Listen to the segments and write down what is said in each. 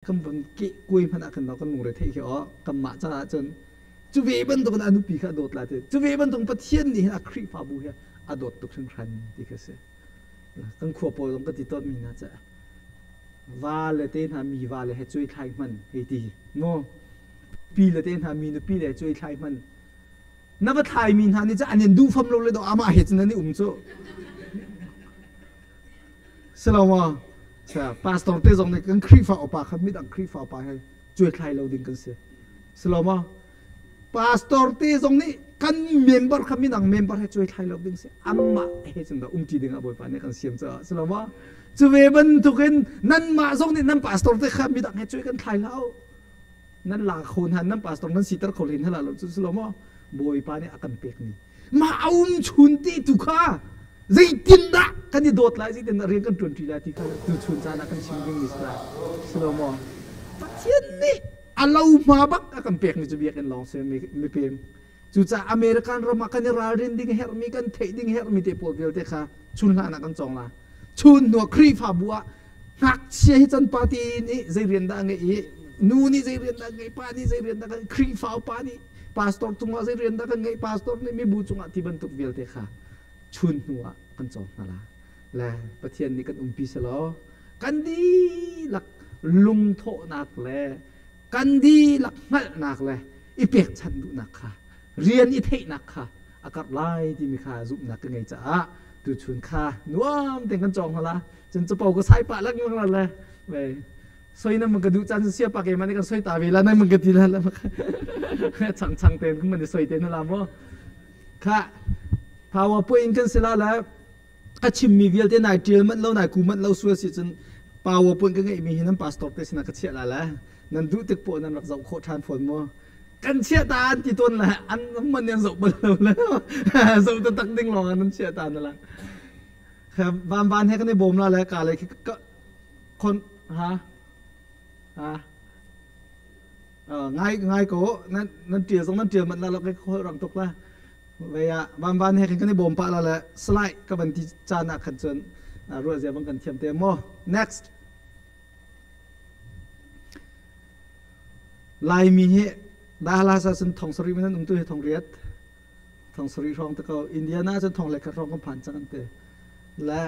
Kan von ke kuai hmanh ah khan kan lungre theih khi aw kanmah caah cun cu ve bantuk in a nupi kha a dawt lai ti. Cu ve bantuk Pathian nih hin a Khrihfabu hi a dawt tuk hringhran ti kha si. Kan khua pawl zong ka ti tawn mi hna caah va le te hna mi va le he cuai thlai hman hei ti mu pi le te hna mi nupi le cuai thlai hman na va thlai mi hna nih cu an in duh fam lo le do amah he cun an i um cu silomaw pastor te zong nih kan Khrihfa upa kha midang Khrihfa upa he cuai thlai lo ding kan si silomaw Pastor te zong nih kan member kha midang member he cuai thlai lo ding si amah he cun dah umṭi ding ah Bawipa nih kan siam caah si lo maw? Cu ve bantukin nanmah zong nih nan pastor te kha midang he cuai kan thlai hlah u. Nan la kho hna nan pastor nan siter kho len hlah lo cu si lo maw? Bawipa nih a kan pek mi mah a um chun ti tu kha zeitindah kan i dawt lai zeitindah rian kan ṭuanṭi lai ti kha tuchun caan ah kan chim ding mi si lai si lo maw? Pathian nih a lohma bak a kan pekmi cu biakinn lawng si mipem. Cucaah American ram ah kan i ralrin ding herhmi kan theih ding herhmi te pawl vialte kha chun hlan ah kan cawng la. Chun hnu ah Khrihfabu ah ngakchia hi can party nih zei rian dah a ngeih i nu nih zei rian dah a ngeih pa nih zei rian dah kan Khrihfa upa nih pastor cungah zei rian dah kan ngeih pastor nih mibu cungah ti bantuk vialte kha chun hnu ah kan cawng hna la. Le Pathian nih kan umpi selaw kan dihlak lungthawhnak le kan dihlak hngalhnak le i pekchanh duhnak kha rian i theihnak kha a karh lai timi kha zumhnak ka ngei caah tuchun kha nuam tein kan cawng hala cun capo ka sai pah lengmang la le soi na man ka duh caan sia pa ke man kan soi ta ve la nan man ka ti la la chang chang ten kan man soi te na la mo kha power point kan sila la a chimmi vialte nai ṭial manh lo nai ku manh lo sual si cun PowerPoint ka ngeihmi hi nan pastor te sinah ka chiah la le nan duh tik poah nan rak zoh khawh ṭhan fawn mu kan chiah ta an ti tawn le an man an zoh bal lo le zoh taktak ding lawng ah nan chiah ta na la van van he kan i bawm la le ka le khon ha ha ngai ngai ko nan nan ṭial zong nan ṭial manh la lo kai khol rang tuk la Vei ah vanvan he khan kan i bawm pah la le slide ka van ti caan ah khan cun ruah zia bang kan thiam te maw. Next. Laimi hi Dallas ah cun thong sarih man um tu hi thong riat thong sarih hrawng te ko Indiana cun thong le khat hrawng kan phan cang an ti le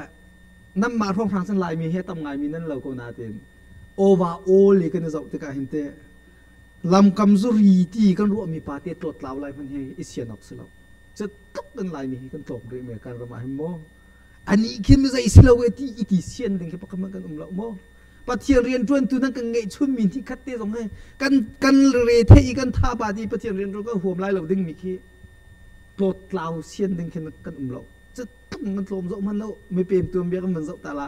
nan mah hrawng hrang cun Laimi hi tam ngai mi nan lo ko natin overall i kan i zoh tikah hin te Lamkam zuri ti kan ruahmi pa te tlawttlau lai hmanh hi i sian awk si lo. Cu tluk in Laimi hi kan tlawm rih me kan ram ah hin maw? Anih khi mi zei si lo e ti i ti sian ding khi pakhat hmanh kan um lo maw? Pathian rian ṭuantu nan kan ngeih chunmi ni khat te zong hi kan kan re thei i kan tha ba ti Pathian rian ṭuan kan huam lai lo ding mi khi tlawttlau sian ding khin kan um lo. Cu tluk kan tlawm zoh hmanh lo mipem tuanbia kan van zoh ta la.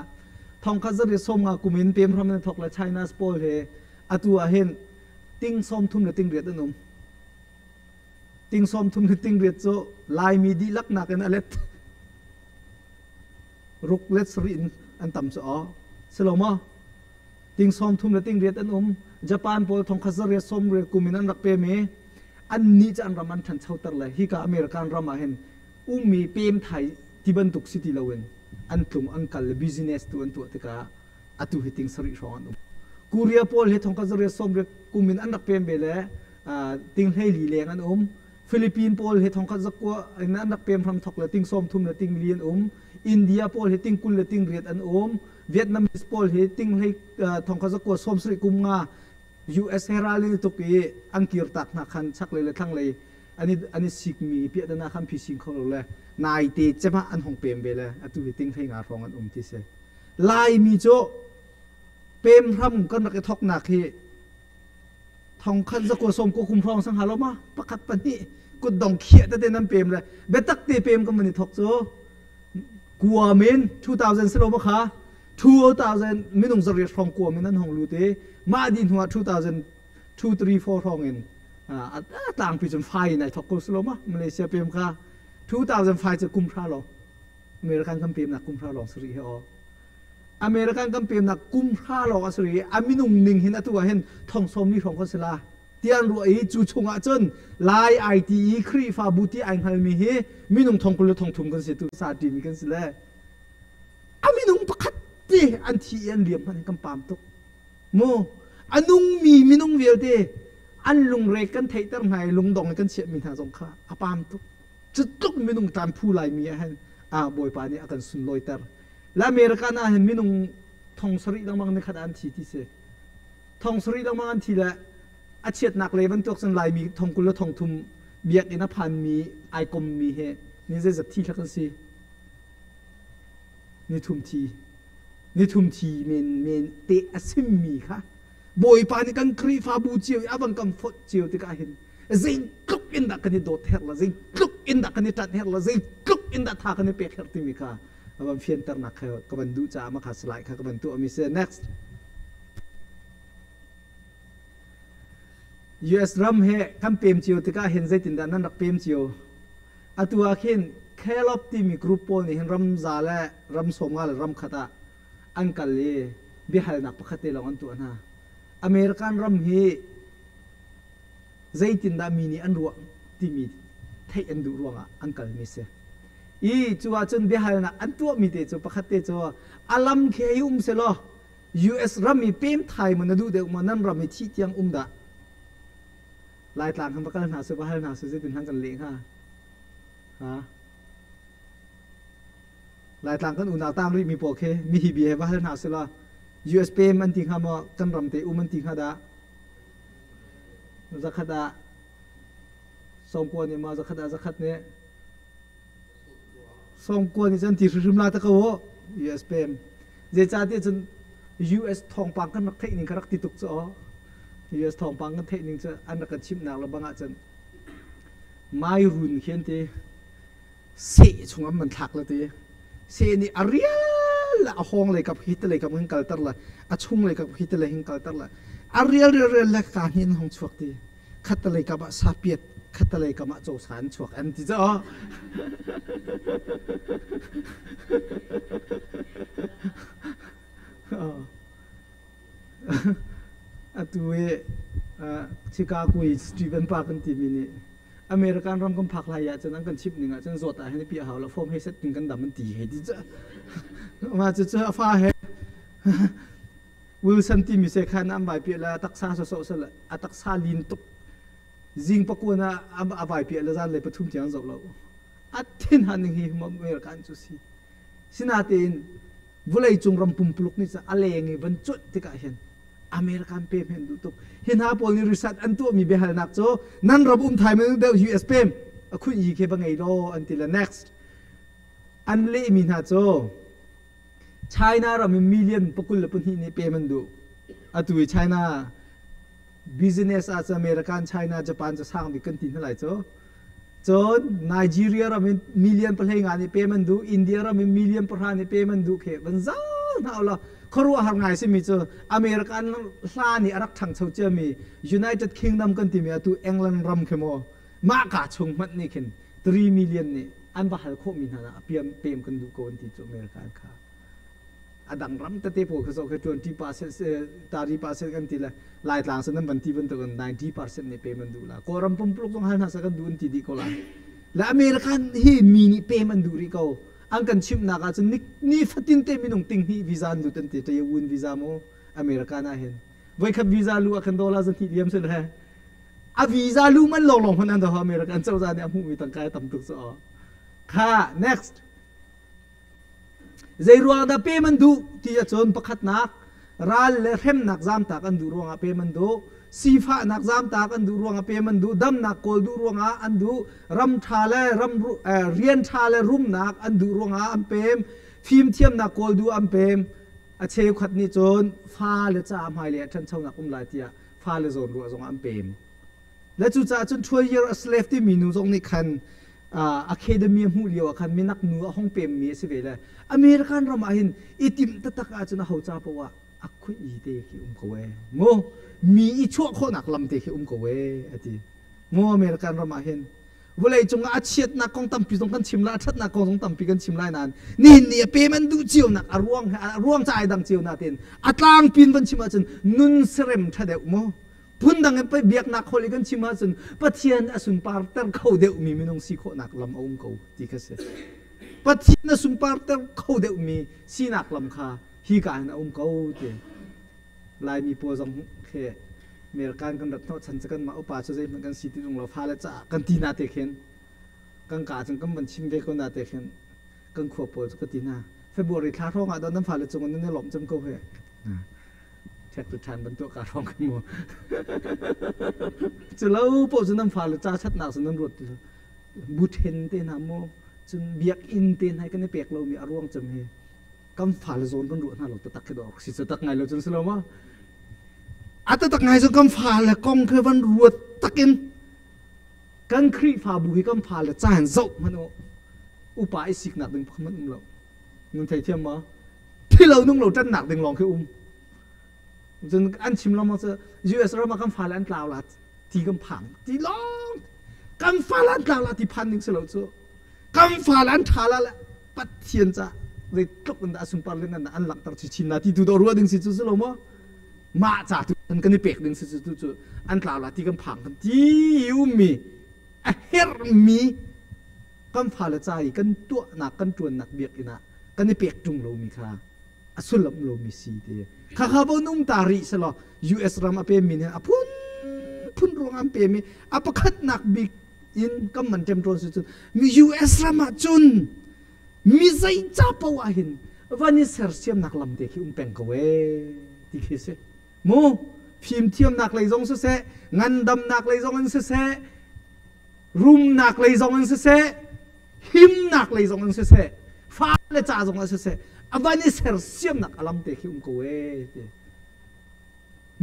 Thong khat zari som nga kum in pem hram nan thok le China pawl he Atu ah hin ting 30 le ting riat an um. Ting 30 le ting riat cu Laimi dihlak nakin a let ruk let sarih in an tam cu aw. Si lo maw? Ting 30 le ting riat an um. Japan pawl thong khat zariat sawm riat kum in an rak pem i an nih cu an ram an ṭhanchoter le hika American ram ah hin ummi pem thai ti bantuk si ti loin an tlung an kal le business tu an tuah tikah atu hi ting sarih hrawng an um. Korea pawl hi thongkhat zariat sawmriat kum in an rak pem ve le ting hleili leng an um. Philippine pawl hi thongkhat zakua in an rak pem hram thok le ting 30 le ting li an um. India pawl hi ting 20 le ting riat an um. Vietnamese pawl hi ting hlei thongkhat zakua 70 kum nga US he ral in tuk i an kir tak hna khan chaklei le thlanglei an i sikmi piahtana khan phi kho lo le naite cemah an hong pem ve le atu hi ting hlei nga hrawng an um ti si. Laimi cu pemhram kan rak i thawknak hi thongkhat zakua sawm ko kum hrawng sang halo ma pakhat pahnih kutdong khiah tete nan pem le biatak te pem kan van i thawk cu kuamin 2000 silo ma kha 2000 minung zariat hrawng kuamin an hong lut i mah di hnuah 2000 2 3 4 hrawng in a tlangpi cun fai in ai thawk ko silo ma Malaysia pem kha 2005 cu kum hra lo American kan pemnak kum hra lawng si rih hi aw. American kan pemnak kum hra lawng a si rih a minung ning hin atu ah hin thong sawm li hrawng kan si la. Ti an ruah i cu chungah cun Lai ITE Khrihfabu ti ai hngalmi hi minung thong 20 le thong thum kan si tu sa ṭimi kan si le. A minung pakhat te an thi i an liam hmanh kan pam tuk. Mu. A nungmi minung vialte an lungre kan theihter hna i lungdong in kan chiahmi hna zong kha a pam tuk. Cu tluk minung ṭan phu laimi ah hin Bawipa nih a kan sunlawiter. Le America ah hin minung thong sarih lengmang ni khat ah an thi ti si. Thong sarih lengmang an thi le a chiatnak le bantuk cun Laimi thong 20 le thong thum biakinn a phanmi ai kommi he ni zeizat thi hlak an si. Ni thum thi. Ni thum thi men men te a simmi kha Bawipa nih kan Khrihfabu cio i a van kan fonh cio tikah hin zeitluk in dah kan i dawt herh la zeitluk in dah kan i ṭanh herh la zeitluk in dah tha kan i pek herh timi kha a van fianternak kha ka van duh caah mah kha slide kha ka van tuahmi si. Next. US ram he kan pem cio tikah hin zeitindah nan rak pem cio? Atu ah khin Caleb timi group pawl nih hin ram za le ram 50 le ram khat ah an kal i biahalnak pakhat te lawng an tuah hna. American ram hi zeitindah mi nih an ruah timi theih an duh ruangah an kalmi si. I cu ahcun biahalnak an tuahmi te cu pakhat te cu a lam khi hei um selaw US ram i pem thai maw na duh deuh maw nan ram i thih tiang um dah? Laitlang han va kal hna su va hal hna su zeitin hlan kan leh hnga? Ha? Laitlang kan unau tang rih mi pawl khi mihi bia he va hal hna sila US pem an ti hnga maw kan ram te um an ti hnga dah? Zakhat ah 90 nih maw zakhat ah zakhat nih 90 nih cun ti hrimhrim la ta ko u US pem. Zeicahtiah cun US thawngpang kan rak theih ning kha rak ti tuk cu aw. US thawngpang kan theih ning cu an rak kan chimhnak le bang ahcun mai run khi an ti. Seh chung an man thlak la ti. Seh nih a rial le a hawng lei kap hi te lei kap hin kalter la a chung lei kap hi te lei hin kalter la a rial rial rial le ka hni an hong chuak ti. Khattalei kam ah sapiat khattalei kam ah cawsa an chuak an ti caw. Atu i Chicago i Stephen Park an timi nih American ram kan phak lai ahcun an kan chimh ning ahcun zawt ah hin pi hau lo form hei set ning kan dam an ti hei ti cu. Mah cu a fa he Wilson timi se khan an vai piah le taksa sawsawh sal a taksa lin tuk zing pakuan ah a vai piah le zan le pathum tiang zoh lo a thin han ning hi American cu si sinatein vulei cung ram pumpuluk nih a leng i van cuanh tikah hin American pem hen duh tuk hi hna pawl nih research an tuahmi biahalnak cu nan ram um thai men deuh US pem a khunh yi khi va ngei law an ti le next an lehmi hna cu China ram in million 22 nih pem an duh. Atu i China business ah cu American, China, Japan cu sang bik kan ti hna lai cu. Cun Nigeria ram in million 15 nih pem an duh, India ram in million 10 nih pem an duh khi van zal hna ulaw khuaruahhar ngai simi cu American hlan i a rak ṭhangcho ciami United Kingdom kan timi atu England ram khi maw mah ka chung hmanh nih khin 3 million nih an va hal khawhmi hna ah piam pem kan duh ko an ti cu America an kha a dang ram tete pawl kha zoh kha 20% 30% kan ti le Laitlang san nan van ti bantuk in 90% nih pem an duh la Kawlram pumpuluk zong hal hna sa kan duh an ti dih ko lai le American hi mi nih pem an duh rih ko an kan chimhnak ah cun ni fatin te minung ting hnih visa an lut an ti Taiwan visa mu American ah hin voikhat visa lu ah khan dollar 200 liam se le a visa lu man lawng lawng hmanh an doh American cozah nih a hmuhmi tangka tam tuk cu kha next zei ruang dah pem an duh ti ahcun pakhatnak ral le hremnak zamtak an duh ruangah pem an duh sifahnak zamtak an duh ruangah pem an duh damnak kawl duh ruangah an duh ram ṭha le ram rian ṭha le rumnak an duh ruangah an pem fimthiamnak kawl duh an pem a cheukhat nih cun fa le ca hmailei ah ṭhanchonak um lai tiah fale zawn ruah zongah an pem. Le cucaah cun 12 year a slave timi nu zong nih khan academy a hmuh lio ah khan minak nu a hong pemmi a si ve le American ram ah hin i timh taktak ahcun a ho ca poah a khuih i te khi um ko ee mu mi i chuah khawhnak lam te khi um ko ee a ti mu American ram ah hin vawlei cung ah a chiatnak kong tampi zong kan chim lai a ṭhatnak kong zong tampi kan chim lai nain nihin ni a pem an duh cio nak a ruang a ruang ca ai dang cio na ten a tlangpin van chim ahcun nun serem ṭha deuh mu phundang in pei biaknak khol i kan chim ahcun Pathian a sunparter kho deuh mi minung si khawhnak lam a um ko ti kha si Pathian a sunparter kho deuh mi sinak lam kha hi ka in a um ko ti Laimi pawl zong Khi American kan rat hnawh chan cu kanmah upa cu zeihmanh kan si ti tung lo, fale caah kan ti na te khin kan ka cun kan van chim ve ko na te khin kan khua pawl cu ka ti hna. February thla hrawng ah nan fale cung nan i lawmh cem ko he. Check tu ṭhan bantuk ka hrawng kan mu. Cu lo paoh cu nan fale ca chatnak cu nan ruat ti lo. Buthen te hna mu, cun biakinn te hna kan i pek lomi a ruang cem hi kan fale zawn kan ruah hna lo taktak khi dawh si cu tak ngai lo cun si lo ma. A taktak ngai cu kan fale kong khi van ruat takin kan Khrihfabu hi kan fale caan zoh hmanh u upa i siknak ding pakhat hmanh um lo. Nun theithiam ma? Thi lo nung lo ṭannak ding lawng khi um. Cun an chim lengmang cu US ram ah kan fale an tlau la ti kan phang ti lawng kan fale an tlau la ti phan ding si lo cu kan fale an ṭha la le Pathian ca zeitluk in dah a sunpar le nan an langhter chinchin na ti tu dawh ruah ding si cu si lo maw mah ca tu kan i pek ding si cu cu an tlau la ti kan phang kan ti ummi a herhmi kan fale ca i kan tuahnak kan ṭuannak biakinn ah kan i pek ṭung lomi kha a sullam lomi si ti kha kha von um ta rih selaw US ram a pemmi nih a phun phun ruang an pemi a pakhatnak bik in kan man ṭem ṭawn si cun mi US ram ah cun mi zei ca paoh ah hin van i sersiamnak lam te khi um peng ko ee ti khi si mu fimthiamnak lei zong siseh ngandamnak lei zong in siseh rumnak lei zong in siseh himnak lei zong in siseh fale ca zong ah siseh a van i sersiamnak a lam te khi um ko ee ti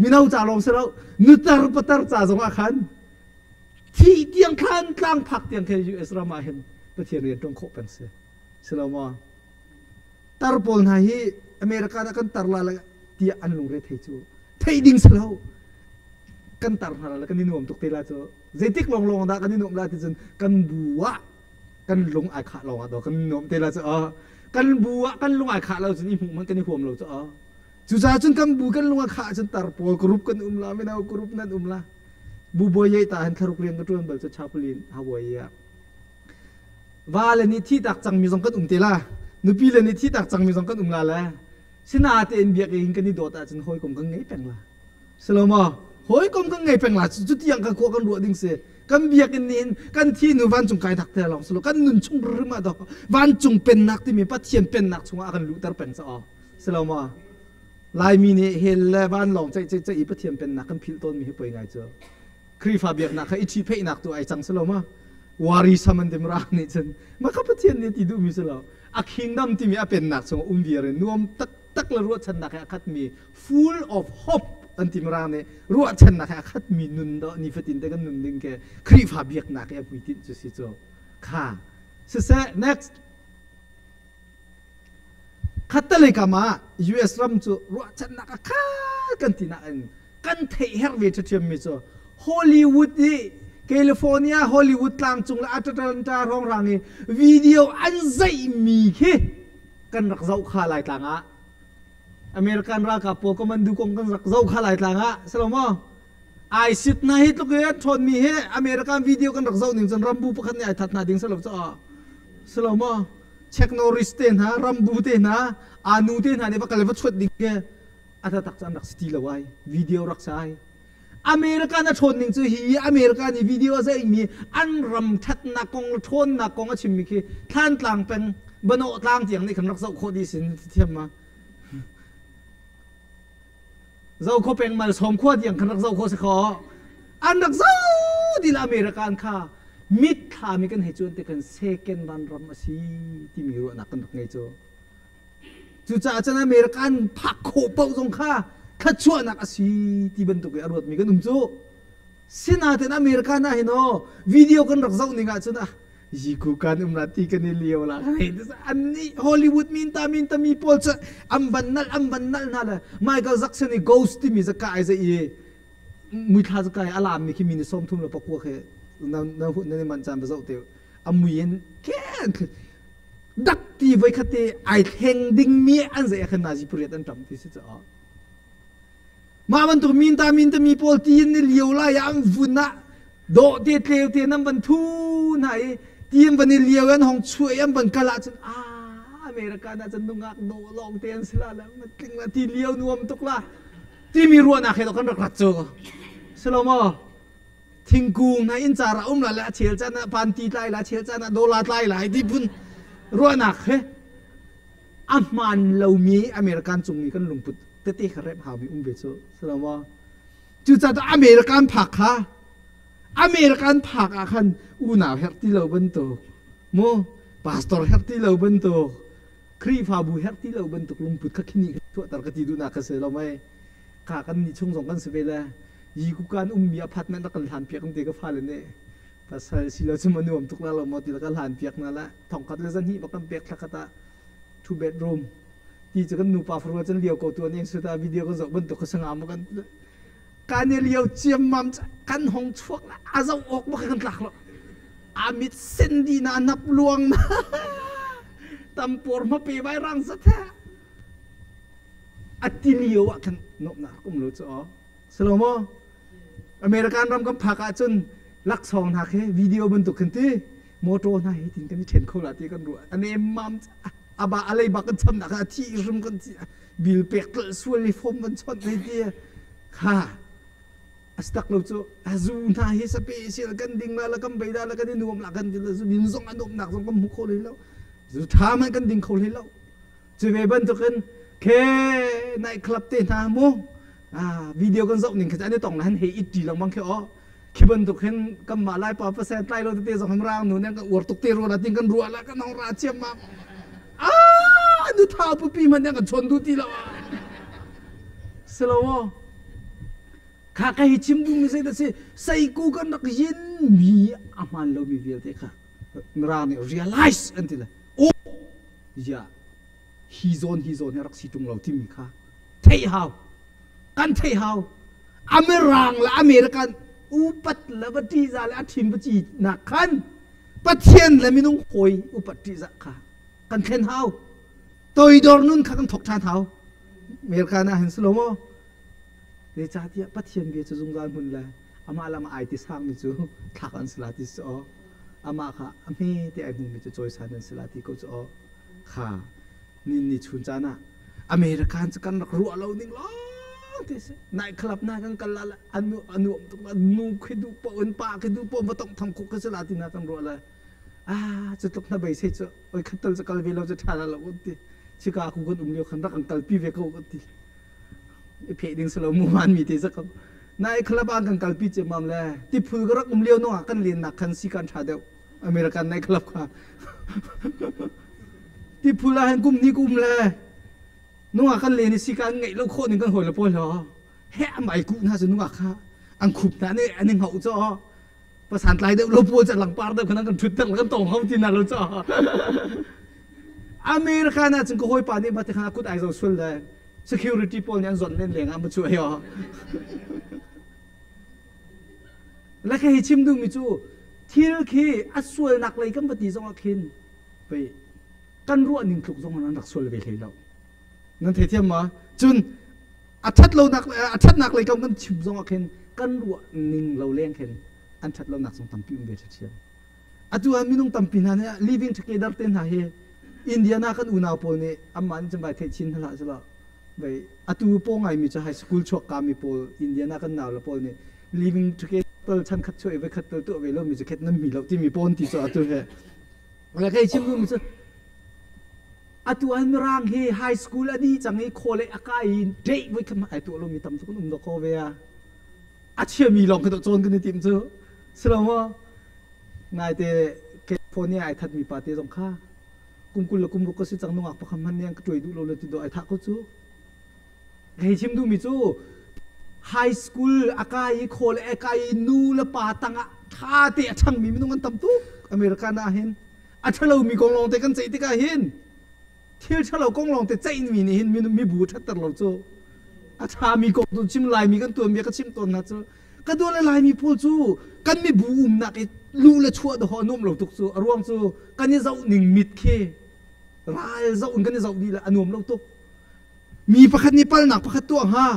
mino ca lawng si lo nutar patar ca zong ah khan thi tiang khan tlang phak tiang khan US ram ah hin Pathian rian ṭuan khawh peng si si lo maw tar pawl hna hi America ah kan tar la tiah an lungre thei cu theih ding si lo kan tar hna la kan i nuam tuk te la cu zeitik lawnglawng dah kan i nuamh la ti cun kan bu ah kan lung ai khah lawng ah daw kan nuam te la cu kan bu ah kan lung ai khah lo cun i hmuh man kan i huam lo cu cucaah cun kan bu kan lung a khah cun tar pawl group kan um la mino group nan um la bu bawi yei ta hin thlaruk rian ka tuan bal cu chapulin hawaii ah va le nih thi tak cangmi zong kan um te la nupi le nih thi tak cangmi zong kan um la le sinatein biakinn kan i dawt ahcun hawikom kan ngei peng la Silo maw? Hawikom kan ngei peng la cu tiang kan khua kan ruah ding si. Kan biakinn nih hin kan thi nu vancung kai dak te lawng silo kan nun chung rim ah dok vancung pennak timi Pathian pennak chungah a kan luhter peng ca silo maw? Laimi nih hell le vanlawng ceih ceih ceih i Pathian pennak kan philh tawnmi hi poi ngai cu. Khrihfa biaknak kha i ṭhihpheihnak tu ai cang silo ma? Wari sam an tim ra nih cun mah kha Pathian nih ti duhmi si lo. A kingdom timi a pennak chungah um viar in nuam tak tak le ruahchannak he a khatmi full of hope an ti mirang nih ruahchannak he a khatmi nun dawh nifatin te kan nun ding ke Khrihfa biaknak i a hmuitinh cu si cu kha siseh next khattelei kam ah US ram cu ruahchannak a khat kan ti nak in kan theih herh ve ṭhiamṭhiam mi cu Hollywood i California Hollywood tlangcung le Atlanta hrawnghrang i video an zeihmi khi kan rak zoh kha lai tlang ah American ralkap pawl commando kong kan rak zoh kha lai tlang ah si lo maw ISIS na hi tluk i ṭhawn mi hi American video kan rak zoh ning cun rambu pakhat nih ai that hna ding si lo cu si lo maw Czech Norris te hna rambu te hna anu te hna nih va kal va chuat ding ke a tak cu an rak si ti lo ai video rak si ai America na ṭhawn ning cu hi America nih video a zeihmi an ram ṭhatnak kong le ṭhawnnak kong a chimmi khi Thlantlang peng Banawh tlang tiang nih khan rak zoh khawh dih sin thiam ma zo kho peng mal sawm khua tiang khan rak zoh khawh si kho an rak zoh dil America an kha mit thlami kan hei cuan te kan second van ram a si timi ruahnak kan rak ngei cu Cucaah cun American phak khawh paoh zong kha thluachuahnak a si ti bantuk i a ruatmi kan um cu. Sinain American ah hin aw video kan rak zoh ning ahcun ah yiku kan um la ti kan i lio la an nih Hollywood min ta min ta mi pawl cu an van nalh an van nalh hna le Michael Jackson i Ghost timi zaka ai zai i muithla zaka i a lam mi khi mi ni 39 khi na na na man caan va zoh te a mui in ken dak ti voi khat te ai thleng dingmi an zei ah khan nazi pariat an ṭam ti si caah mah bantuk min ta min ta mi pawl ti in ni lio lai ah an vun ah dawh te tleu te nan van thu hna i ti an van i lio an hong chuah i an van kal ahcun ah America na cun nungak dawh lawng te an si la la tling la ti lio nuam tuk la. Timi ruahnak he kan rak rat cu. Silo maw? Thingkung hna inn car ah um la le a chel caan ah panti tlai la, chel caan ah dawla tlai lai ti phun ruahnak he a hmaan lomi American cung i kan lungput tete kha rep haumi um ve cu. Silo maw? Cucaah American phak kha American phak ah khan unau herh ti lo bantuk mu pastor herh ti lo bantuk Khrihfabu herh ti lo bantuk lungput kha khini kha chuahter ka ti duhnak kha si lo mei kha kan nih chung zong kan si ve le yi ku kan ummi apartment rak kan hlan piak ti ka fale nih pasal si lo cu ma nuam tuk la lo maw ti la kan hlan piak na la thong khat le zan hnih bak kan pek thla khat ah two bedroom ti cu kan nupa farua cun lio ko tu an suta video kan zoh bantuk ka sanga ma kan kan i lio ciammam kan hong chuak la a zoh awk bak kan tlak lo a mit sen di na nap luang na tampor ma pe vai rang za the ati lio ah khan nomnak um lo chu o salomo American ram kan phak ah cun laksawng hna khi video bantuk khin ti motor hna hi tin kan i then kho la ti kan ruah ane mam aba alei bak kan cham nak a thi rum kan thi bil pek tlal sual i fom kan chawt hei ti kha astak lo cu azu hna hi sape sil kan ding la la kan bei da la kan i nuam la kan ti la zu din zong an um nak zong kan hmu kho hlei lo zu tha man kan ding kho hlei lo cu ve bantukin ke night club te hna mu video kan zoh ning kha an i tong la han hei it ti lengmang khi o khi bantuk hin kan mah lai pa pasal tlai lo tete zong rang nu nen kan uar tuk te ru la ting kan ruah la kan hong ra chiam ma ah nu tha pupi man kan chon du ti lo selo kha ka hi chim du mi sei da si sei ku kan rak yin mi a hman lo mi vialte kha ra nih realize an ti le o ya hi zawn hi zawn hi rak si tung lo timi kha theih hau kan theih hau Amirang le American upat le va ṭihzah le a ṭhim va ci nak khan Pathian le minung hawi upat ṭihzah kha kan thlen hau toidor nun kha kan thok ṭhan hau American ah hin si lo maw zeicahtiah Pathian bia cu zungzal hmun le amah lam ai ti sangmi cu thlak an si la ti si aw amah kha a hme te ai hmumi cu cawisan an si la ti ko cu aw kha nin ni chun caan ah American cu kan rak ruah lo ning lawng te si night club na kan kal la anu anu tuk la nu khi du po in pa khi du po ma tong thang khuk khi la ti na kan ruah la ah cu tluk na bei sei cu oi khatal cu kal ve lo cu tha la lo ti chika ku kan um lio khan rak kan kal pi ve ko kan ti i phe ding silo mu man mi te za ko night club an kan kal pi che mam le ti phul ka rak um lio no kan len nak khan si kan tha deuh American night club kha tiphul ah hin kum ni kum le nungak kan len i sika an ngeih lo khawh ning kan hawi le pawl ho he amai ku hna cu nungak kha an khup hna nih an i hngauh cho pasan tlai deuh lo pawl cu langpar deuh khan kan thut deuh kan tong ho ti na lo cho America na cun ka hawipa nih mate khan kut ai zo sul le security pawl nih an zon len leng ah ma chu ayo Le khi hi chim duhmi cu thil khi a sualnak lei kan va ti zongah khin pei kan ruah ning tluk zong an rak sual ve hlei lo. Nan theithiam ma? Cun a ṭhat lonak a ṭhatnak lei kam kan chim zongah khin kan ruah ning lo leng khin an ṭhat lonak zong tampi um ve ṭhiam. Atu ah minung tampi hna nih living together te hna hi Indiana kan unau pawl nih amah nih cun vai theih chin hna hlah selaw Vei atu paw ngaimi cu high school chuak kami pawl Indiana kan nau le pawl nih living together chan khat chuah i voi khat tal tuah ve lomi cu khet nan mi lo timi pawn ti cu atu he le kei chim duhmi cu atu an mirang hi high school a dih cang i khawle a kai i date voi khat ai tuah lomi tam tuk an um dawk ko ve a a chiami lawng khi cawn kan i tim cu silo maw ngaite California ai thatmi pa te zong kha kum 20 le kum ruk ka si cang nungak pakhat hmanh nih an ka ṭuai duh lo le ti dawh ai thah ko cu. Hei chim duhmi cu high school a kai i khawl a kai i nu le pa tangah ṭha te a ṭhangmi minung an tam tuk American ah hin a ṭhalomi kong lawng te kan ceih tikah hin thil ṭhalo kong lawng te ceihmi nih hin mibu a ṭhatter lo cu a ṭhami kong tu chim Laimi kan tuanbia ka chimh tawn hna cu ka dua le Laimi pawl cu kan mibu umnak i luh le chuah dawh a nuam lo tuk cu a ruang cu kan i zoh ning mit khi ral zoh in kan i zoh dih le a nuam lo tuk mi pakhat nih palnak pakhat tuah hnga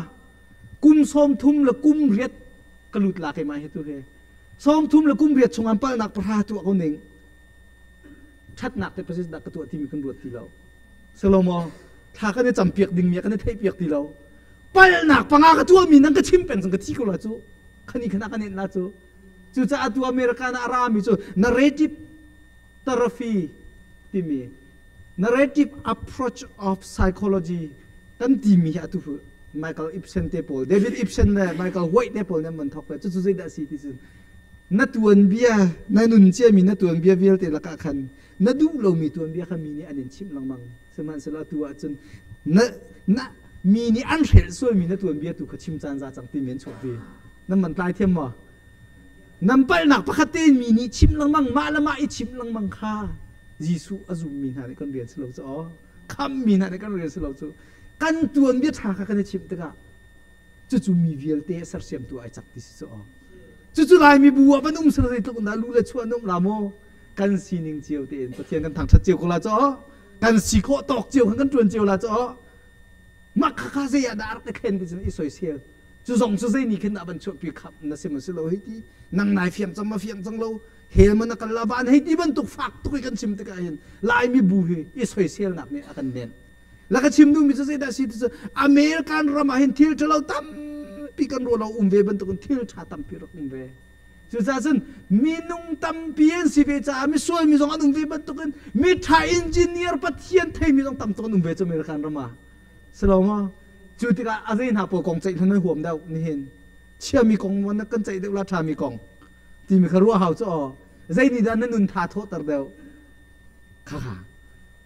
kum 30 le kum riat ka lut la keimah hi tu he 30 le kum riat chung an palnak pahra tuah ko ning ṭhatnak te pasis dah ka tuah timi kan ruat ti lo selo maw thla kan i campiak ding mi kan i theihpiak ti lo. Palnak panga ka tuahmi nan ka chim peng cang ka thi ko la cu. Khani khana ka nen la cu. Cucaah tu America na a rami cu narrative therapy timi narrative approach of psychology kan timi hi atu Michael Ibsen te pawl David Ibsen le Michael White te pawl nih an van thawk ve cucu zeidah a si ti cun na tuanbia na nun ciami na tuanbia vialte lakah khan na duh lomi tuanbia kha mi nih an in chimh lengmang sihmanhsehlaw atu ahcun na na mi nih an hrelh sualmi na tuanbia tu kha chim caan za cang timi an chuahpi nan man tlai thiam maw Nan palhnak pakhat tein mi nih chimh lengmang, mah le mah i chimh lengmang kha Jesuh a zummi hna nih kan rian si lo cu aw. Khammi hna nih kan rian si lo cu. Kan tuanbia ṭha kha kan i chimh tikah cucu mi vialte a sersiamtu ai cak ti si cu aw. Cucu Laimi bu ah van um sal zeitluk in dah lu le chuah an um la maw? Kan sining cio tein Pathian kan thangṭhat cio ko la cu aw. Kan si khawh tawk cio khan kan ṭuan cio la cu aw. Mah khakha zei ah dah a rak i thlen ti cun i soisel. Cu zong cu zei nih khin dah van chuahpi khap na si ma si lo hei ti nang nai fiang cang ma fiang cang lo hel ma na kal la van hei ti bantuk fak tuk i kan chim tikah hin Laimi bu hi i soiselnak nih a kan nenh la ka chim duhmi cu zeidah si ti cu American ram ah hin thil ṭhalo tampi kan ruah lo um ve bantukin thil ṭha tampi rak um ve cucaah cun minung tampi an si ve caah misual mi zong an um ve bantukin mi ṭha engineer Pathian theimi zong tam tuk an um ve cu American ram ah si lo maw Cu tikah a zei hna pawl kong ceih hlan nan huam deuh nihin. Chiami kong maw na kan ceih deuh la ṭhami kong timi kha ruah hau cu aw. Zei nih dah na nun tha thawhter deuh? Khakha.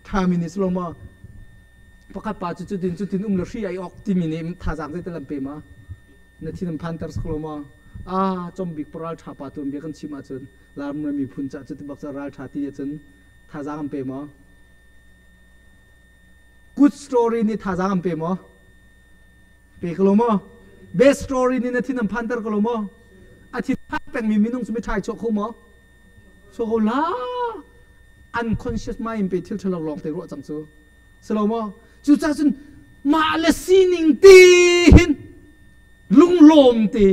Ṭhami nih si lo maw? Pakhat pa cu cutin cutin um le hri ai awk timi nih thazaang zeital an pe ma? Na thin an phanter sak lo maw? Ah, combik paral ṭha pa tuan bia kan chim ahcun Lam miphun cah cuti bak ca ral ṭha ti ahcun thazaang an pe maw? Good story nih thazaang an pe maw? Pe ko lo maw? Best story nih na thin an phanter ko lo maw? A thin phan pengmi minung cu mithai chuah kho maw? Chuah ko la. Unconscious mind pe thil ṭhalo lawng te ruah cang cu. Si lo maw? Cucaah cun mah le sining ti hin lunglawm te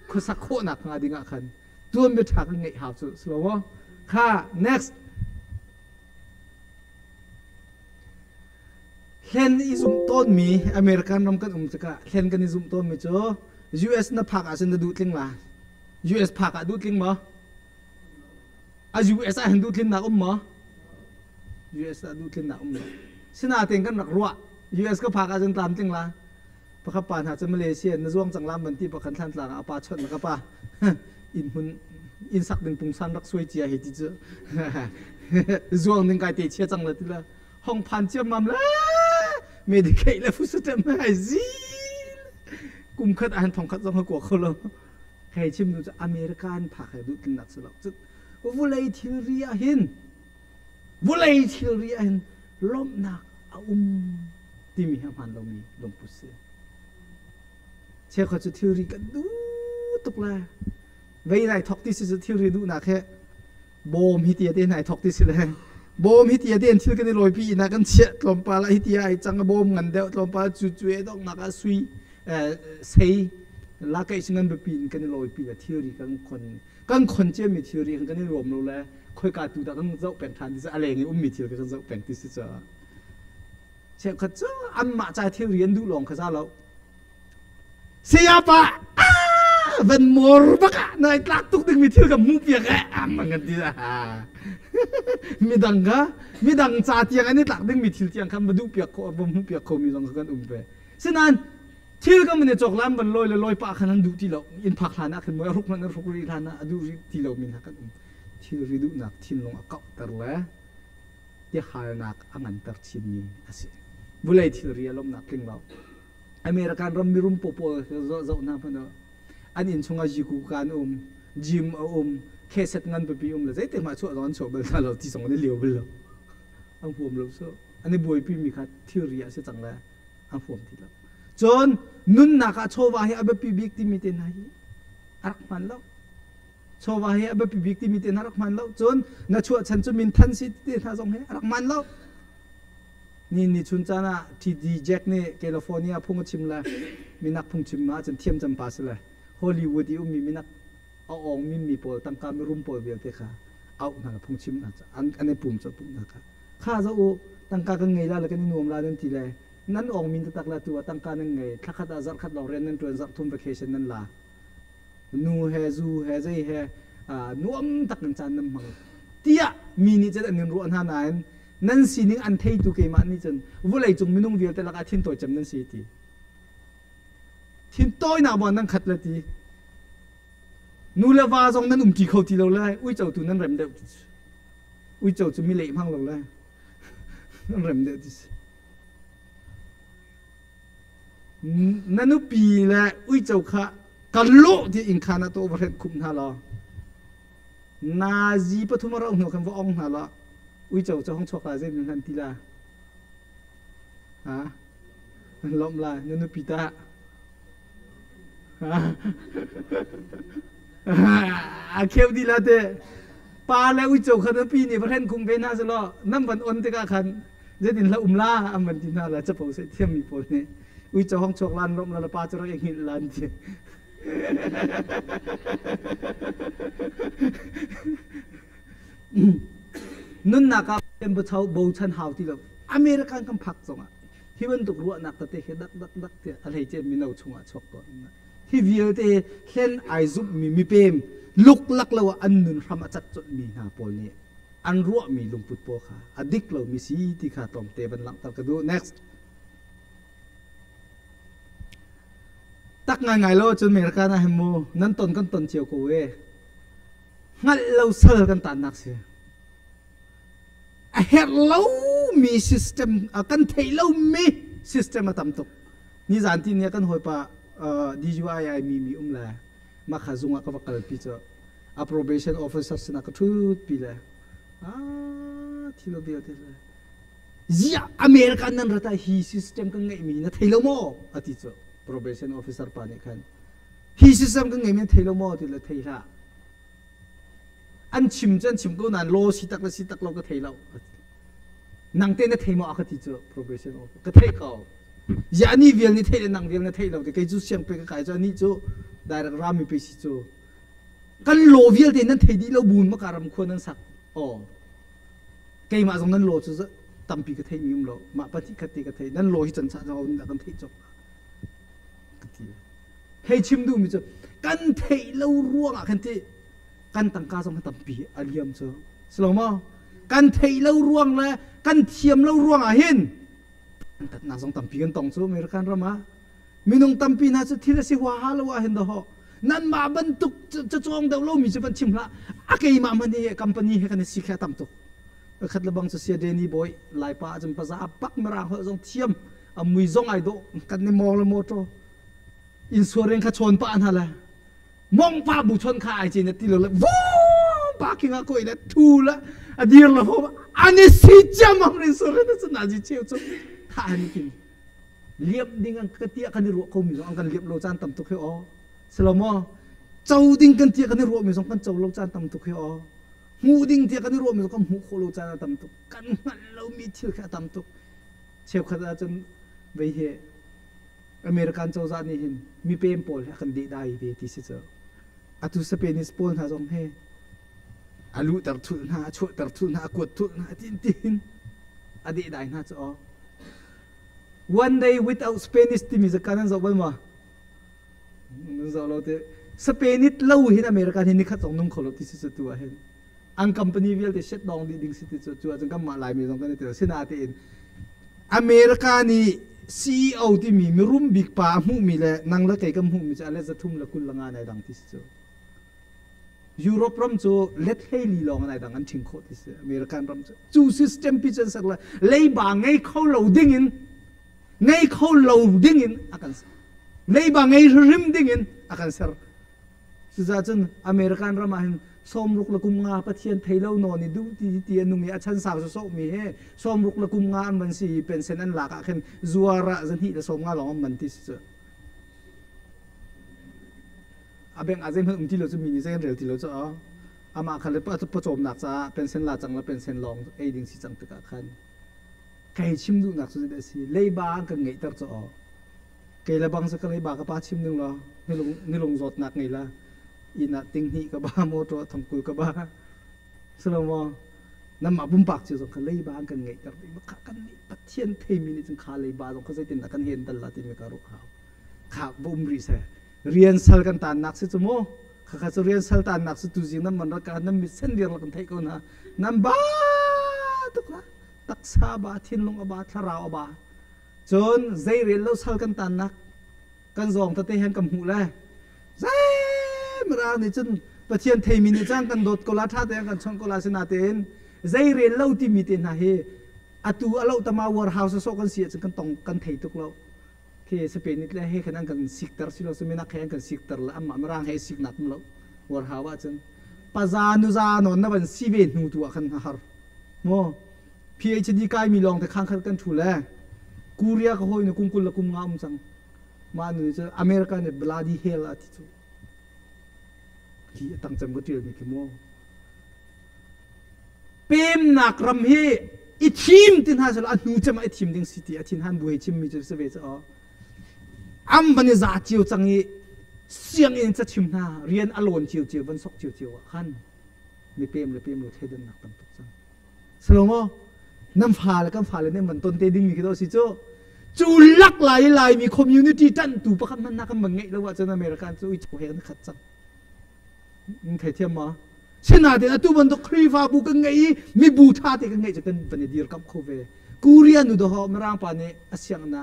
khuasak khawhnak hnga ding ah khan tuan bia ṭha kan ngeih hau cu si lo maw? Kha next Hlen i zumh tawnmi American ram kan um tikah hlen kan i zumh tawnmi cu US na phak ahcun na duh tling la. US phak ah duh tling maw? A US ah hin duh tlinnak um maw? US ah duh tlinnak um lo. Sinain kan rak ruah. US ka phak ahcun tlamtling la. Pakhat pa hna cu Malaysia na zuang cang lam ban ti pakhat thlan tlang ah a pa chawnh ka pa inn hmun inn sak ding pungsan rak suai cia hi ti cu zuang ding kai te chia cang la ti la hong phan ciam mam le Medicaid le fusutem hai zil kum khat an thong khat zong ha kua kho lo hei chim nu cu American phak he duh tling nak si lo cu vulei thilri ah hin vulei thilri ah hin lawmhnak a um timi hi a hmaan lomi lungput si. Cheukhat cu thilri kan duh tuk le vei nai thok ti si cu thilri duhnak he bawm hi tia te nai thok ti si le bawm hi tia te thil kan i lawipi ina kan chiah tlawmpal ah hi tia ai cang bawm ngan deuh tlawmpal cu cu e donghnak ah sui sei la kai singan biapi in kan i lawipi le thilri kan khon kan khon ciami thilri kan i ruam lo le khoika tu dah kan zoh peng ṭhan ti si a leng i ummi thil kan zoh peng ti si caah cheukhat cu anmah ca thilri an duh lawng kha za lo sayapa van mor bak ah nai tlak tuk dingmi thil ka hmuh piak eh ang kan ti midang ka midang ca tiang an i tlak dingmi thil tiang khan va duh piak kho va hmuh piak khomi zong kha kan um ve sinain thil kan van i cawk lam van lawi le lawi pah khan an duh ti lo inn phak hlan ah khin moi a ruk hmanh a ruk rih hlan ah a duh rih ti lo mi hna kan um thil ri duhnak thinlung a kauhter le tihalnak a nganter chinmi a si vulei thilri a lawmhnak tling lo American ram mirum pawl zoh hna hmanh ah an inn chungah ziku kan um gym a um kheset ngan pipi um le zeitik mah chuah zong an chuah bal hna lo ti zong an i lio bal lo an huam lo so an i buaipi mi kha thilri a si cang le an huam ti lo. Cun nunnak ah chawva hi a biapi bik timi te hna hi a rak hman lo. Chawva hi a biapi bik timi te hna rak hman lo. Cun na chuahchan cu minthan si ti hna zong hi a rak hman lo. Ni ni chun caan ah TD Jack nih California phung a chim le minak phung chim ma cun thiam cem pa si le Hollywood i ummi minak a awng minmi pawl tangka mirum pawl vialte kha auh hna le phungchim hna an i pum cu pum hna kha kha zo u tangka kan ngei la le kan i nuam la nan ti le. Nan ong min taktak la tu ah tangka nan ngei. Thlakhat ah zarhkhat lawng rian nan ṭuan, zarhthum vacation nan la. Nu he zu he zei he nuam tak in caan nan hmang. Tiah mi nih cun an in ruah hna nain nan sining an theitu keimah nih cun vawleicung minung vialte lakah thintawi cem nan si ti. Thintawinak maw nan khat le ti. Nu le va zong nan umṭi kho ti lo le uico tu nan rem deuh. Uico cu mi leh hmang lo le nan rem deuh ti si. Na nupi le uico kha kan lawh ti inn khan ah tawh va hrenh khumh hna law nazi pathum a rauh hnu khan va ong hna law uico cu hong chuak la zei nan ti la ha nan lawmh la na nupi tah A kheu dih la te. Pa le uico kha nupi nih va hren khung ve hna selaw nan van on tikah khan zeitin hla um la an van ti hna la capo seh thiammi pawl nih uico hong chuak lan lawmh la la pa cu rak i hngilh lan ti. Nunnak ah bochan hau ti lo. American kan phak zongah hi bantuk ruahnak tete khi dak dak dak tiah a hleice mino chungah chuak tawn. Hi vialte hlen ai zumhmi mipem luklak lo ah an nun hram a cat colhmi hna pawl nih an ruahmi lungput pawl kha a dik lomi si ti kha tlawmte van langhter ka duh. Next. Tak ngaingai lo cun America na hem mu nan ton kan ton cio ko e. Hngalh lo sal kan tannak si. A herh lomi system kan theih lomi system a tam tuk. Nizan ti ni kan hawipa DUI ai mi mi um le makha zung ah ka va kalpi cu a probation officer sinah ka thut pi le ah thilo vialte le ziah America nan rata hi system kan ngeih mi na thei lo maw ati cu probation officer pa nih khan hi system kan ngeih mi na thei lo maw ti le thei hlah An chim cu an chim ko nain law si tak le si tak lo ka thei lo. Nang te na thei maw a ka ti cu probation officer ka thei ko. Ya ni vial ni thei le nang vial na thei lo ti kei cu siang pe ka kai cu ani cu direct rami pe si cu kan law vialte nan thei dih lo bun maka ram khua nan sak oh keimah zong nan law cu tampi ka thei mi um lo mah pahnih khat te ka thei nan law hi can sa zong kan theih cawk ka ti hei chim duh mi cu kan theih lo ruang ah khan ti kan tangka zong tampi a liam cu si lo maw kan theih lo ruang le kan thiam lo ruang ah hin tatnak zong tampi kan tong cu American ram ah minung tampi hna cu thil a si huaha lo ah hin daho nanmah bantuk cacawng deuh lo mi cu van chim hlah a keimah man hi company he kan si kha tam tuk khat le bang cu sia Danny boy laipa cun paza pak mirang holh zong thiam a mui zong ai dawh kan ni mong le motor insurance kha chawn pa hna le mong pa bu chon kha ai chin ti lo le vum parking ah koi le thu le a dir le fo ani si chiam am insurance cu na ji cheu chu tha ani kin liap ding an ka tia kan i ruah ko mi zong an kan liap lo caan tam tuk hi o silo co ding kan tia kan i ruah mi zong kan co lo caan tam tuk hi o hmuh ding tia kan i ruah mi zong kan hmuh khawh lo caan a tam tuk kan hngalh lo mi thil kha a tam tuk cheukhat ahcun vei hi American cozah nih hin mipem pawl hi a kan dehdai ve ti si cu. Atu Spanish pawl hna zong hi a luhter thulh hna, a chuahter thulh hna, a kuat thulh hna, tin tin a dehdai hna cu aw. One day without Spanish timi zaka nan zoh bal ma? Nan zoh lo te. Spanish lo hin American hi nikhat zong nung kho lo ti si cu tu ah hin. An company vialte shit dong dih ding si ti cu cu ahcun kanmah Laimi zong kan i tel. Sinain America nih CEO timi mirum bik pa a hmuhmi le nang le kei kan hmuhmi cu a let 325 nai dang ti si cu. Europe ram cu let 14 lawng nai dang an ṭhing khawh ti si. American ram cu cu system pi cu an ser le leiba ngei kho lo ding in ngei kho lo ding in a kan ser. Leiba ngei hrim ding in a kan ser. Cucaah cun American ram ah hin 60 le kum nga Pathian thei lo nawn i duh ti ti a nung i a chan sau sawsawhmi he 60 le kum nga an van si i pension an lak ah khin zuar ah 250 lawng an man ti si cu. A beng ah zeihmanh um ti lo cu mi nih zei an rel ti lo cu amah kha le pawcawmnak caah pension la cang le pension lawng ei ding si cang tikah khan kai chim duhnak cu zeidah a si leiba an kan ngeihter cu aw Kei le bang cu ka leiba ka pa chim ning law nilung zawtnak ngei la inn ah ting hnih ka ba motor thongkul ka ba silo maw? Namah pumpak cio zong kha leiba an kan ngeihter dih. Kha kan nih Pathian theimi nih cun kha leiba zong kha zeitindah kan hen dal la timi ka ruah hau. Kha va um rih seh. Rian sal kan tannak si cu mu. Kha kha cu rian sal tannak si tuzing nan man rak nan mit sen dir la kan theih ko na. Nan ba tuk la. Taksa ba, thinlung a ba, thlarau a ba. Cun zei rel lo sal kan tannak kan zawng tete hen kan hmuh le zei mirang nih cun Pathian theimi nih cun kan dawt ko la ṭha tein kan chawnh ko la sinatein zei rel lo timi te hna hi atu a lo tama warehouse sawh kan si ahcun kan tong kan thei tuk lo khi Spain nih le he khan an kan sikter si lo minak he an kan sikter le amah mirang he siknak um lo warehouse ahcun paza nuza non na van si ve hnu tu ah khan har mo PhD kai mi lawng te khang khat kan thu le Korea ka hawi nu kum kul le kum nga um cang mah nu cu America nih bloody hell a ti cu khi atang cem ka tial mi khi mu pemnak ram hi i thim ti hna sel a hnu cem ah i thim ding si ti a thin han bu he chim mi cu si ve cu am van i za cio cang i sianginn ca chim hna rian a lawn cio cio van sok cio cio ah khan mi pem le pem lo thleidannak tam tuk cang Salomo nan fale kan fale nih man ton te ding mi khi si cu cu lak lai lai mi community tan tu pakhat hmanh na kan van ngeih lo ahcun American cu ui he kan khat cang thei thiam ma sinain atu bantuk Khrihfabu kan ngeih i mibu tha te kan ngeih cu kan van i dirkamh kho ve Korea nu doho mirang pa nih a siang na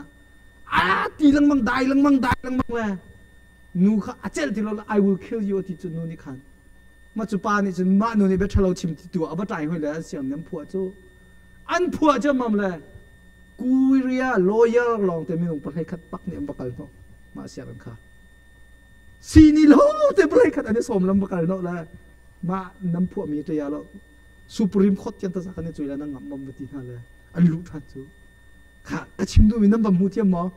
a ti lengmang dai lengmang dai lengmang le nu kha a celh ti lo I will kill you ti cu nu nih khan ma cu pa nih cun mah nu nih bia ṭhalo chim ti tu a va ṭai hoi le an siang an phuah cu an phuah cu mam le Korea lawyer lawng te minung pahlei khat pak nih an va kal hnawh mah sianginn kha sini lo te pahlei khat an i sawm lam va kal hnawh le mah nan phuah mi ṭia lo Supreme Court tiang ta kan i cui la nan ngam mam va ti hna le an luh ṭhan cu Kha ka chim duhmi nan va hmu thiam maw?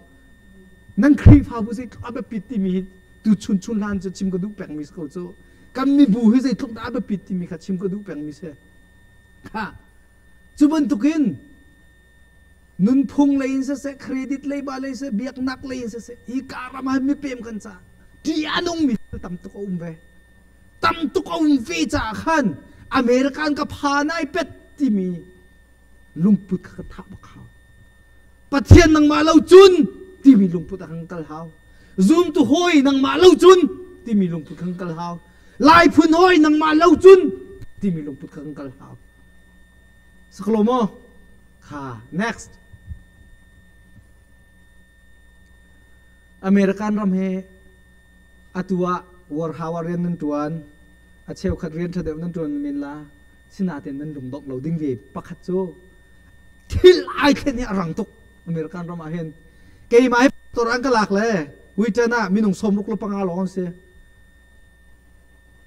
Nan Khrihfabu zeitluk a biapit timi hi tu chun chun hlan cu chim ka duh pengmi si ko cu. Kan mibu hi zeitluk dah a biapit timi kha chim ka duh pengmi si. Kha cu bantukin nunphung lei in siseh, credit lei ba lei siseh, biaknak lei in siseh, hi ka ram ah mipem kan ca ṭih a nungmi thil tam tuk a um ve. Tam tuk a um ve caah khan American ka phan ai pet timi lungput kha ka thah bak hau. Pathian nangmah lo cun timi lungput a kan kal hau. Zumtu hawi nangmah lo cun timi lungput kan kal hau. Lai phun hawi nangmah lo cun timi lungput kha kan kal hau. Saklo maw? Kha next. American ram he atu ah warhawa rian nan tuan a cheukhat rian ṭha deuh nan ṭuan men la sinain nan lungdongh lo ding ve pakhat cu thil ai thlen hi a rang tuk American ram ah hin keimah hi tor an ka lak le weekend ah minung 65 lawng an si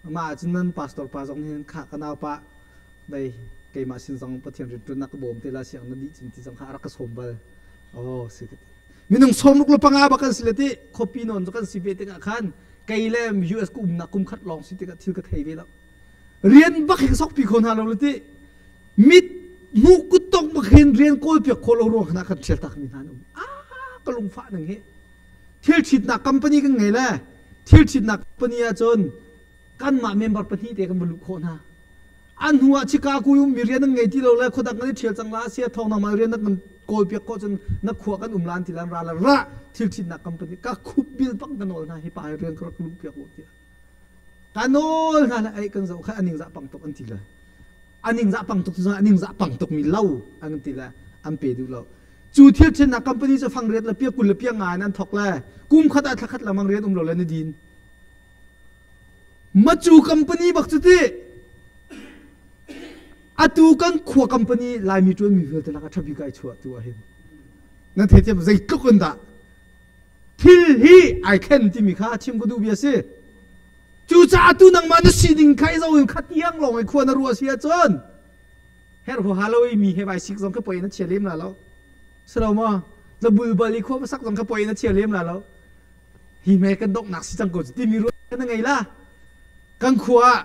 amah ahcun nan pastor pa zong hin kha ka nau pa dei keimah sin zong Pathian rianṭuannak ka bawm te la siang na dih cun ti zong kha a rak ka sawm bal oh si ka ti minung 65 bak kan si le ti khuapi nawn cu kan si ve tikah khan kei le US ka umnak kum khat lawng si tikah thil ka thei ve lo rian bak hi ka sokpi kho hna lo le ti mit mu kuttok bak hin rian kawl piak khawh lo ruang hna kan ṭhial tak mi hna an um ah ka lungfah ning hi thil ṭhitnak company kan ngei le thil ṭhitnak company ahcun kanmah member pahnih te kan va luh khawh hna an hnu ah Chicago um mi rian an ngei ti lo le khuadang kan i ṭhial cang la sia thawng nangmah rian na kan kawl piak khawh cun na khua kan um lan ti lan ra la ra thil ṭhitnak company ka khup bil bang ka nawl hna hi pa hi rian ka rak luh piak u tiah ka nawl hna le ei kan zoh kha aning zah pang tuk an ti le aning zah pang tuk cu aning zah pang tuk mi lo an ti le an pe duh lo cu thil ṭhennak company cu fang riat le pia kul le pia nga in an thok le kum khat ah thla khat lamang rian um lo le na din Macu company bak cu ti atu kan khua company Laimi ṭuan mi vialte lakah ṭha bik ai chuah tu ah hin nan theithiam zeitluk in dah thil hi ai thlen timi kha chim ka duh bia si cucaah tu nangmah na sining kha i zo in kha tiang lawng i khua na ruah si ahcun herh huaha lo i mi he vai sik zong kha poi na chia lem la lo silo maw na bulbal i khua sak zong kha poi na chia lem la lo hi me kan donghnak si cang ko timi ruah na ngei la kan khua ah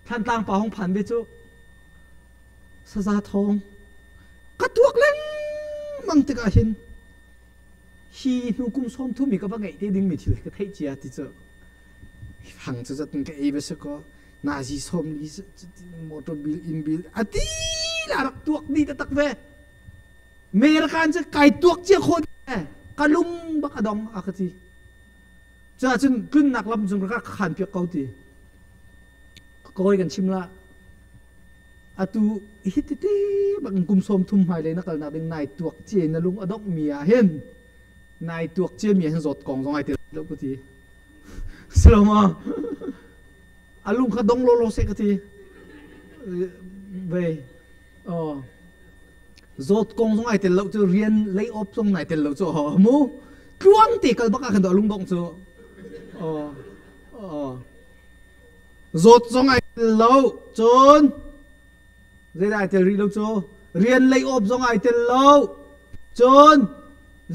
Thantlang pa hong phan ve cu saza thawng ka tuak lengmang tikah hin hi hnu kum sawm thum i ka va ngeih te ding mi thil ka theih cia ti cu fang cu zat ka ei va si ko. Nazi 40 motor bill in bill ati la rak tuak di tak ve. American cu kai tuak cia kho ka lung bak adong a ka ti. Cuahcun tlunnak lam cung ka khan piak ko ti. Kawi kan chim la. Atu hi tete bak kum 30 hmailei na kalnak ding nai tuak cia na lung adongh mi ah hin nai tuak cia mi hin zawt kong zong ai tel lo ka ti. Silo ma? A lung kha dong lawlaw seh ka ti. Ve. Oh. Zawt kong zong ai tel lo cu rian lay off zong nai tel lo cu mu. Tluang te kal bak ah khan lung dong cu. Oh. Oh. Zawt zong ai tel lo cun zeidah ai tel rih lo cu rian lay off zong ai tel lo cun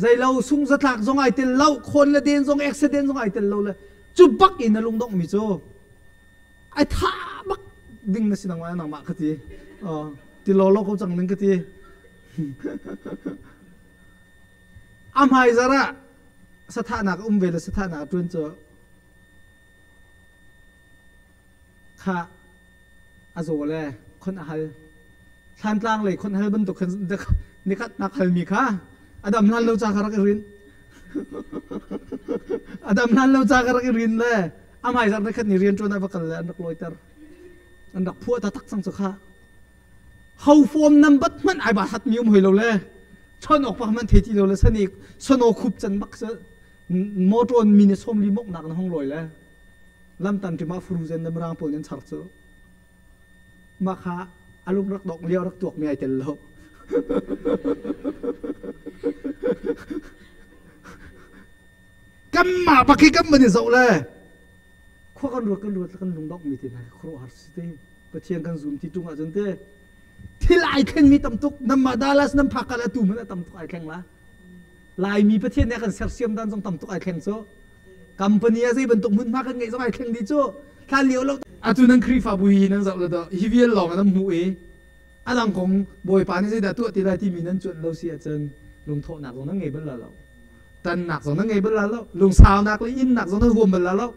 zeilo sung zatlak zong ai tel lo khawn le den zong accident zong ai tel lo le cu bak in na lungdongh mi cu ai tha bak ding na si nangmah nangmah ka ti ti law law ko cang ning ka ti a hmai zar ah sathahnak um ve le sathahnak ṭuan cu kha a zaw le khon a hal thlantlang lei khon hal bantuk khan nikhat nak halmi kha a dam hlan lo ca kha rak i rin a dam hlan lo ca kha rak i rin le a hmaizarh ni khat ni rian ṭuan ah va kal le an rak lawiter an rak phuah taktak cang cu kha ho form nam bat hmanh ai ba hat mi um hoi lo le chon ok pak man thei ti lo le sani sono khup chan bak se motor mi ni 40 mok nak na hong loi le lamtan ṭima furuzen le mirang pawl nih an char cu mah kha a lung rak dong lio rak tuak mi ai tel lo. Kanmah bak hi kan van i zoh le khua kan ruat kan ruat kan lungdongh mi te hna khuaruahhar si te Pathian kan zum ti ṭung ahcun te thil ai thleng mi tam tuk namah Dallas nan phak kal atu man a tam tuk ai thleng la Laimi Pathian nih a kan sersiam dan zong tam tuk ai thleng cu. Company ah zei bantuk hmunhma kan ngeih zong ai thleng dih cu. Hlan lio lo atu nan Khrihfabu hi nan zoh le do hi vial lawng nan hmuh i a dang kong Bawipa nih zeidah tuah ti lai timi nan cuanh lo si ahcun lungthawhnak zong nan ngei bal la lo. Tannak zong nan ngei bal la lo. Lungsaunak le innak zong nan huam bal la lo.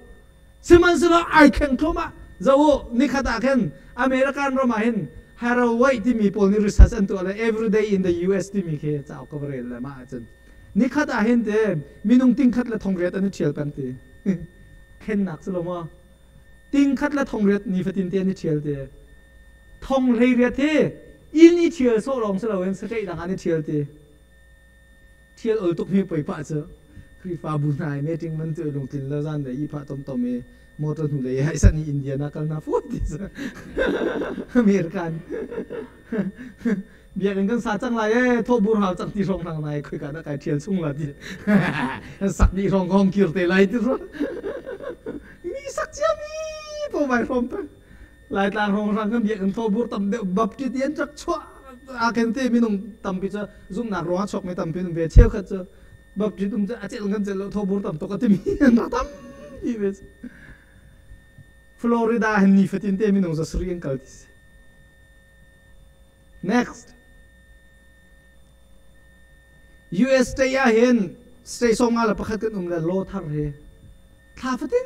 Sihmanhsehlaw ai thleng thluahmah. Zoh u, nikhat ah khin American ram ah hin Haraway timi pawl nih research an tuah le Everyday in the US timi khi cauk ka va rel le mah ahcun nikhat ah hin te minung tingkhat le 8,000 an i ṭhial peng ti. Khennak si lo maw? Tingkhat le 8,000 nifatin te an i ṭhial ti. 18,000 hi inn i ṭhial sawh lawng si loin state dang ah an i ṭhial ti. Ṭhial ol tuk mi poi pah cu Khrihfabu hna i meeting man tu lungtlin lo zan le i phah tomtom i motor hnu lei ai san i Indiana kal na fu ti cu American biakinn kan sa cang lai e thawhbur hau cang ti hrawng hang nai khoi ka dah kai ṭhial chung la ti sak dih hrawng hong kir te lai ti mi sak cia mi po vai hrawm pe Laitlang hrawnghrang kan biakinn thawbur tam deuh Baptist an rak chuah a ken te minung tampi cu zumhnak ruangah chuakmi tampi um ve cheukhat cu Baptist um cu a celh kan celh lo thawbur tam tuk a timi an rak tampi ve. Florida hin nifatin te minung 700 an kal ti si. Next. US state ah hin state 51 kan um le law thar he thla fatin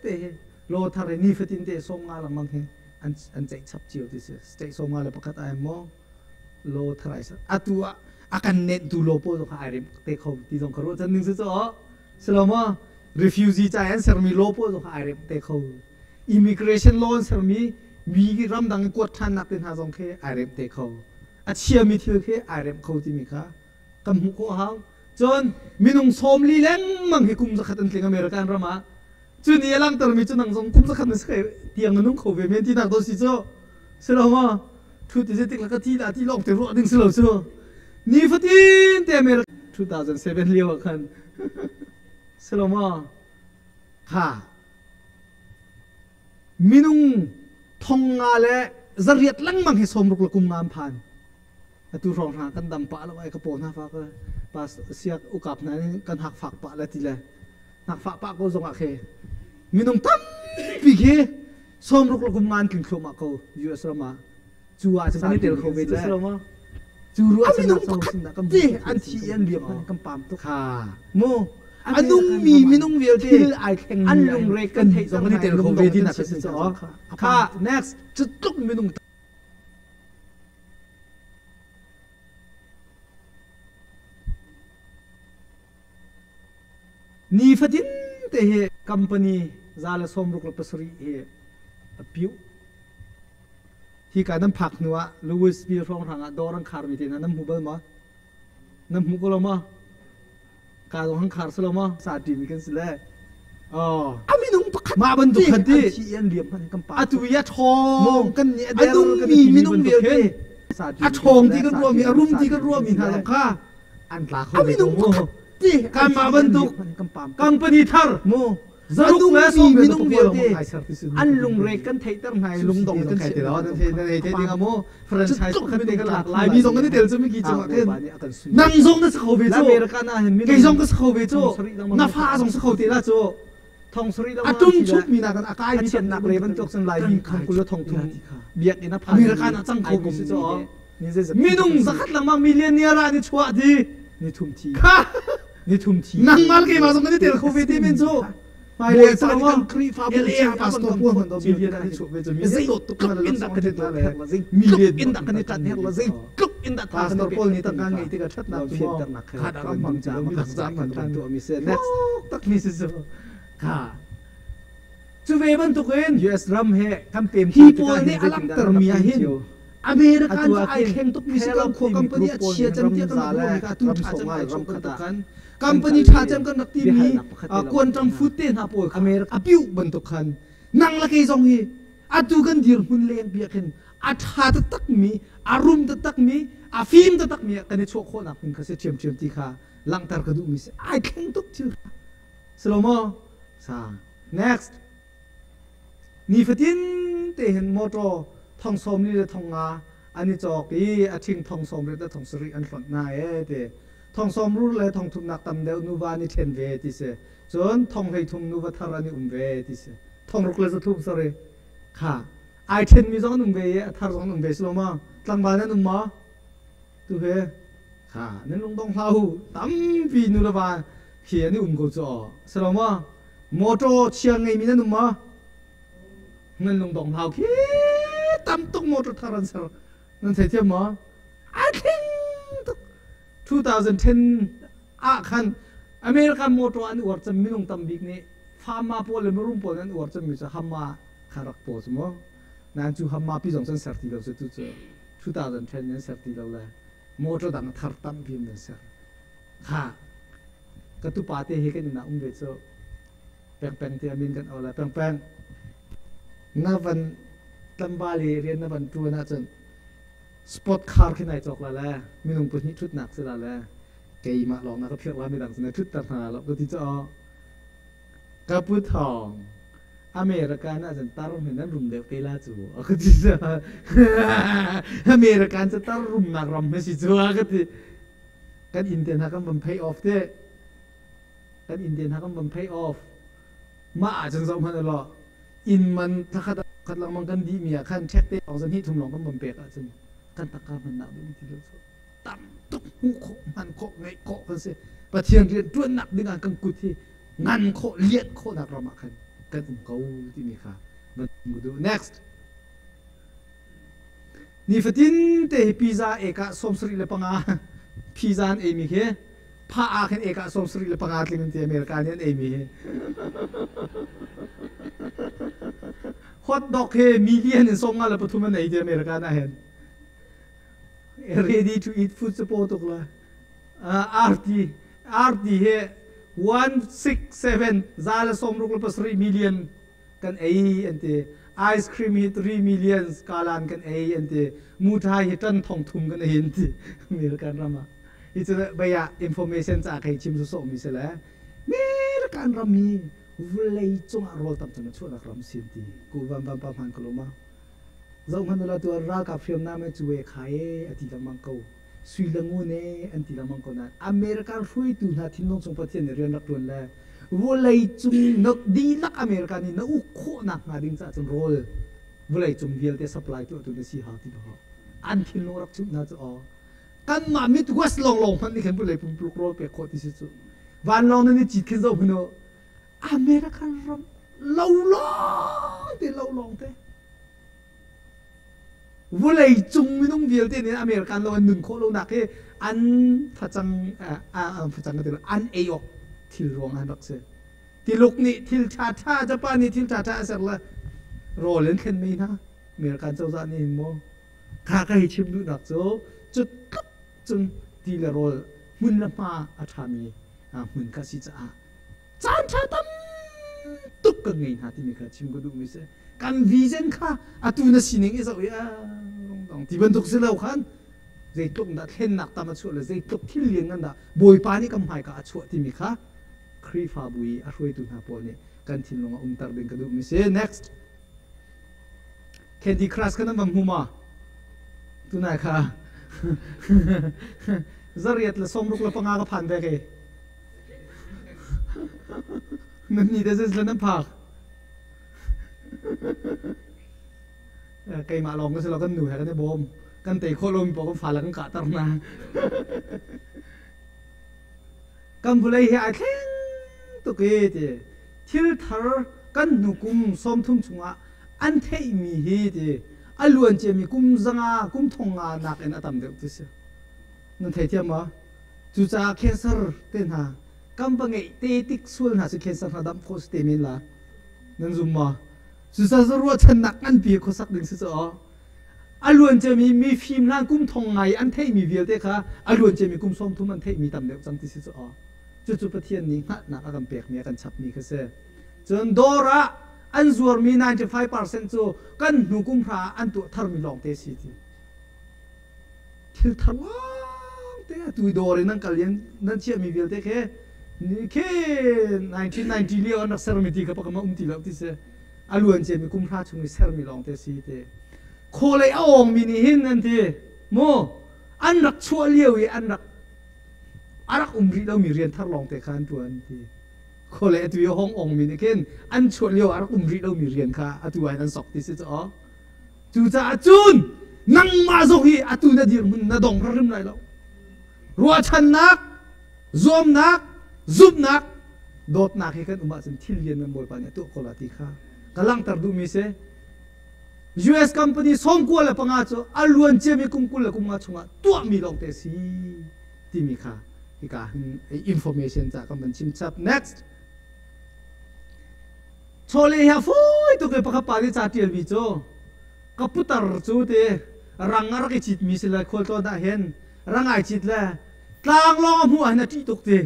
te hi law thar hi nifatin te 50 lengmang hi an ceih chap cio ti si. State 51 ai maw law thar ai atu ah a kan nentu law pawl zong kha ai rem te kho ti zong kha ruah chan ning si cu silo maw refugee ca an sermi law pawl zong kha ai rem te kho immigration law an sermi mi ramdang in kuat ṭhannak te hna zong khi ai rem te kho a chiami thil khi ai rem kho timi kha kan hmuh khawh hau. Cun minung 40 lengmang hi kum 100 an tling American ram ah. Cu ni a langhtermi cu nang zong kum 100 na si tiang na nung kho ve men tinak to si cu. Si lo maw? Thu ti tik la ka thi la ti lawng te ruah ding si lo cu. Nifatin te America 2007 lio ah khan si lo maw? Kha minung 5800 lengmang hi 60 le kum nga an phan. Atu hrawng hna kan dam pah lo ai ka paw hna fak pa siak ukap hna nih kan hak fak pah le ti le hnak fah pah ko zong ah khi minung tampi khi 60 le kum nga an tling thluahmah ko US ram ah cu ah cun kan i tel kho ve le Cu ruah minung pakhat te an thi an liam kan pam tuk kha mu. A nungmi minung vialte thil ai thleng an lungre kan theih zong kan i tel kho ve ti nak si cu. Kha next. Cu tluk minung Nifatin te hi company 167 hi a piuh. Hi ka nan phak hnu ah Louisville hrawnghrang ah dawr an kharmi te hna nan hmu bal maw? Nan hmu ko lo maw? Ka zong han khar si lo maw? Sa ṭimi kan si le. Oh. A minung pakhat mah bantuk khan ti an thi an liam hman kan pa. Atu i a ṭhawng kan nih a nungmi minung vialte a ṭhawng ti kan ruahmi a rum ti kan ruahmi hna zong kha an tla kho a minung pakhat ti kanmah bantuk company thar mu zaruk le sawm minung vialte an lungre kan theihter hna i lungdong kan si ti lo nan thei nan thei ding amu franchise pakhat te kan lak lai mi zong kan i tel cu mi ki cungah khin nang zong na si kho ve cu kei zong ka si kho ve cu na fa zong si kho te la cu thong sari a tum chuk mi na kan a kai mi chiatnak le bantuk cun lai mi thong kul thong thum biakinn a phan American a cang kho mi si cu minung zakhat lengmang millionaire ah ni chuah di ni thum thi kha ni thum thi nangmal keimah zong kan i tel kho ve te men cu hmailei caan kan Khrihfabu LA pastor pawl hmanh do million an i chuah ve cu mi zei tluk in dah kan i dawt herh la zei tluk in dah kan i ṭanh herh la zei tluk in dah tha pastor pawl nih tangka ngei tikah ṭhatnak cu kha dah kan hmang ca mi dang zam kan kan tuah mi si next tak mi si cu kha cu ve bantukin US ram he kan pem hi pawl nih a langhter mi ah hin American cu ai thleng tuk mi si ko khua company a chia cem tiah kan rak ruah mi kha tu ṭha cem ai chuah bantuk khan company ṭha cem kan rak ti mi quantum food te hna pawl kha a piuh bantuk khan nang le kei zong hi atu kan dirhmun leng bia khin a ṭha taktak mi a rum taktak mi a fim taktak mi kan i chuah khawhnak hmun kha si ṭhiamṭhiam ti kha langhter ka duh mi si ai thleng tuk thil kha si lo maw sa next Nifatin te hin motor thong sawm li le thong nga an i cawk i a ṭhing thong sawm riat le thong sarih an hlonh hna ee ti. Thong sawm rur le thong thumnak tam deuh nuva an i ṭhen ve ti si. Cun thong 13 nuva thar an i um ve ti si. Thong ruk le zathum sorry. Kha ai ṭhenmi zong an um ve i a thar zong an um ve si lo maw? Tlangval nan um maw? Tu he kha nan lungdong hlah u. Tampi nu le va khi an i um ko cu aw. Si lo maw? Motor chia ngeimi nan um maw? Nan lungdong hau khi tam tuk motor thar an ser. Nan thei thiam maw? A thling tuk. 2010 ah khan American motor an uar cem minung tam bik nih farmer pawl le mirum pawl an uar cemmi cu Hamma kha rak paw cu mu. Nan cu Hamma pi zong can ser ti lo cu tu cu 2010 nan ser ti lo le motor dang thar tampi nan ser. Kha ka tupa te hi kan inn ah um ve cu pengpeng te min kan au la pengpeng na van tlangval i rian na van ṭuan ahcun sport car khi nai cawk la le minung pahnih ṭhutnak si la le keimah lawng na ka phirh la midang cu na ṭhutter hna lo ka ti cu ka pu thawng American ahcun tar hin nan rum deuh te la cu a ka ti American cu tar rumnak ram hi si cu a ka ti kan inn te hna kan van pay off te kan inn te hna kan van pay off mah ahcun zoh hmanh law inn man thakhat khat lengmang kan dih mi ah khan check te lawng zan hnih thum lawng kan van pek ahcun kan takka hman nak ding ti lo cu tam tuk hmuh khawh hman khawh ngeih khawh kan si Pathian rian ṭuannak ding ah kan kut hi ngan khawh lianh khawhnak ram ah khan kan um ko timi kha van duh next Nifatin te hi pizza ekah 75 pizza an eimi khi pha ah khin ekah 75 tling an ti America nih an eimi hi. Hot dog hi million in 53 an ei ti America ah hin. Ready to eat food cu paw tuk la. RT RT hi 167 167 million kan ei an ti ice cream hi 3 millions kalan kan ei an ti muthai hi tan thong thum kan ei an ti American ram ah hi cu baya information ca kai chim so mi se le American ram hi vulei cungah rawl tam cem chuahnak ram sin ti ku vam vam pa hman ko ma zoh hman la tu ralkap hriamnam e cu e khai e ati lengmang ko sui le ngun e an ti lengmang ko nain American hruaitu hna thinlung chung Pathian nih rian rak ṭuan le vawlei cung na dihlak America nih na uk khawhnak hnga ding caah cun rawl vawlei cung vialte supply tuahtu na si hau ti lo an thinlung rak chimh hna cu aw kanmah Midwest lawnglawng hmanh nih khan vawlei pumpuluk rawl pek khawh ti si cu. Vanlawng nan i cit khin zoh hmanh u. American ram lo lawng te lo lawng te. Vulei cung minung vialte nih American lo an nun khawh lonak hi an facang facang ka ti lo an ei awk thil ruang an rak si. Tiluk nih thil ṭhaṭha Japan nih thil ṭhaṭha a ser le rawl in thlen mei hna American cozah nih hin maw kha ka hei chim duhnak cu cu tluk cun ti le rawl hmun le hma a ṭhami hmun kha si caah caan ṭha tam tuk kan ngei hna timi kha chim ka duhmi si. Kan vision kha atu na sining i zoh i dong ti bantuk si lo khan zeitluk dah thlennak tam a chuah le zeitluk thil lianngan dah Bawipa nih kan hmaika a chuah timi kha Khrihfabu i a hruaitu hna pawl nih kan thinlung ah umter ding ka duhmi si. Next. Candy Crush kha nan van hmu ma? Tunai kha 865 ka phan ve ke. Nan ni te zis nan phak. Keimah lawng ka si lo kan nu he kan i bawm. Kan tei khawh lomi paoh kan fale kan kahter hna. Kan vawlei hi ai thleng tuk i ti thil thar kan hnu kum 30 chungah an theihmi hi ti a luan ciami kum 500 kum 1000 nakin a tam deuh ti si. Nan theithiam maw? Cucaah cancer te hna kan va ngeih te tik sual hna cu cancer hna damh khawh si te men la. Nan zum maw? Cucaah ruahchannak nganpi khuasak ding si cu aw. A luan ciami mi fim hlan kum thong ngai an theihmi vialte kha a luan ciami kum 30 an theihmi tam deuh cang ti si cu aw. Cucu Pathian nih hngalhnak a kan pekmi a kan chapmi kha si. Cun dawr ah an zuarmi 95% cu kan hnu kum hra ah an tuah tharmi lawngte si ti. Thil thar lawngte atu i dawr in nan kal i nan chiahmi vialte khi khi 1990 lio an rak sermi ti kha pakam a um ti lo ti si. A luan ciami kum hra chung i sermi lawngte si ti. Khawlei a awngmi nih hin an ti mu an rak chuah lio i an rak a rak um rih lomi rian thar lawngte kha an ṭuan ti. Khawlei atu i a hong ongmi nih khin an chuah lio a rak um rih lomi rian kha atu ah hin an sok ti si cu aw. Cucaah cun nangmah zong hi atu na dirhmun na dong hrim lai lo. Ruahchannak, zuamnak, zumhnak, dawtnak hi kan um ahcun thil lian nan Bawipa nih a tuah ko la ti kha ka langhter duhmi si. US company 95 cu a luan ciami kum 25 chungah tuahmi lawngte si timi kha hika hin information ca kan van chim chap. Next. Chawleh hi a fawi tuk i pakhat pa nih ca ṭialmi cu ka putar cu ti rang a rak i citmi si le khualtlawn ah hin rang ai cit le tlanglawng a hmuh ah hin a ṭih tuk ti.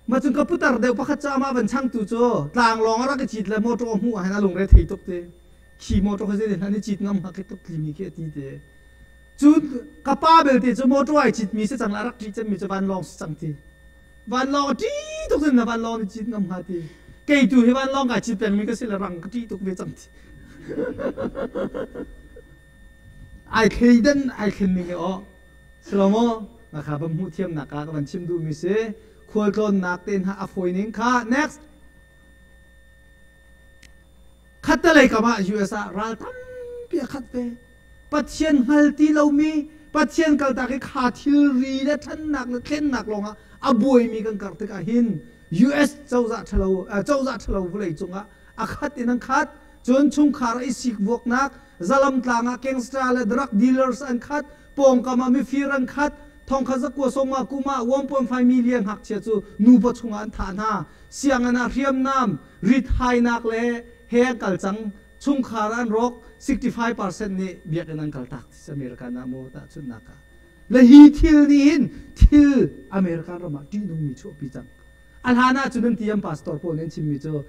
Mah cun ka putar deuh pakhat cu amah van changtu cu tlanglawng a rak i cit le motor a hmuh ah hin a lungre thei tuk ti. Khi motor kha zeitin an i cit ngam hnga khi tuk tlimi khi a ti ti. Cun ka pa belte cu motor ai citmi si cang le a rak ṭih cemmi cu vanlawng si cang ti. Vanlawng a ṭih tuk in na vanlawng ni cit ngam hnga ti. Kei tu hi vanlawng kai cit pengmi ka si le rang ka ṭih tuk ve cang ti. Ai thleidan ai thlen ning i aw. Silo maw? Na kha van hmuh thiamnak ah ka van chim duhmi si. Khualtlawnnak te hna a fawi ning kha next. Khattelei kam ah US ah ral tampi a khat ve. Pathian hngal ti lomi, Pathian kaltak i kha thilri le ṭhannak le thlennak lawngah a buaimi kan karh tikah hin US cozah ṭhalo cozah ṭhalo vawlei cungah a khat in an khat. Cun chungkhar i sikvuaknak, zalam tlang ah gangster le drug dealers an khat, pawngkam ah mifir an khat, thongkhat zakua sawmnga kum ah 1.5 million ngakchia cu nupa chungah an thah hna. Sianginn ah hriamnam, rithainak le he an kal cang. Chungkhar an rawk 65% nih biakinn an kal tak ti American ah maw tahchunhnak ah. Le hi thil nih hin thil American ram ah ṭihnungmi chuahpi cang. A hlan ah cun an ti an pastor pawl nih an chimmi cu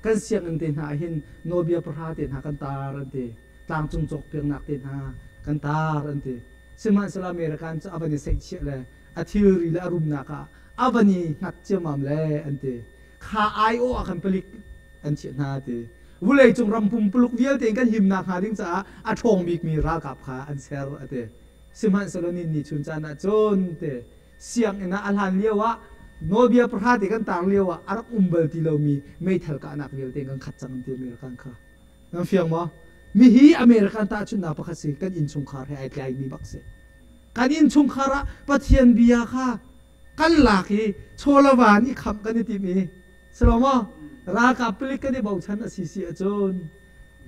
kan sianginn te hna ah hin nawlbia pahra te hna kan tar an ti. Tlangcung cawkpiaknak te hna kan tar an ti. Sihmanhsehlaw American cu a van i seihchiah le a thilri le a rumnak ah a van i hngat ciammam le an ti. Kha aiawh ah khan palik an chiah hna ti. Vawleicung ram pumpuluk vialte in kan himnak hnga ding caah a ṭhawng bikmi ralkap kha an ser a ti. Sihmanhsehlaw ni ni chun caan ah cun ti sianginn ah a hlan lio ah nawlbia pahra te kan tar lio ah a rak um bal ti lomi meithal kahnak vialte kan khat cang an ti American kha. Nan fiang maw? Mihi American tahchunhnak pakhat si kan innchungkhar he ai tlaimi bak si. Kan innchungkhar ah Pathian bia kha Kan lak i chawlava nih khamh kan i tim i si lo maw? Ralkap palik kan i bochan a si si ahcun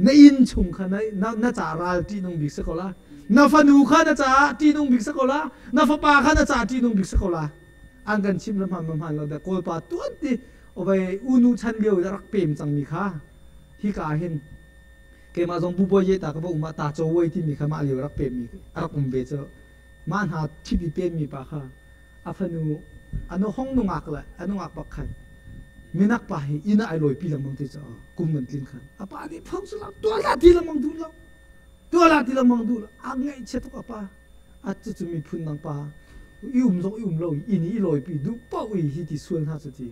na inn chung kha na, na, na ca ral ṭihnung bik si ko la. Na fanu kha na caah ṭihnung bik si ko la. Na fapa kha na caah ṭihnung bik si ko la. An kan chimh le hman ma hman lo dek Kawlpa tuan ti ovei unu chan lio i rak pem cangmi kha hika ah hin keimah zong bubuai ye ta ka va um ah ta chawei timi kha mah lio rak pemmi a rak um ve cu mah hna thipi pemmi pa kha a fanu anu hong nungak le a nungak bak khan minak pa hi inn ah ai lawipi lengmang te cu kum nan tlin khan a pa nih phang su tuah la ti lengmang duh lo tuah la ti lengmang duh lo a ngaihchia tuk a pa a cucu miphun dang pa i um zong i um lo inn i lawipi duh paoh i hi ti sual hna cu ti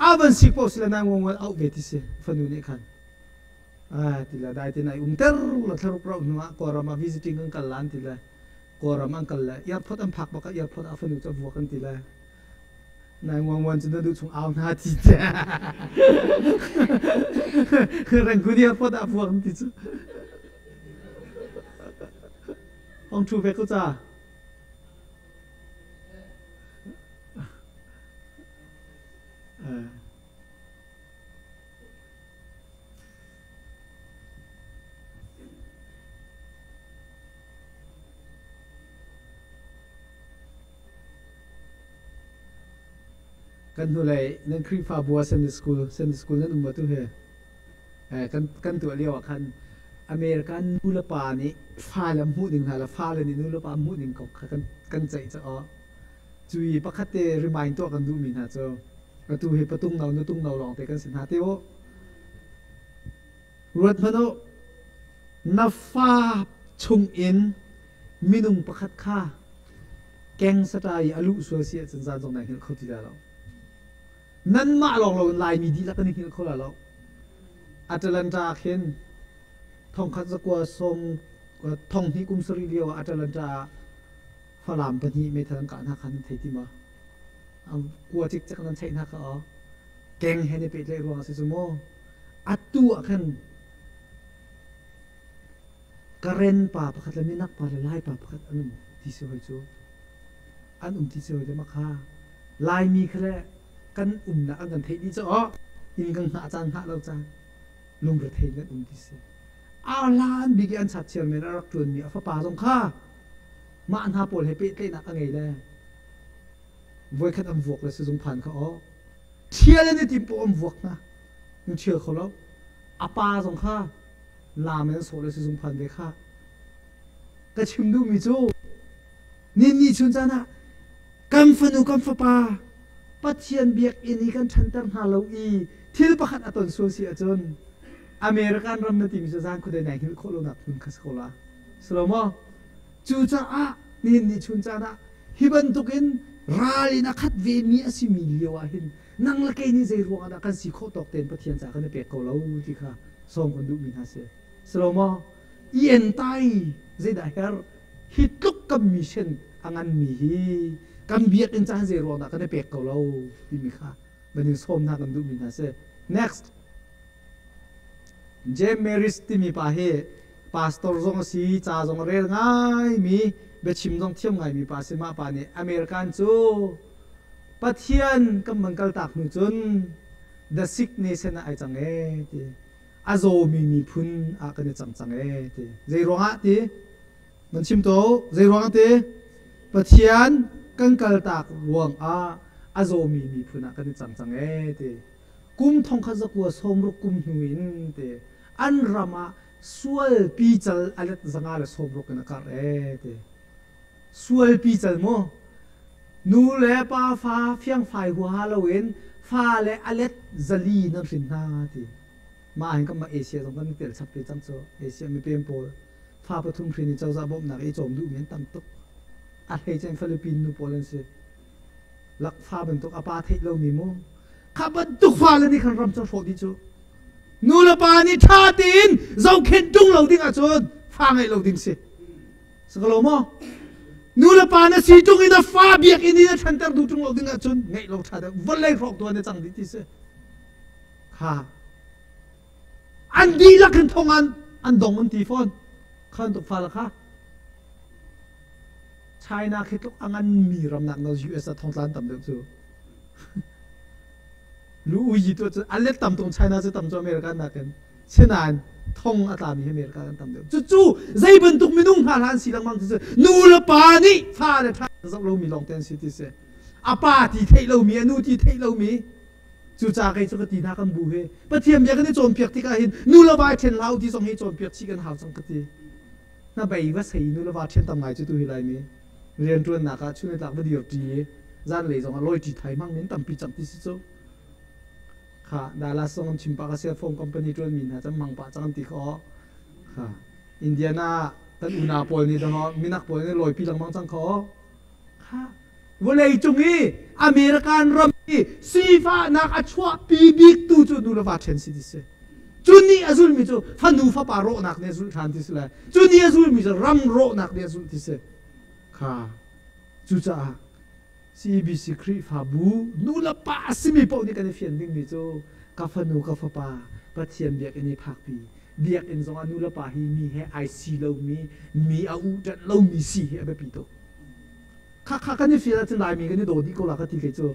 a van sik paoh sile nai ngong auh ve ti si fanu nih khan ah ti le dai te nai um ter la thlaruk rauh hnu ah Kawlram ah visiting kan kal lan ti le Kawlram an kal le airport an phak bak ah airport ah fanu cu a vuak an ti le 911 cu na duh chung au hna ti te Rangoon airport ah vuak an ti cu Ong thu ve ko ca Kan hnulei nan Khrihfabu ah Sunday school Sunday school nan um maw tu hi? Kan kan tuah lio ah khan American nu le pa nih fale hmuh ding hna le fale nih nu le pa hmuh ding kong kha kan kan ceih caah cu i pakhat te remind tuah kan duhmi hna cu atu hi patung no nutung no lawng te kan si hna te u. Ruat hmanh u, na fa chungin minung pakhat kha keng sata i a luh sual si ahcun zan zong nai hngilh kho ti lai lo. Nanmah lawng loin Laimi dihlak kan i hngilh kho lai lo. Atalanta khin thongkhat zakua sawm thonghnih kum sarih lio ah Atalanta ah Falam pahnih meithal an kah hna kha nan thei ti ma? Kua cikcek nan cheih hna kha aw. Keng he ne pehtlaih ruang a si cu maw? Atu ah khan Karen pa pakhat le minak pa le Lai pa pakhat an um ti si hoi cu. An um ti si hoi le makha Laimi kha le kan umnak an kan theih dih cu aw inn kan hngah caan hngah lo caan lungrethei in kan um ti si. Arlan bik i an chat chairman a rak ṭuanmi a fapa zong kha mah hna pawl he pehtlaihnak a ngei le voikhat an vuak le sizung phan kha aw ṭhial an i tim poh an vuak hna in ṭhial kho lo a pa zong kha lam in an sawh le sizung phan ve kha ka chim duhmi cu ni ni chun caan ah kan fanu kan fapa Pathian biakinn i kan ṭhanter hna lo i thil pakhat a ton sual si ahcun American ram na timi cu zan khuadei nai hngilh khawh lonak hmun kha si ko la si lo maw cucaah nihin ni chun caan ah hi bantukin ral in a khat vemi a simi lio ah hin nang le kei nih zei ruangah dah kan si khawh tawk tein Pathian ca kan i pek ko lo ti kha sawm kan duhmi hna si si lo maw i entai zeidah her hi tluk kan mission a nganmi hi kan biakinn caan zei ruang dah kan i pek ko lo timi kha van in sawm hna kan duhmi hna si next James Maris timi pa hi pastor zong a si ca zong a rel ngaimi biachim zong thiam ngaimi pa si mah pa nih American cu Pathian kan man kaltak hnu cun the sick nation ah ai cang ee ti a zawmi miphun ah kan i cang cang ee ti zei ruangah ti nan chim to zei ruangah ti Pathian kan kaltak ruangah a zawmi miphun ah kan i cang cang ee ti kum thongkhat zakua sawmruk kum hnu in ti an ram ah sual pical a let zanga le sawmruk in a karh ee ti sual pical mu nu le pa fa fiangfai huaha loin fa le a let zali nan hrin hna ti mah hin kan mah Asia zong kan tel chap ve cang cu Asia mipem pawl fa pathum hrin i cozah bawmhnak i cawm duhmi an tam tuk a hleice Philippine nu pawl an si lakfa bantuk a pa theih lomi mu kha bantuk fa le nih khan ram cu hrawh dih cu nu le pa nih ṭha tein zohkhenh ṭung lo ding ahcun fa ngeih lo ding si Sakalo maw? Nu le pa na si ṭung in a fa biakinn in a ṭhanter duh ṭung lo ding ahcun ngeih lo ṭha deuh vawlei hrawk tuan na cang dih ti si. Kha an dihlak in thong an an dong an ti fawn. Khan tuk fa la kha. China khi tluk a ngan mi ramnak na US ah thongtla an tam deuh cu. Lu uyi tu cu a let tam tung China cu tam cu America nakin. Sinain thong a tlami hi America kan tam deuh. Cucu zei bantuk minung hna hlan si lengmang ti si nu le pa nih fa le ṭha zoh lomi lawng te an si ti si. A pa ti theih lomi, a nu ti theih lomi Cucaah kei cu ka ti hna kan bu hi Pathian bia kan i cawnpiak tikah hin nu le va i ṭhen hlah u ti zong hi cawnpiak chih kan hau cang ka ti. Na bei va sei nu le va ṭhen tam ngai cu tu hi Laimi rianṭuannak ah chun le tlak va dir ṭi i zanlei zong ah lawi ṭi thai hmang min tampi cang ti si cu. Kha Dallas zong an chim pah ka cell phone company ṭuan mi hna cang hmang pah cang an ti kha aw. Kha Indiana kan unau pawl nih dong minak pawl nih lawipi lengmang cang kha aw. Kha Vawleicung i American ram i sifahnak a chuahpi biktu cu nu le va ṭhen si ti si. Cu nih a zulmi cu fanu fapa rawhnak nih a zulh ṭhan ti si lai. Cu nih a zulmi cu ram rawhnak nih a zulh ti si. Kha cucaah CBC Khrihfabu nu le pa a simi paoh nih kan i fian dingmi cu ka fanu ka fapa Pathian biakinn i phakpi biakinn zongah nu le pa hi mi he ai si lomi mi a uhṭanh lomi si hi a biapi tuk. Khakha kan i fial ahcun Laimi kan i daw dih ko la ka ti kei cu.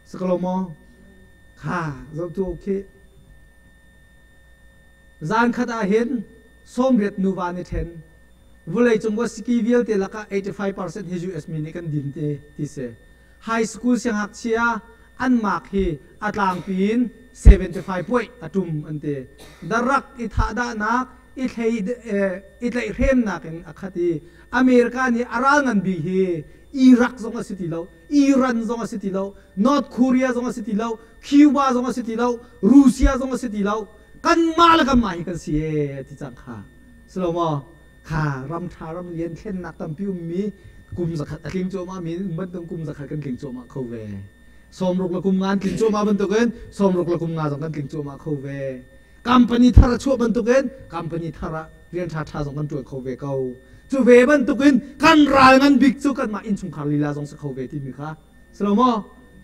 Si ko lo maw? Kha zoh tu okay. Zan khat ah hin 80 nuva ni ṭhen. Vawleicung siki vialte lakah 85% hi US mi nih kan din te ti si. High school siangngakchia an mark hi a tlangpi in 75 point a ṭum an ti. Darak i thahdahnak, i thlei i tlaihhremnak in a khat i America nih a ral ngan bik hi Iraq zong a si ti lo, Iran zong a si ti lo, North Korea zong a si ti lo, Cuba zong a si ti lo, Russia zong a si ti lo. Kanmah le kanmah hi kan si ee ti cang kha. Si lo maw? Kha ram ṭha ram lian thlennak tampi ummi kum zakhat a tling cuahmah mi bantuk kum zakhat kan tling cuahmah kho ve. 60 le kum nga an tling cuahmah bantukin 60 le kum nga zong kan tling cuahmah kho ve. Company thar a chuah bantukin company thar ah rian ṭha ṭha zong kan ṭuan kho ve ko. Cu ve bantukin kan ral ngan bik cu kanmah innchungkhar lila zong si kho ve timi kha si lo maw?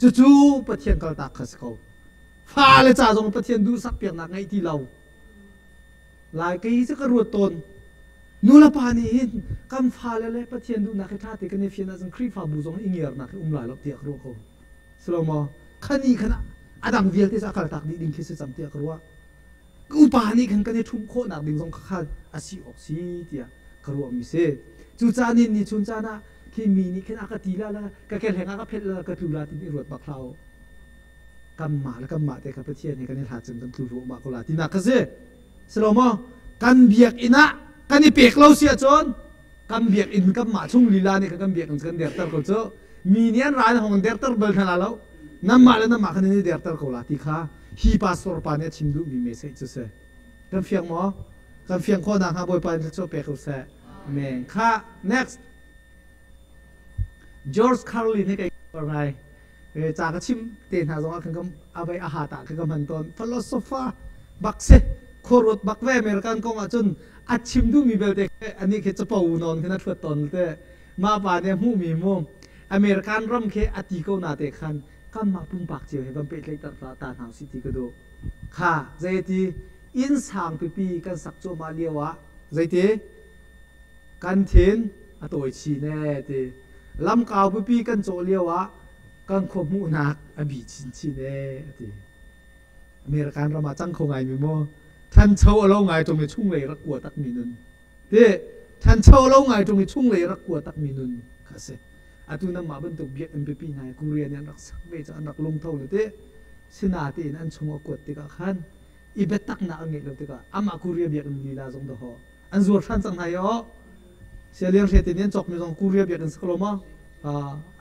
Cucu Pathian kaltak kha si ko. Fale ca zong Pathian duhsak piaknak ngeih ti lo. Lai kei cu ka ruat tawn. Nulepa nih hin kan fale le Pathian duhnak hi ṭha te kan i fian ahcun Khrihfabu zong i ngiarnak hi um lai lo tiah ka ruah ko. Si lo maw? Khani khan a dang vialte cu a kaltak dih ding khi si cang tiah ka ruah. Upa nih khan kan i ṭhumh khawhnak ding zong kha a si awk si tiah ka ruahmi si. Cucaah ni ni chun caan ah khi mi nih khin a ka ti la la ka kehleng ah ka phelh la ka tlu la ti i ruat bak hlah u. Kanmah le kanmah te kha Pathian he kan i hlat cun kan tlu ruahmah ko la tinak kha si. Si lo maw? Kan biakinn ah kan i pek lo si ahcun kan biakinn kanmah chung lila nih khan kan biakinn cu kan derter ko cu. Mi nih an ra in hong derter bal hna la lo. Nanmah le nanmah khan in i derter ko la ti kha hi pastor pa nih a chim duhmi message cu si. Kan fiang maw? Kan fiang khawh nakhnga Bawipa in thluachuah pek ko seh. Amen. Kha next. George Carlin hi kei ngai. Ca ka chim te hna zong ah khan ka avei a ha ta kha ka hman tawn. Philosopher bak si. Khuaruat bak ve American kong ahcun a chim duhmi belte anih khi capo nawn khin a thuat tawn te. Mah pa nih a hmuhmi mu American ram khi a ti ko na te khan kanmah pumpak cio he van pehtlaih ta hna usih ti ka duh. Kha zeiti inn sang pipi kan sak cuahmah lio ah zeiti kan thin a tawi chin ee ti lamkau pipi kan cawh lio ah kan khua hmuhnak a bi chinchin ee a ti. American ram ah cang kho ngai mi maw thancho a lo ngai ṭung i chunglei rak kua tak mi nun ti thancho a lo ngai ṭung i chunglei rak kua tak mi nun kha si. Atu nangmah bantuk biakinn pipi hna hi Korea nih an rak sak ve cu an rak lungtho le ti sinatein an chung a kuat tikah khan i biataknak an ngeih lo tikah amah Korea biakinn lila zong dahawh an zuar hran cang hna i aw sialiang hrete nih an cawkmi zong Korea biakinn si ko lo maw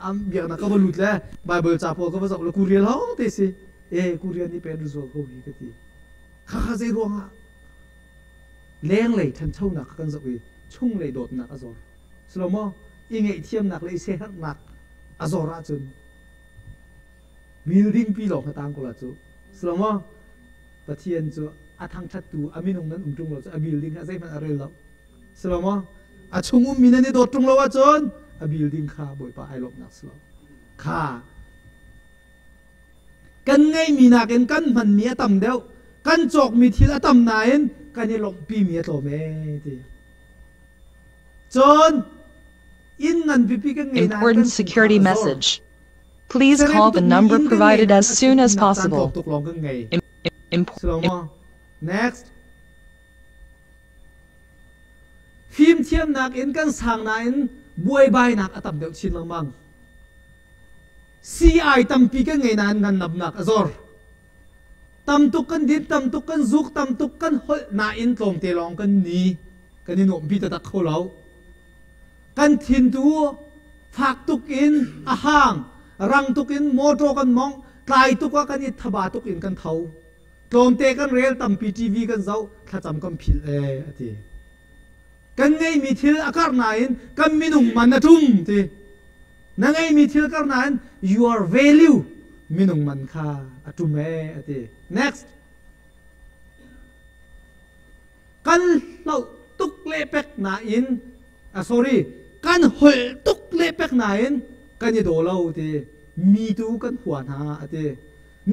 am biaknak ka va lut le Bible ca pawl ka va zoh le Korea lawng te si e Korea nih pen zuar ko hi ka ti khakha zei ruangah lenglei ṭhanchonak kha kan zoh i chunglei dawtnak a zor si lo maw i ngaihthiamnak le i siaherhnak a zor ahcun building pi lawng kha tang ko la cu si lo maw Pathian cu a thangṭhattu a minung nan um ṭung lo cu a building kha zeihmanh a rel lo si lo maw a chung ummi nan i dawt ṭung lo ahcun a building kha Bawipa ai lawmhnak si lo kha Kan ngeihmi nakin kan hmanmi a tam deuh. Kan cawkmi thil a tam nain kan i lawmhpimi a tlawm ee ti. Cun Inn ngan pipi kan ngei nain kan Important chungkhar security a zor. message. Please Serem call the tukmi number inn kan ngei provided nain as a soon as thutnak caan possible. tlawm tuk lawng kan ngei. Imp- Si lo maw? Next. Fimthiamnak in kan sang nain buaibainak a tam deuh chin lengmang. CI tampi kan ngei nain ngandamnak a zor. Tam tuk kan din, tam tuk kan zuk, tam tuk kan holh nain tlawmte lawng kan ni. Kan i nuamhpi taktak kho lo. Kan thin tu fak tuk in a hang, rang tuk in motor kan mongh, tlai tuk ah kan i thaba tuk in kan tho. Tlawmte kan rel, tampi TV kan zoh, thlacam kan philh ee a ti. Kan ngeihmi thil a karh nain kan minung man a ṭum ti. Na ngeihmi thil karh nain your value minung man kha a ṭum ee a ti. Next. Kan hloh tuk lehpek nain sorry kan holh tuk lehpek nain kan i daw lo ti. Mi tu kan hua hna a ti.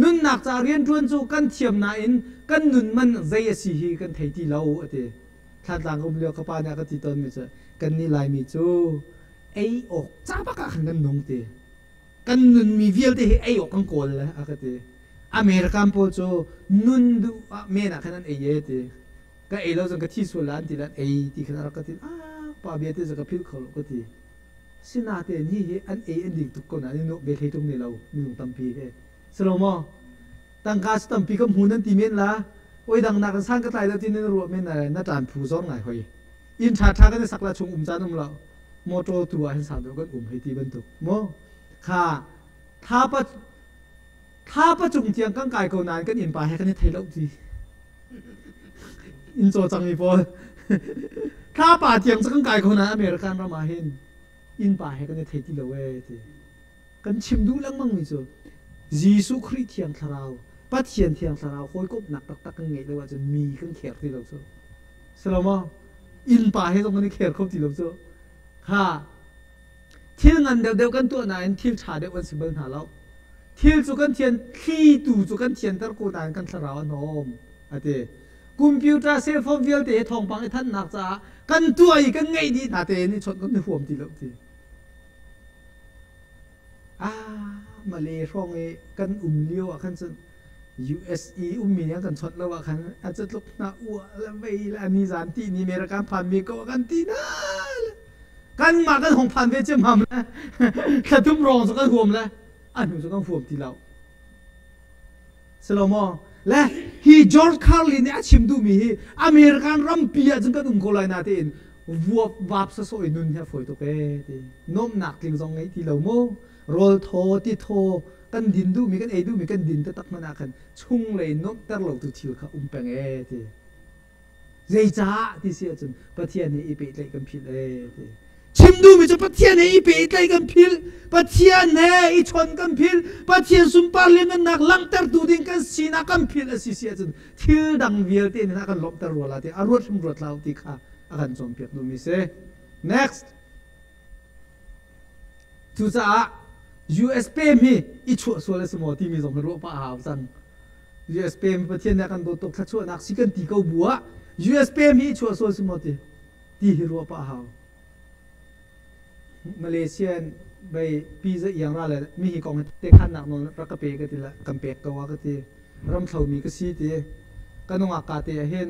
Nunnak ca rianṭuan cu kan thiam nain kan nun man zei a si hi kan thei ti lo a ti. Thlatlang ka um lio ka pa nih a ka ti tawnmi cu kannih Laimi cu ei awk ca bak ah khan kan nung ti. Kan nunmi vialte hi ei awk kan kawl le a ka ti. American pawl cu nun duh ah men ah khan an ei e ti. Ka ei lo cun ka thi sual la an ti le an ei ti khan a rak ka ti. Ah pa bia te cu ka philh kho lo ka ti. Sinain hihi an ei an ding tuk ko nain an i nuamh ve hlei ṭung ne lo minung tampi he. Si lo maw? Tangka cu tampi ka hmu nan ti men la. Oi dang nak in san ka tlai lo ti nan ruah men na na ṭan phu zor ngai hoi. Inn ṭha ṭha kan i sak la chung um caan um lo. Motor tu ah hin sau deuh kan um hei ti bantuk. Maw? Kha thlapa thlapa cung tiang kan kai ko nain kan innpa he kan i thei lo ti. Inn caw cangmi pawl. Thlapa tiang cu kan kai ko nain American ram ah hin innpa he kan i thei ti lo ee ti. Kan chim duh lengmang mi cu Jesuh Khrih Thiang Thlarau, Pathian Thiang Thlarau hawikomhnak taktak kan ngeih lo ahcun mi kan kher ti lo cu. Si lo maw? Innpa he zong kan i kher kho ti lo cu. Kha thil ngan deuhdeuh kan tuah nain thil ṭha deuh kan si bal hna lo. Thil cu kan thian, thli tu cu kan thianter ko nain kan thlarau a hnawm, a ti. Computer, cell phone vialte hi thawngpang i thanhnak caah kan tuah i kan ngeih dih hna tein i chawnh kan i huam ti lo ti. Ah, Malay hrawng i kan um lio ah khan cun US i ummi nih an kan chawnh lo ah khan a catluk hna uah le vei le ani zan ti ni American phan mi ko kan ti na kanmah kan hong phan ve ciammam le thla thum rong cu kan huam le a hnu cu kan huam ti lo. Si lo maw? Le hi George Carlin nih a chim duhmi hi American rampi ah cun kan um ko lai na tiin vuap vap sawsawh i nun hi a fawi tuk ee ti. Nuamhnak tling zong ngei ti lo mu. Rawl thaw, ti thaw kan din duhmi kan ei duhmi kan din taktak hmanh ah khan chunglei nuamhter lo tu thil kha um peng ee ti. Zeicah ti si ahcun Pathian he i pehtlaih kan philh ee ti. Chim duhmi cu Pathian he i pehtlaih kan philh, Pathian he i chawnh kan philh, Pathian sunpar lianngannak langhtertu ding kan sinak kan philh a si si ahcun thil dang vialte nih a kan lawmhter rua la ti a ruat hrim ruat hlah u ti kha a kan cawnpiak duhmi si. Next. Cucaah US pem hi i chuah sual a si maw timi zong hi ruah pah a hau cang. US pem Pathian nih a kan dawt tuk thluachuahnak si kan ti ko bu ah US pem hi chuah sual si maw ti ti hi ruah pah hau. Malaysian bei pi za iang ra le mi hi kong te khan nak nawl rak ka pe ka ti la kan pek ko a ka ti ramthlo mi ka si ti ka nungak ka te ah hin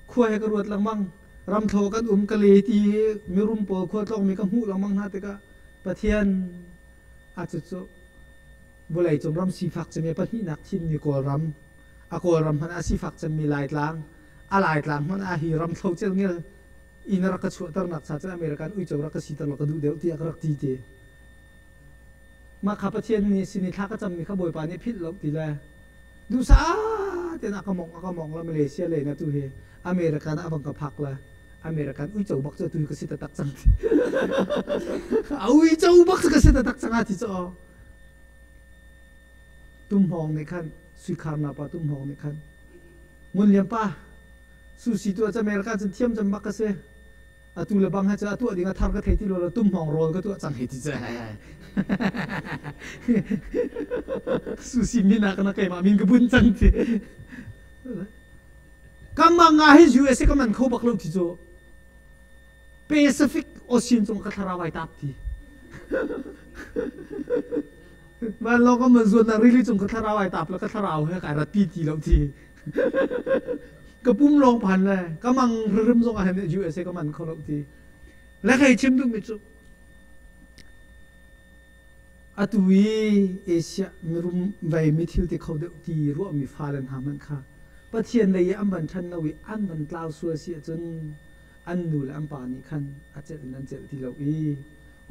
khua he ka ruat lengmang ramthlo kan um ka le ti mirum pawl khua tlawng mi ka hmuh lengmang hna tikah Pathian a cu cu Vawleicung ram sifak cem i pahnihnak thimmi Kawlram, a Kawlram hmanh ah sifak cemmi Laitlang, a Laitlang hmanh ah hi ram thlo celngel in a rak ka chuahternak cha cun American uico rak ka siter law ka duh deuh tiah ka rak ti ti. Mah kha Pathian nih sin i thla ka cammi kha Bawipa nih philh lo ti le duhsah tein a ka mong a ka mong la Malaysia lei na tu hi American ah a bang ka phak la American uico bak cu tu hi ka si taktak cang ti. A uico bak cu ka si taktak cang a ti cu. Tumhawng nih khan Suikharnak pa Tumhawng nih khan Ngun Lian pa sushi tuah cu America cun thiam cem bak ka si. Atu le bang he cu a tuah ding a thar ka thei ti lo lo tumhawng rawl ka tuah cang hei ti cu. Sushi min ah kana keimah min ka bun cang ti. Ka manga hi USA ka man kho bak lo ti cu. Pacific Ocean cung ka thlarau ai tap ti. Vanlawng kan van zuannak rili cung ka thlarau ai tap le ka thlarau he kai rat pi ti lo ti. Ka pum lawng phan le ka mang hrim zong ah hin USA ka man kho lo ti. Le hei chim duhmi cu atu i Asia mirum vei mi thil ti kho deuh ti ruahmi fale hna hmanh kha Pathian lei i an van ṭhan lo i an van tlau sual si ahcun an nu le an pa nih khan a celh in an celh ti lo i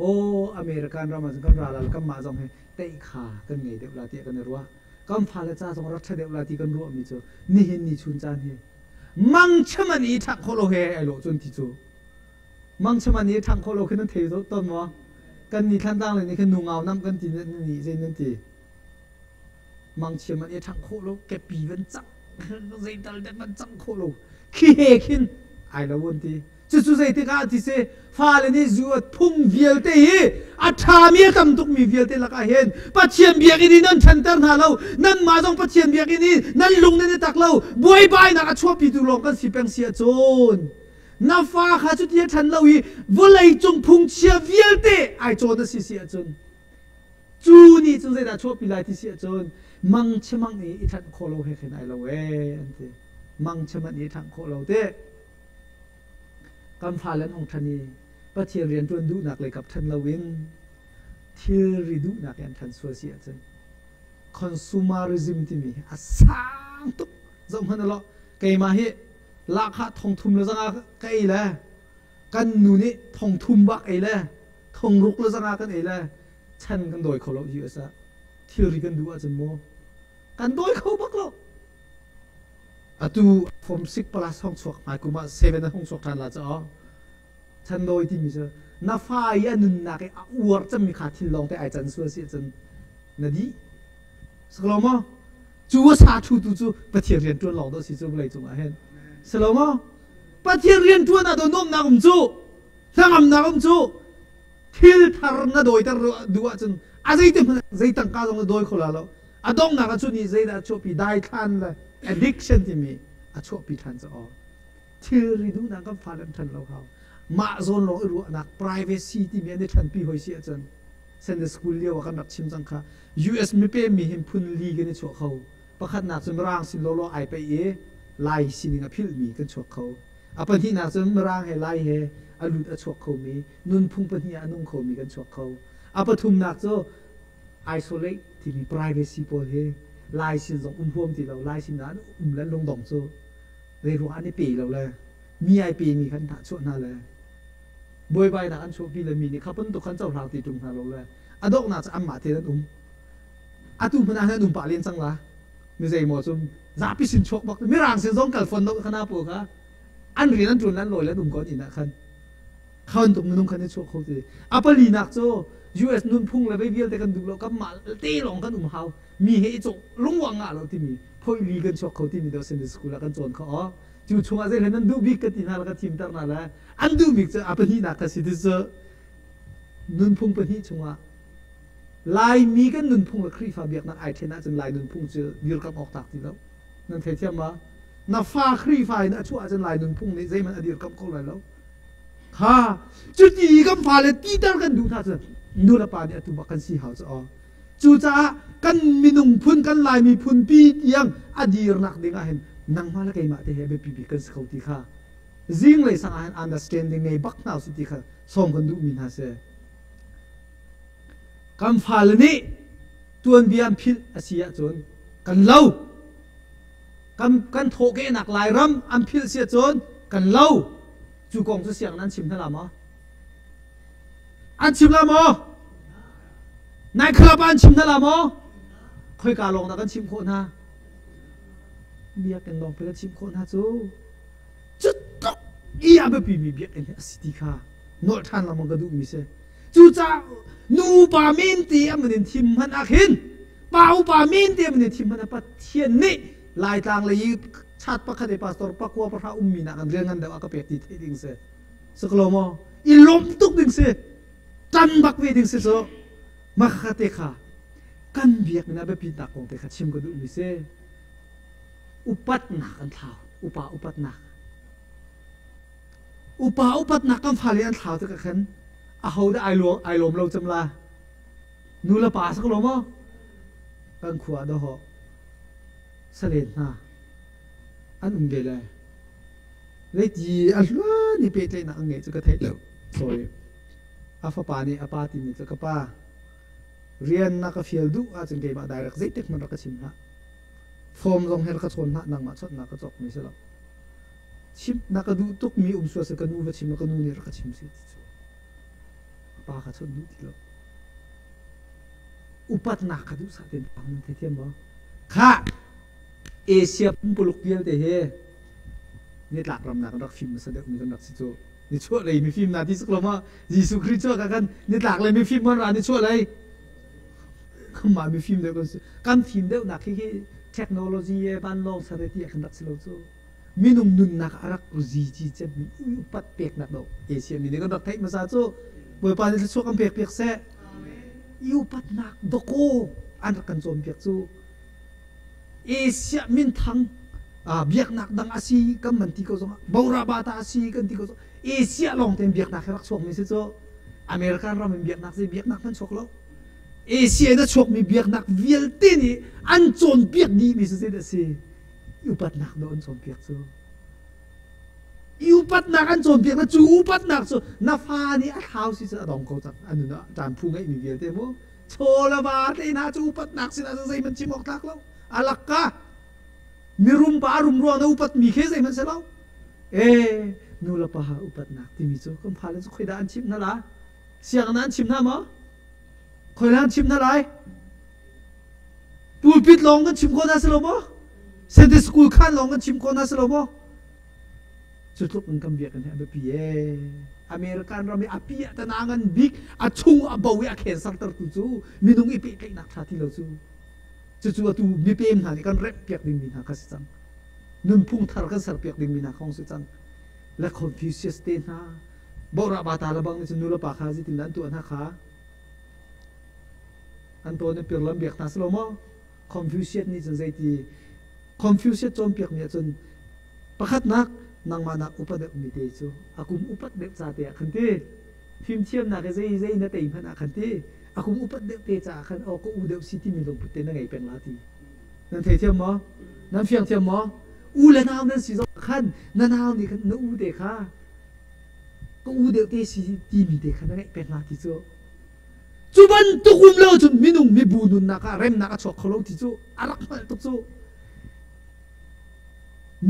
aw American ram ah cun kan ral al kanmah zong hi teih kha kan ngei deuh la tiah kan i ruah. Kan fale ca zong rak ṭha deuh la ti kan ruahmi cu nihin ni chun caan hi mangcham an i ṭhangh khawh lo he ai lawh cun ti cu mangcham an i ṭhangh khawh lo khi nan thei tawn maw? Kan ni Thlantlang le nih khin nu ngau nam kan ti ni zei nan ti? Mangchiam an i ṭhangh khawh lo, kepi van cang, zeital dek van cang khawh lo. Khi he khin ai lo an ti. Cucu zeitik ah ti si, fale nih zu a phung vialte hi a ṭhami a tam tukmi vialte lakah hin Pathian biakinn i nan ṭhanter hna lo, nanmah zong Pathian biakinn i nan lung nan i tak lo, buaibainak a chuahpitu lawng kan si peng si ahcun na fa kha cuti a ṭhan lo i vawleicung phungchia vialte ai cawn a si si ahcun Cu nih cun zeidah chuahpi lai ti si ahcun mangchia mang i i ṭhanh khawh lo he khin ai lo ee an ti. Mangchia manh i i ṭhangh khawh lo te. Kan fale an hung ṭhan i Pathian rianṭuan duhnak lei kap ṭhan loin thilri duhnak i an ṭhan sual si ahcun consumerism timi hi a sang tuk. Zoh hmanh ulaw keimah hi lahkhah thongthum le zanga ka ei le kan nu nih thongthum bak ei le thongruk le zanga kan ei le chan kan dawi kho lo US ah thilri kan duh ahcun maw kan dawi kho bak lo. Atu form 6 plus hong chuak hmai kum ah 7 an hong chuak ṭhan la caw chan dawi timi cu na fa i a nunnak i a uar cemmi kha thil lawng te ai can sual si ahcun na dih silo maw? Cu a sa ṭhu tu cu Pathian rian ṭuan lawng dawh si cu vawlei cungah hin silo maw? Pathian rian ṭuan ah do nuamhnak um cu, hnangamnak um cu. Thil thar na dawiter duh ahcun a zeiti hmanh zei tangka zong na dawi kho la lo. A donghnak ah cu nih zeidah a chuahpi? Daithlan le addiction timi a chuahpi ṭhan cu aw. Thilri duhnak kan fale an ṭhan lo hau. Mah zawn lawng i ruahnak privacy timi an i ṭhanpi hoi si ahcun Sunday school lio ah kan rak chim cang kha. US mipem mi hin phun li kan i chuah kho. Pakhatnak cu Mirang sin lawlaw ai peih i Lai sining a philhmi kan chuak kho. A pahnihnak cun Mirang he Lai he a lut a chuak khomi, nunphung pahnih ah a nung khomi kan chuak kho. A pathumnak cu isolate timi privacy pawl hi Lai sin zong um huam ti lo, Lai sin ah an um le an lungdong cu zeiruang an i pe lo le mi ai pemi khan hnahchuah hna le buaibainak an chuahpi le mi nih kha bantuk khan cohlang ti ṭung hna lo le a donghnak cu anmah tein an um. Atu hmanh ah hin an um pah len cang la. Mi zeimaw cu zapi sin chuak bak mirang sin zong kal fawn lo khana pawl kha an rian an ṭuan le an lawi le an um ko an inn ah khan kha bantuk minung khan i chuak kho ti. A palinak cu US nunphung le vei vialte kan duh lo, kanmah te lawng kan um hau, mi he i cawh lungwang ngah lo timi phoi li kan chuak kho timi deuh Sunday school ah kan cawn kho aw. Cu chungah zei hlen nan duh bik ka ti hna le ka thimter hna le an duh bik cu a pahnihnak kha si ti cu nunphung pahnih chungah Laimi kan nunphung le Khrihfa biaknak ai ṭhen ahcun Lai nunphung cu dirkamh awk tlak ti lo. Nan theithiam ma? Na fa Khrihfa in a chuah ahcun Lai nunphung nih zeihmanh a dirkamh kho lai lo. Kha cuti kan fale titer kan duh hna cun nu le pa nih atu bak kan si hau cu aw. Cucaah kan minung phun kan Lai miphun pi tiang a dirnak ding ah hin nangmah le keimah te he biapi bik kan si kho ti kha zinglei sang ah hin understanding ngei bak hna usih ti kha sawm kan duhmi hna si. Kan fale nih tuanbia an philh a si ahcun kan lo. Kan thawhkehnak Lairam an philh si ahcun kan lo. Cu kong cu siang nan chim hna la maw? An chim la maw? Nai club ah an chim hna la maw? Khoika lawng dah kan chimh khawh hna? Biakinn lawng pe kan chimh khawh hna cu. Cu tluk i a biapimi biakinn hi a si ti kha nolh ṭhan lengmang ka duhmi si. Cucaah nupa men te an van in thim hmanh ah khin pa upa men te an van in thim hmanh ah Pathian nih Laitlang lei i chat pakhat i pastor pakua pahra ummi nak in rian ngan deuh a ka pek ti theih ding si. Si ko lo maw? I lawm tuk ding si. Ṭan bak ve ding si cu. Mah te kha kan biakinn a biapitnak kong te kha chim ka duhmi si. Upatnak an thlau. Upa upatnak. Upa upatnak kan fale an thlau tikah khan aho dah ai lawm ai lawm lo cem la? Nu le pa sak lo maw? Kan khua dawh salen hna an um ve le zeiti a hluan i pehtlaihnak an ngeih cu ka theih lo. Sorry. A fapa nih a pa timi cu ka pa rian na ka fial duh ahcun keimah direct zeitik hmanh rak ka chim hlah. Form zong he rak ka chawn hlah nangmah chawnhnak ka cawkmi si lo. Chimh na ka duh tukmi um sual si ka nu va chim ka nu nih rak ka chim si ti cu. A pa kha chawnh duh ti lo. Upatnak kha duhsah tein nan theithiam maw? Khah! Asia pumpuluk vialte hi nitlak ram nak rak fim hmasa deuhmi kan rak si cu. Nichuah lei mifim na ti suk lo ma? Jesuh Khrih cu ka kan nitlak lei mifim man ra nichuah lei. Mah mifim deuh kan si. Kan fim deuhnak hi hi technology e vanlawng ser e ti ah kan rak si lo cu. Minung nunnak a rak zi ci cemmi upat peknak do Asia mi nih kan rak theih hmasa cu Bawipa nih thluachuah kan pek piak seh. I upatnak dawkaw an rak kan cawnpiak cu. Asia minthang biaknak dang a si kan man ti ko zongah Borabata a si kan ti ko zongah Asia lawng tein biaknak hi rak chuakmi si cu American ram in biaknak zei biaknak hmanh chuak lo Asia in a chuakmi biaknak vialte nih an cawnpiak dihmi si zeidah si upatnak do an cawnpiak cu i upatnak an cawnpiak na cu upatnak cu na fa nih a thlau si cu a dong ko cang an nun ah ṭan phu ngeihmi vialte mu chaw le va te hna cu upatnak sinah cun zeihmanh chim awk tlak lo a lakka mirum pa a rum ruang na upat mi khi zeihmanh si lo e nu le pa upatnak timi cu kan fale cu khoidah an chimh hna la sianginn an chim hna maw khoilah an chim hna lai pulpit lawng kan chim khawh hna si lo maw Sunday school khan lawng kan chim khawh hna si lo maw Cu tluk in kan biakinn hi a biapi ee. American ram i a pi ah tana ngan bik a chung a bo i a khen sartertu cu minung i pehtlaihnak ṭha ti lo cu. Cucu atu mipem hna nih kan remh piak dingmi hna kha si cang. Nunphung thar kan ser piak dingmi hna kong si cang. Le Confucius te hna, Borah bata le bang nih cun nu le pa kha zeitindah an tuah hna kha an tawn i pirlam biak hna si lo maw? Confucius nih cun zeiti Confucius cawnpiakmi ahcun pakhatnak nangmah nak upa deuhmi te cu a kum upat deuh ca te ah khan ti fimthiamnak i zei zei na tei hmanh ah khan ti a kum upat deuh te caah khan aw ka u deuh si timi lungput te na ngei peng la ti nan thei thiam maw nan fiang thiam maw u le nau nan si zong khan na nau nih khan na u te kha ka u deuh te si timi te kha na ngeih peng la ti cu Cu bantuk um lo cun minung mibu nunnak ah remnak a chuak kho lo ti cu a rak hngalh tuk cu.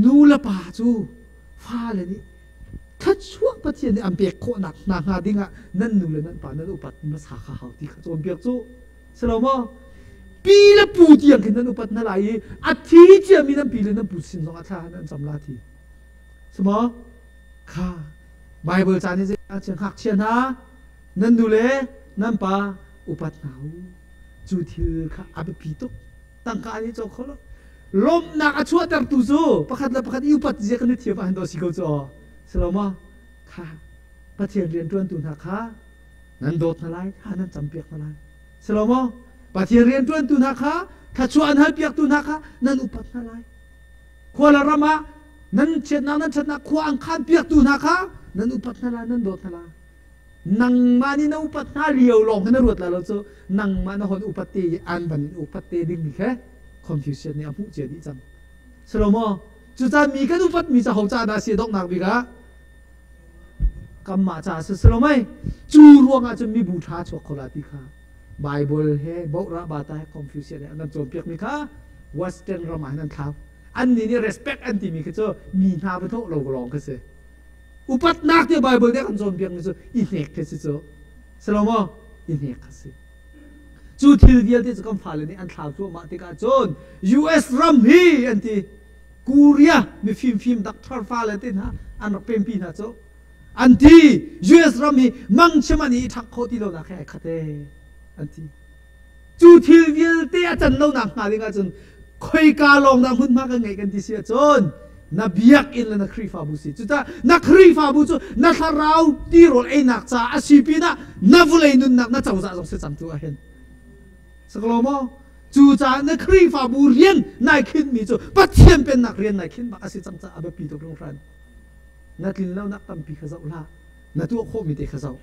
Nu le pa cu fale nih thluachuah Pathian nih an pek khawhnak hna hnga dingah nan nu le nan pa nan upat hmasa kha hau ti kha cawnpiak cu. Si lo maw? Pi le pu tiang khin nan upat hna lai i a thi ciami nan pi le nan pu sin zong ah thla nan cam la ti. Si maw? Kha Bible ca nih zei a ngakchia hna Nan nu le nan pa upat hna u. Cu thil kha a biapi tuk. Tangka nih cawk kho lo. Lawmhnak a chuahtertu cu pakhat le pakhat i upat zia kan i thiam ahhin daw si ko cu aw. Si lo maw? Kha Pathian rianṭuantu hna kha nan dawt hna lai, kha nan campiak hna lai. Si lo maw? Pathian rianṭuantu hna kha thluachuah an halpiaktu hna kha nan upat hna lai. Khua le ram ah nan chiatnak nan ṭhatnak khua an khanpiaktu hna kha nan upat hna lai, nan dawt hna lai. Nangmah nih na upat hna lio lawng hi na ruat lai lo cu nangmah na hon upat te i an van in upat te dingmi khe Confucius nih a hmuh cia dih cang. Si lo maw? Cucaah mi kan upat mi cu ho ca dah si donghnak bik ah kanmah ca si si lo mei? Cu ruangah cun mibu ṭha chuak kho la ti kha Bible he Bohrah Bata he Confucius nih an kan cawnpiakmi kha Western ram ah hin an thlau. Annih nih respect an timi khi cu mi hna va hnawh lo lawng khi si. Upatnak ti Bible nih a kan cawnpiakmi cu i hnek khi si cu. Si lo maw? I hnek kha si. Cu thil vialte cu kan fale nih an thlau cuahmah tikah cun US ram hi an ti. Korea mifimfim doctor fale te hna an rak pempi hna cu. An ti US ram hi mangchim an i ṭhangh khawh ti lonak he ai khat ee an ti. Cu thil vialte a can lonak hnga ding ahcun khoika lawng dah hmunhma kan ngeih kan ti si ahcun na biakinn le na Khrihfabu si. Cucaah na Khrihfabu cu na thlarau tirawl einak caah a si pinah na vulei nunnak na cozah zong si cang tu ahhin. Saklo maw? Cucaah na Khrihfabu rian nai khinhmi cu Pathian pennak rian nai khinh bak a si cang caah a biapi tuk hringhran. Na tlin lonak tampi kha zoh hlah. Na tuah khawhmi te kha zoh.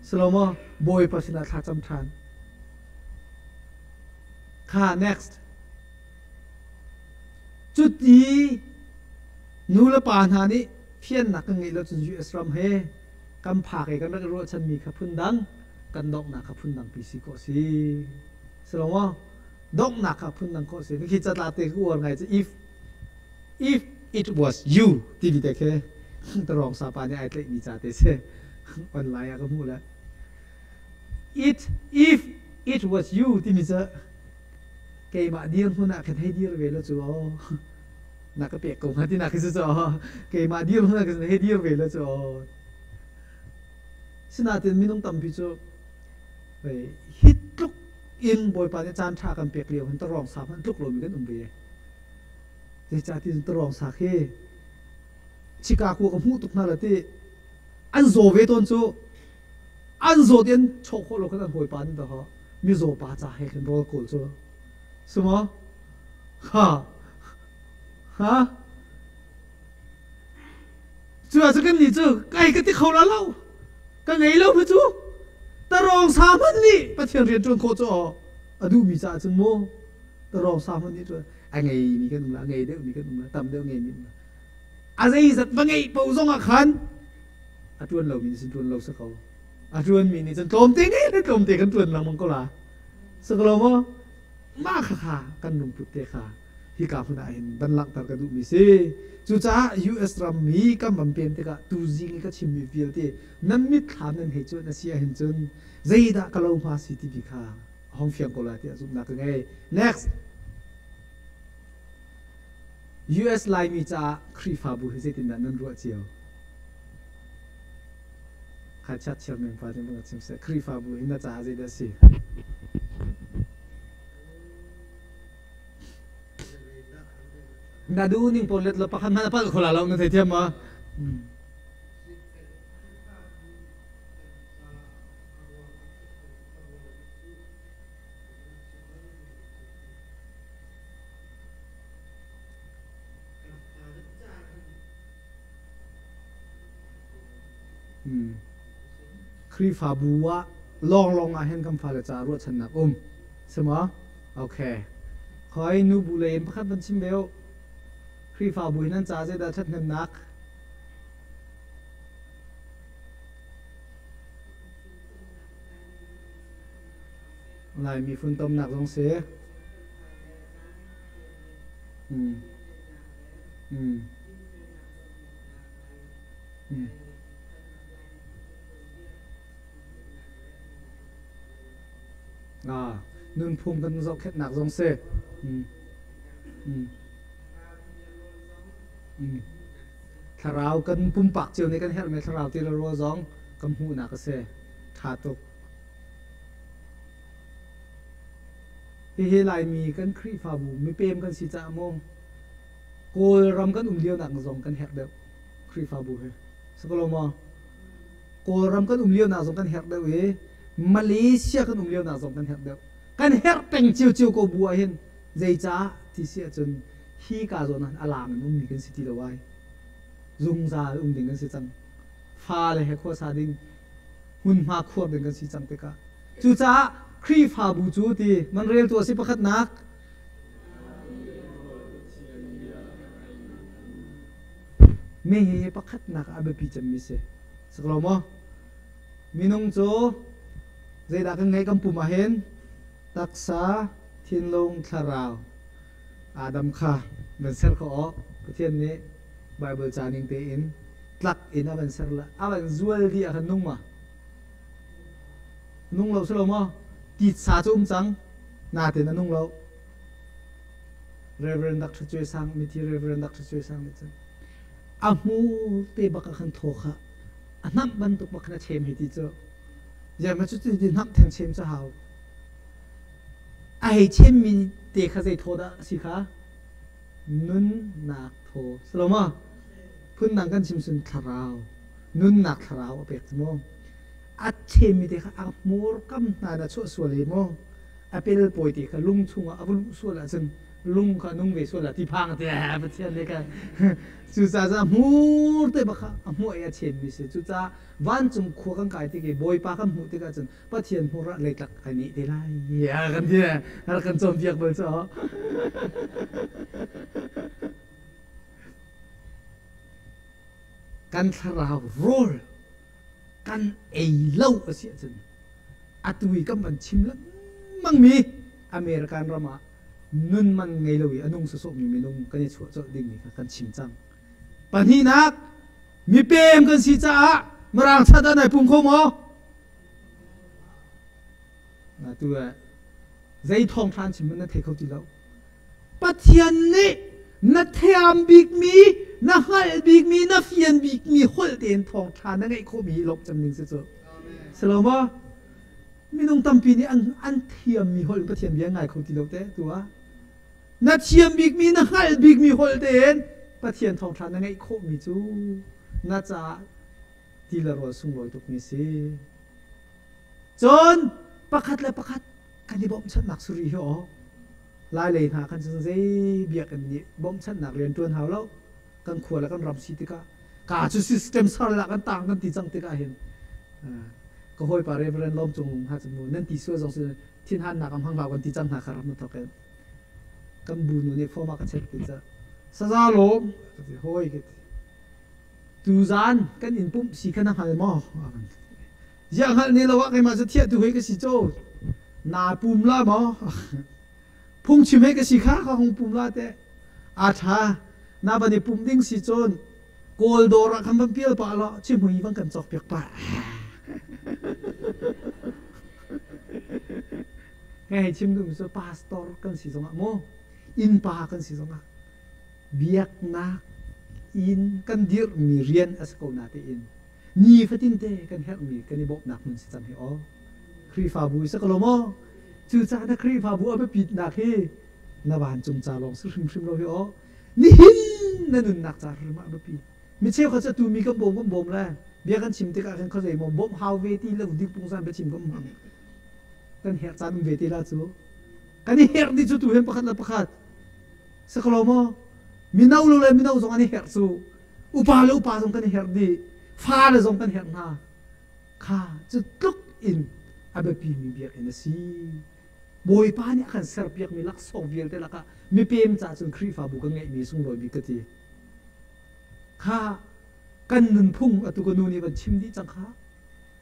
Salomo Bawipa sinah thla cam ṭhan. Kha next. Cuti nu le pa hna nih fiannak kan ngeih lo cun US ram he kan phak i kan rak i ruahchanmi kha phundang kan donghnak kha phundang pi si khawh si. Salomo donghnak kha phundang khawh si. Khi catlap te ka uar ngai cu if if it was you timi te khi tarong sapa nih ai tlaihmi ca te si. Online ah ka hmuh le it if it was you timi cu keimah dirhmun ah khin hei dir ve la cu aw na ka pek ko hnga ti nak khi cu aw keimah dirhmun ah khin hei dir ve la cu aw sinain minung tampi cu hi tluk in Bawipa nih caan ṭha kan pek lio hin tarawng sa hmanh tluk lomi kan um ve zeicahtiah tarawng sa khi Chicago ka hmuh tuk hna la ti an zaw ve tawn cu an zaw ti an chawh khawh lo khan an hawipa nih dah mizaw pa ca he khin rawl kawl cu si maw ha ha cu ah cu kan nih cu kai ka ti kho la lo ka ngei lo mu cu tarawng sa hmanh nih Pathian rian ṭuan khawh cu aw a duhmi caah cun mu tarawng sa hmanh nih cun a ngeimi kan um la a ngei deuhmi kan um la tam deuh ngeimi um la a zeizat va ngeih paoh zong ah khan a ṭuan lomi nih cun ṭuan lo si ko a ṭuanmi nih cun tlawmte ngei le tlawmte kan ṭuan lengmang ko la si ko lo maw mah khakha kan lungput te kha hika hmun ah hin van langhter ka duhmi si cucaah US ram mi kan van pem tikah tuzing i ka chimmi vialte nan mitthlam nan hei cuanh a si ahhin cun zeidah ka lo hma si timi kha a hong fiang ko lai tiah zumhnak ka ngei next US Laimi caah Khrihfabu hi zeitindah nan ruah cio? Kha chat chairman pa nih bang chim seh. Khrihfabu hi na caah zeidah si? Na duh ning pawl let lo pakhat hmanh a palh kho la lo na thei thiam ma? Khrihfabu ah lawnglawng ah hin kan fale caah ruahchannak um. Si maw? Okay. Khoi nu bu lei in pakhat van chim ve u. Khrihfabu hi nan ca zeidah ṭhathnemnak? Laimi funtomnak zong si. Mm. Mm. Mm. Ah, nunphung kan zohkhenhnak zong si. Mm. Mm. Mm. Thlarau kan pumpak cio nih kan herhmi thlarau ti le rawl zong kan hmuhnak a si. Ṭha tuk. Hihi Laimi kan Khrihfabu mipem kan si caah maw Kawlram kan um lionak zong kan herh deuh Khrihfabu hi. Si ko lo maw? Kawlram kan um lionak zong kan herh deuh i Malaysia kan um lionak zong kan herh deuh. Kan herh peng ciocio ko bu ahhin zeicah ti si ahcun hi ka zawn ah a lang in ummi kan si ti lo ai. Zungzal um ding kan si cang. Fale he khuasa ding hmunhma khuar ding kan si cang tikah cucaah Khrihfabu cu ti man reltu a si pakhatnak mi hi pakhatnak a biapi cemmi si si lo maw minung cu zeidah kan ngeih kan pum ah hin taksa thinlung thlarau Adam kha van ser kho awk Pathian nih Bible ca ning tein tlak in a van ser la a van zual dih ah khan nung ma nung lo si lo maw titsa cu um cang natin a nung lo Reverend Dr. Chue Sang mithi Reverend Dr. Chue Sang nih cun a hmu te bak ah khan thaw kha a hnamh bantuk bak khan a chem hei ti cu ziah ma cu ti hnamh theng chem cu hau a hei chemmi te kha zei thaw dah a si kha nunnak thaw si lo maw phundang kan chim cun thlarau nunnak thlarau a pek cu mu a chemmi te kha a hmurkam hna na chuah sual i mu a pelpawi te kha lung chungah a va luh sual ahcun Lung kha nung ve sual la ti phang te Pathian nih kan cucaah cu a hmur te bak kha a hmuah i a chem mi si. Cucaah vancung khua kan kai tik i Bawipa kan hmuh tikah cun Pathian hmur ah leitlak ai nih te lai kan ti. Rak kan cawnpiak bal cu. Kan thlarau rawl kan ei lo a si ahcun atu i kan van chim lengmang mi American ram ah nun man ngei lo i a nung sawsawhmi minung kan i chuah colh dingmi kha kan chim cang. Pahnihnak, mipem kan si caah Mirang chat ah nai pum kho maw? Atu ah zei thawng hran chim na thei kho ti lo. Pathian nih na thiam bikmi, na hngalh bikmi, na fian bikmi holh tein thawngṭha na ngeih khawhmi hi lawmh cem ding si cu. Si lo maw? Minung tampi nih an thiammi holh in Pathian bia ngai kho ti lo te tu ah. Na thiam bikmi, na hngalh bikmi holh tein Pathian thawngṭha na ngeih khawhmi cu na caah ti le rawl sunglawi tukmi si. Cun pakhat le pakhat kan i bawmhchanhnak suri hi aw Lai lei hna khan cun zei biakinn nih bawmhchanhnak rian ṭuan hau lo kan khua le kan ram si tikah ka cu system ser lah kan tang kan ti cang tikah hin ka hawipa Reverend Lawm Cung Lung ha cu mu nan ti sual zong si thinhannak am hang hlau kan ti cang hna kha ram na thok in kan bu nu nih form a ka chet ti ca saza lawm ka ti hawi ka ti tuzan kan in pumh si kha na hngal maw? Ziah hngalh ne lo ah keimah cu thiah tu hei ka si caw. Naa pum la maw? Phungchim hei ka si kha ka hung pum la teh. A ṭha. Na van i pum ding si cun Kawl dawr ah khan van pial pah law cihmui van kan cawk piak pah. Ngai hei chim duhmi cu pastor kan si zongah mu innpa kan si zongah biaknak in kan dirhmi rian a si ko natein nifatin te kan herhmi kan i bawmhnak hmun si cang hi aw. Khrihfabu i si ko lo maw? Cucaah na Khrihfabu a biapitnak hi na vancung ca lawng si hrimhrim lo hi aw. Nihin na nunnak ca hrim ah a biapi. Mi cheukhat cu atu mi kan bawm kan bawm le bia kan chim tikah khin khuazei maw bawmh hau ve ti lo dik pungsan biachim kan hmang. Kan herh caan um ve ti la cu. Kan i herh dih cu tu hin pakhat le pakhat. Si ko lo maw? Mino lo le mino zong an i herh cu. Upa le upa zong kan i herh dih. Fale zong kan herh hna. Kha cu tluk in a biapimi biakinn a si. Bawipa nih a kan serpiakmi laksawng vialte lakah mipem ca cun Khrihfabu kan ngeihmi sunglawi bik ka ti. Kha kan nunphung atu ka nu nih van chim dih cang kha.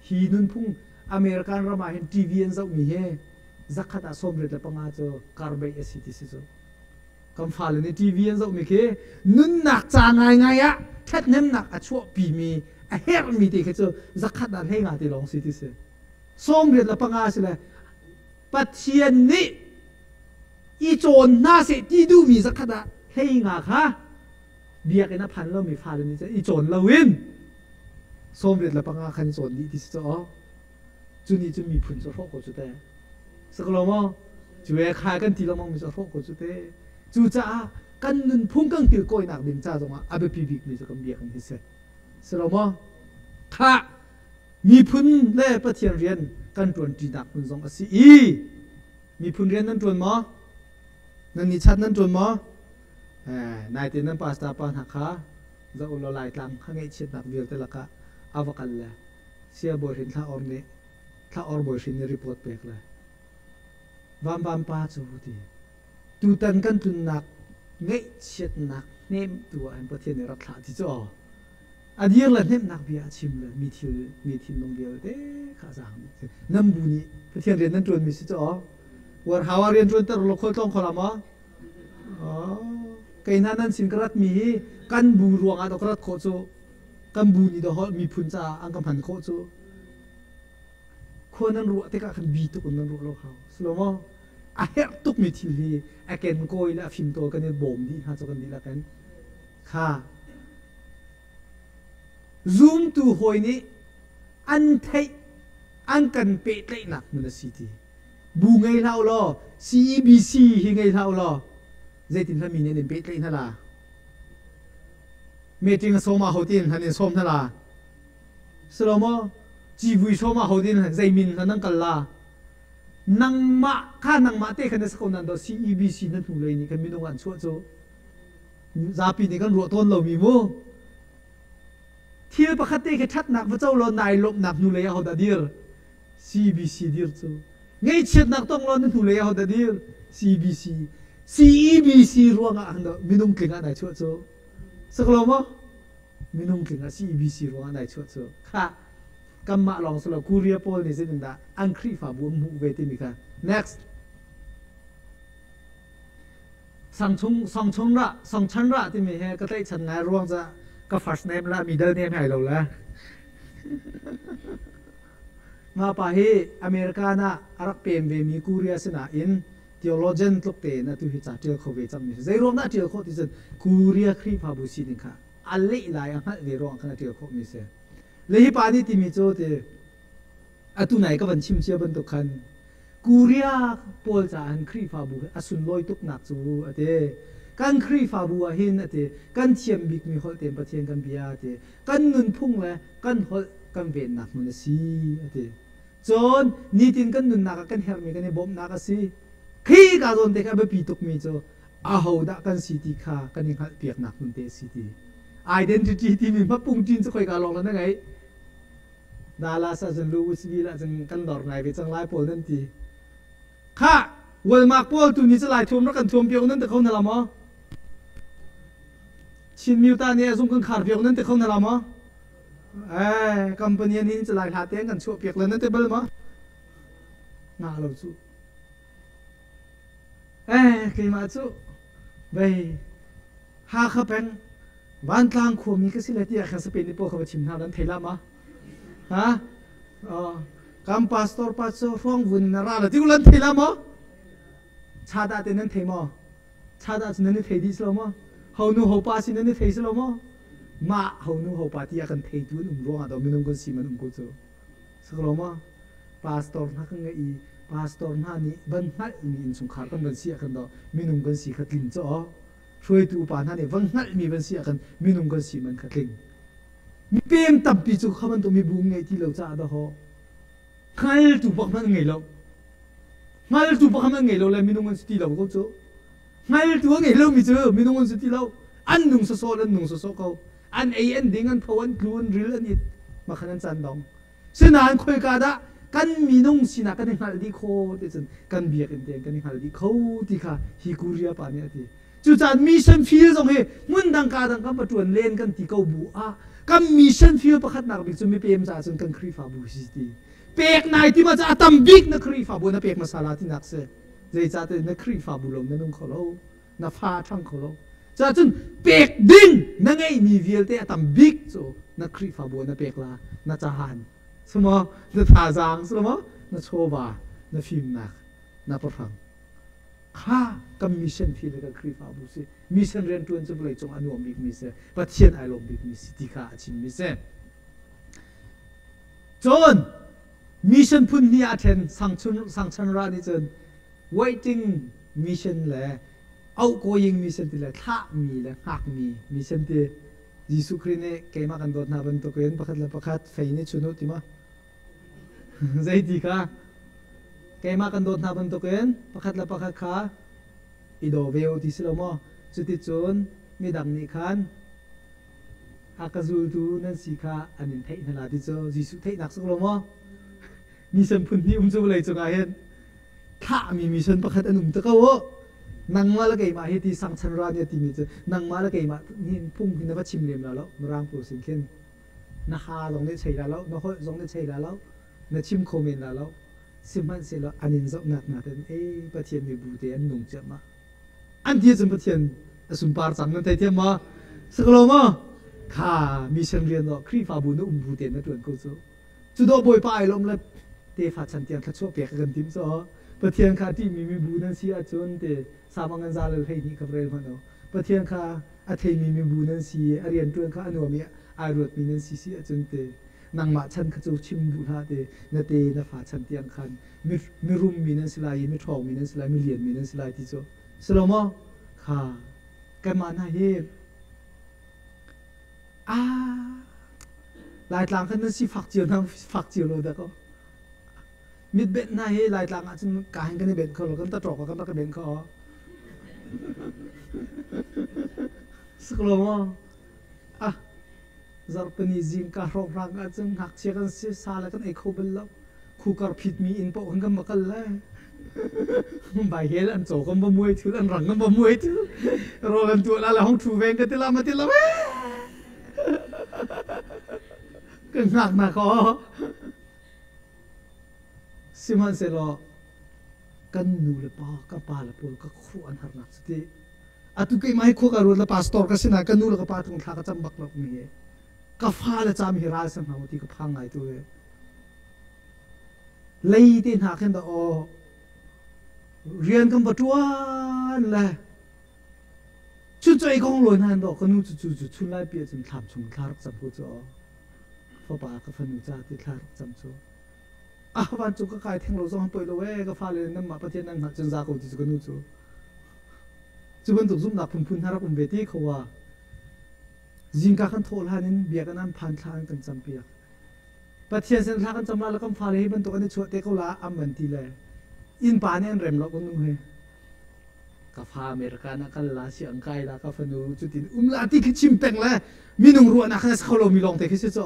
Hi nunphung American ram ah hin TV an zohmi hi zakhat ah 85 cu karbeih a si ti si cu. Kan fale nih TV an zohmi khi nunnak ca ngaingai ah ṭhathnemnak a chuahpimi a herhmi te khi cu zakhat ah 15 te lawng si ti si. 85 si le Pathian nih i cawn hna seh ti duhmi zakhat ah 15 kha biakinn a phan lomi fale nih cun i cawn loin 85 khan i cawn dih ti si cu aw. Cu nih cun miphun cu a hrawh ko cu teh. Si ko lo maw? Cu e khai kan ti lengmang mi cu a hrawh ko cu teh. Cucaah kan nunphung kan kilkawinak ding ca zongah a biapi bikmi cu kan biakinn hi si. Si lo maw? Khah! Miphun le Pathian rian kan ṭuanṭinak hmun zong a si i miphun rian nan ṭuan maw? Nan nih chat nan ṭuan maw? Naite nan pastor pa hna kha zoh u law Laitlang kha ngaihchiatnak vialte lakah a va kal le Sia Bawi Hrin Thla Or nih Thla Or Bawi Hrin nih report pek le Vanvan pa cu ti tutan kan tlunnak ngaihchiatnak hnemtu ah hin Pathian nih rak thlah ti cu aw a dir le hnemhnak bia a chim le mi thil mi thinlung vialte kha a zaang dih. Nan bu nih Pathian rian nan ṭuanmi si cu aw warhau ah rian ṭuanter law khualtlawng kho la maw? Kei hna nan sin ka ratmi hi kan bu ruangah dawh ka rat khawh cu kan bu nih dawh miphun caah an ka hman khawh cu khua nan ruah tikah khan bi tuk in nan ruah lo hau si lo maw a herh tukmi thil hi a kenkawi le a fimtawl kan i bawm dih hna cu kan dihlak in kha zumtu hawi nih an theih an kan pehtlaihnak hmun a si ti Bu ngei hlah u law CEBC hi ngei hlah u law zeitin hla mi nih an in pehtlaih hna la? Meeting a sawm ah hotin han in sawm hna la? Si lo maw? Civui sawm ah hotin zei min hla nan kal la? Nangmah kha nangmah te khan na si ko nan do CEBC na hnulei nih khan minung an chuah cu zapi nih kan ruah tawn lomi mu. Thil pakhat te khi ṭhatnak va co law nai lawmhnak hnulei ah hodah dir? CBC dir cu. Ngaihchiatnak tong law na hnulei ah hodah dir? CBC. CEBC ruangah han minung tling ah nai chuah cu. Saklo maw? Minung tling ah CEBC ruangah nai chuah cu. Kha kanmah lawng si lo Korea pawl nih zeitindah an Khrihfabu an hmuh ve timi kha. Next. Sangchung Sangchung ra Sangchan ra timi he ka tlaihchan ngai ruang ca ka first name la middle name hai lo la. Mah pa hi American ah a rak pem ve mi Korea sinain theologian tluk tein atu hi ca ṭial kho ve cangmi si. Zei ruang dah a ṭial khawh ti cun Korea Khrihfabu sining kha a leh lai a hngalh ve ruang khan a ṭial khawhmi si. Le hi pa nih timi cu ti atu nai ka van chim cia bantuk khan Korea pawl caah hin Khrihfabu hi a sunlawi tuknak cu a ti. Kan Khrihfabu ah hin a ti kan thiam bikmi holh tein Pathian kan bia a ti. Kan nunphung le kan holh kan vennak hmun a si a ti. Cun nitin kan nunnak ah kan herhmi kan i bawmhnak a si. Khi ka zawn te kha a biapi tukmi cu ahodah kan si ti kha kan i hngalhpiaknak hmun te a si ti. Identity timi hmapung ṭin cu khoika lawng la na ngeih? Dallas ahcun Louisville ahcun kan dor ngai ve cang lai pawl nan ti. Khah, Walmark pawl tu ni cu lai thuam rak kan thuam piak nan ti kho hna la maw? Chin Myu ta nih zung kan khar piak nan ti kho hna la maw? Eh, company nih cu lai hla te kan chuah piak le nan ti bal maw? Nga lo cu. Eh, keimah cu bei Hakha peng Vantlang khuami ka si le tiah khan Spain nih pawl kha va chim hna nan thei la ma? Ha? Kan pastor pa cu hruang vun na ra la ti lan thei la maw? Cha dah te nan thei maw? Cha dah cu nan i thei dih si lo maw? Ho nu ho pa si nan i thei si lo maw? Mah ho nu ho pa ti a kan theitu an um ruangah do minung kan si man um ko cu. Saklo ma? Pastor hna kan ngeih i pastor hna nih van hngalhmi innchungkhar kan van si ah khan do minung kan si kha tling caw. Hruaitu upa hna nih van hngalhmi van si ah khan minung kan si man kha tling. Mipem tampi cu kha bantuk mibu ngei ti lo caah dahawh hngaltu bak hmanh ngei lo. Hngaltu bak hmanh ngei lo le minung an si ti lo ko cu. Hngaltu a ngei lomi cu minung an si ti lo. An nung sawsawh an nung sawsawh ko. An ei an ding an tho an tlu an ril an it makhan an caan dong. Sinain khoika dah kan minung sinak kan i hngalh dih kho ti cun kan biakinn tein kan i hngal dih kho ti kha hi Korea pa nih a ti. Cucaah mission field zong hi hmun dang ka dang kan va ṭuan len kan ti ko bu ah kan mission field pakhatnak bik cu mipem caah cun kan Khrihfabu si ti. Pek nai ti ma cu a tam bik na Khrihfabu na pek hmasa la tinak si. Zeicahtiah na Khrihfabu lo na nung kho lo, na fa a ṭhang kho lo. Cuah cun pek ding na ngeihmi vialte a tam bik cu na Khrihfabu na pek la, na cahan, sumaw, na thazaang, sumaw, na chawva, na fimnak, na pahrang. Kha kan mission field le kan Khrihfabu si. Mission rianṭuan cu vawleicung a nuam bikmi si. Pathian ai lawm bikmi si ti kha a chimmi si. Cun mission phun hnih ah ṭhen sangchan ra nih cun waiting mission le outgoing mission ti le thlahmi le hngakmi mission ti Jesuh Khrih nih keimah kan dawt hna bantukin pakhat le pakhat fei nih chun u ti ma zeiti kha keimah kan dawt hna bantukin pakhat le pakhat kha i daw ve u ti si lo maw cuticun midang nih khan a ka zultu nan si kha an in theih hna la ti cu Jesuh theihnak si lo maw mission phun hnih um cu vawlei cungah hin thlahmi mission pakhat an um te ko u nangmah le keimah hi ti sangchan ra nih a timi cu nangmah le keimah hin phung hin na va chim lem la lo mirang pawl sin khin na ha zong nih chei la lo na holh zong nih chei la lo na chim kho men la lo sihmanhsehlaw an in zohnak nakin e Pathian mibu te an nung ciammah an ti cun Pathian a sunpar cang nan thei thiam maw saklo maw kha mission rian do Khrihfabu na um bu te na tuan ko cu cu do Bawipa ai lawm le tefa chan tiang thluachuah pek kan tim cu Pathian kha ṭihmi mibu nan si ahcun te samang an za le 12 kha rel hmanh Pathian kha a theimi mibu nan si a rian ṭuan kha a nuam i ai ruatmi nan si si ahcun te nangmah chan kha cu chim duh hlah te na te na fa chan tiang khan mirum mi nan si lai i miṭhawng mi nan si lai milian mi nan si lai ti cu si lo maw kha kanmah hna hi ah Laitlang khan nan si fak cio na fak cio lo dah ko. Mit benh hna hi Laitlang ah cun ka hin kan i benh kho lo, kan taṭawk ah kan rak i benh kho. Siklo maw? Ah, zarhpini zingka hrawkhrang ah cun ngakchia kan si, sa le kan ei kho bal lo. Khukar phitmi inn paoh kan va kal le baihel an caw kan va muai thul, an rang kan va muai thul. Rawl an tuah la le hong ṭhu veng ka ti la ma ti lo eh. Kan hngak na ko. Sihmanhsehlaw kan nu le pa, ka pa le pawl ka khuh an harnak cu ti. Atu keimah hi khua ka ruat le pastor ka si na ka nu le ka pa tung thla ka cam bak lo mi hi. Ka fa le cam hi ral sang hna ti ka phang ngai tu he. Lei te hna khin da aw rian kan va tuan le cu choi kong lawi hna do ka nu cu cu cu chun lai pi cun thlam chung thla rak cam ko cu aw fapa ka fanu ca ti thla rak cam cu ah vancung ka kai theng lo zong poi lo e ka fale nan mah Pathian nan hngalh cun za ko ti cu ka nu cu cu bantuk zumhnak phunphun hna rak um ve ti kho wa zingka kan thawh hlan in biakinn an phan thla an kan campiak Pathian sin thla kan cam la le kan fale hi bantuk an i chuah te ko la am an ti le innpa nih an rem lo kan nu he ka fa America na kal la si ang kai la ka fanu cutin um la ti khi chim peng le minung ruahnak khan a si kho lo mi lawng te khi si cu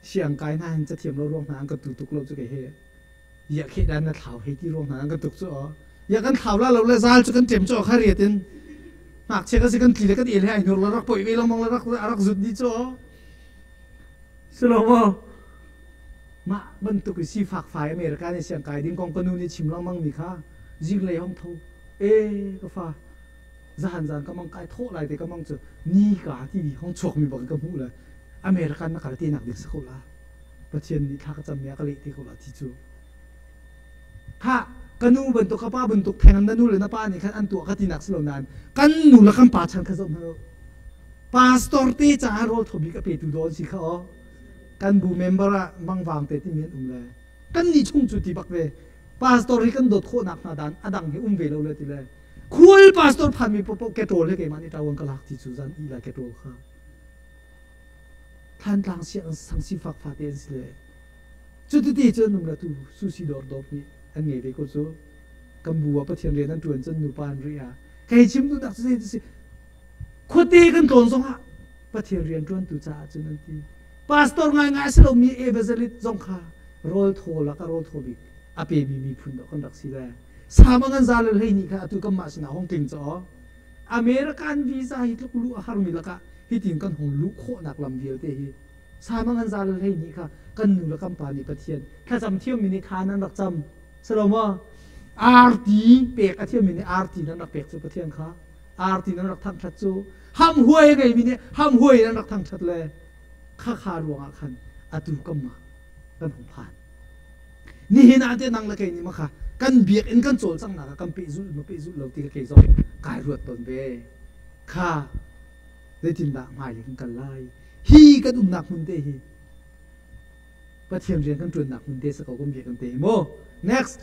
siang kai hna hin cathiam lo ruang hna an ka tu tuk lo cu kei he ya khe dan na thlau hei ti ruang hna an ka tuk cu ya kan thlau la lo le zal cu kan ṭem cu kha riat in ngakchia kan si kan tli le kan el he ai hnur la rak poi ve lengmang le rak rak zut ni cu Silo maw? Mah bantuk i sifak fai America nih siang kai ding kong ka nu nih chim lengmang mi kha zinglei hong tho. E ka fa zahan zan ka mang kai thawh lai te ka mang cu ni ka ti bi hong chuak mi bak ka hmuh le American na kal te nak ding si ko la. Pathian nih thla ka cam mi a ka leh te ko la ti cu. Kha ka nu bantuk ka pa bantuk theng na nu le na pa nih khan an tuah ka ti nak si lo nain kan nu le kan pa chan kha zoh hmanh Pastor te caah rawl thaw bik a petu dawn si kha aw. Kan bu member ah mangvang te timi an um le kan nih chung cu ti bak ve. Pastor hi kan dawt khawhnak hna dan a dang hi um ve lo le ti le khual pastor phanmi paohpaoh ketol he keimah nih ṭawan ka lak ti cu zan i la ketol kha. Thlantlang siang sang sifak fate an si le cuti cun um le tu susi dawr dawr nih an ngei ve ko cu kan bu ah Pathian rian an ṭuan cun nupa an ri ah kei chim duhnak cu zei ti si Khuate kan tlawn zongah Pathian rianṭuantu caah cun an ti. Pastor ngaingai a si lomi evangelist zong kha rawl thaw lak a rawl thaw bik a pemi miphun dawh kan rak si le sama ngan za le 12 kha atu kanmah sinah hong tling caw. American visa hi tluk luh a harmi lakah hitin kan hong luh khawhnak lam vialte hi sama ngan za le 12 kha kan nu le kan pa nih Pathian thlacam thiammi nih kha nan rak cam silo maw arti pek a thiammi nih arti nan rak pek cu Pathian kha arti nan rak thangṭhat cu hamhuai a ngeimi nih hamhuai nan rak thangṭhat le khakha ruangah khan atu kamah kan hung phan nihin ah te nang le kei nih makha kan biakinn kan cawlcanghnak ah kan pehzulh ma pehzulh lo ti ka kei zong kai ruat tawn ve kha zeitindah hmailei kan kal lai hi kan umnak hmun te hi Pathian rian kan ṭuannak hmun te sa ko kan biakinn te hi mu next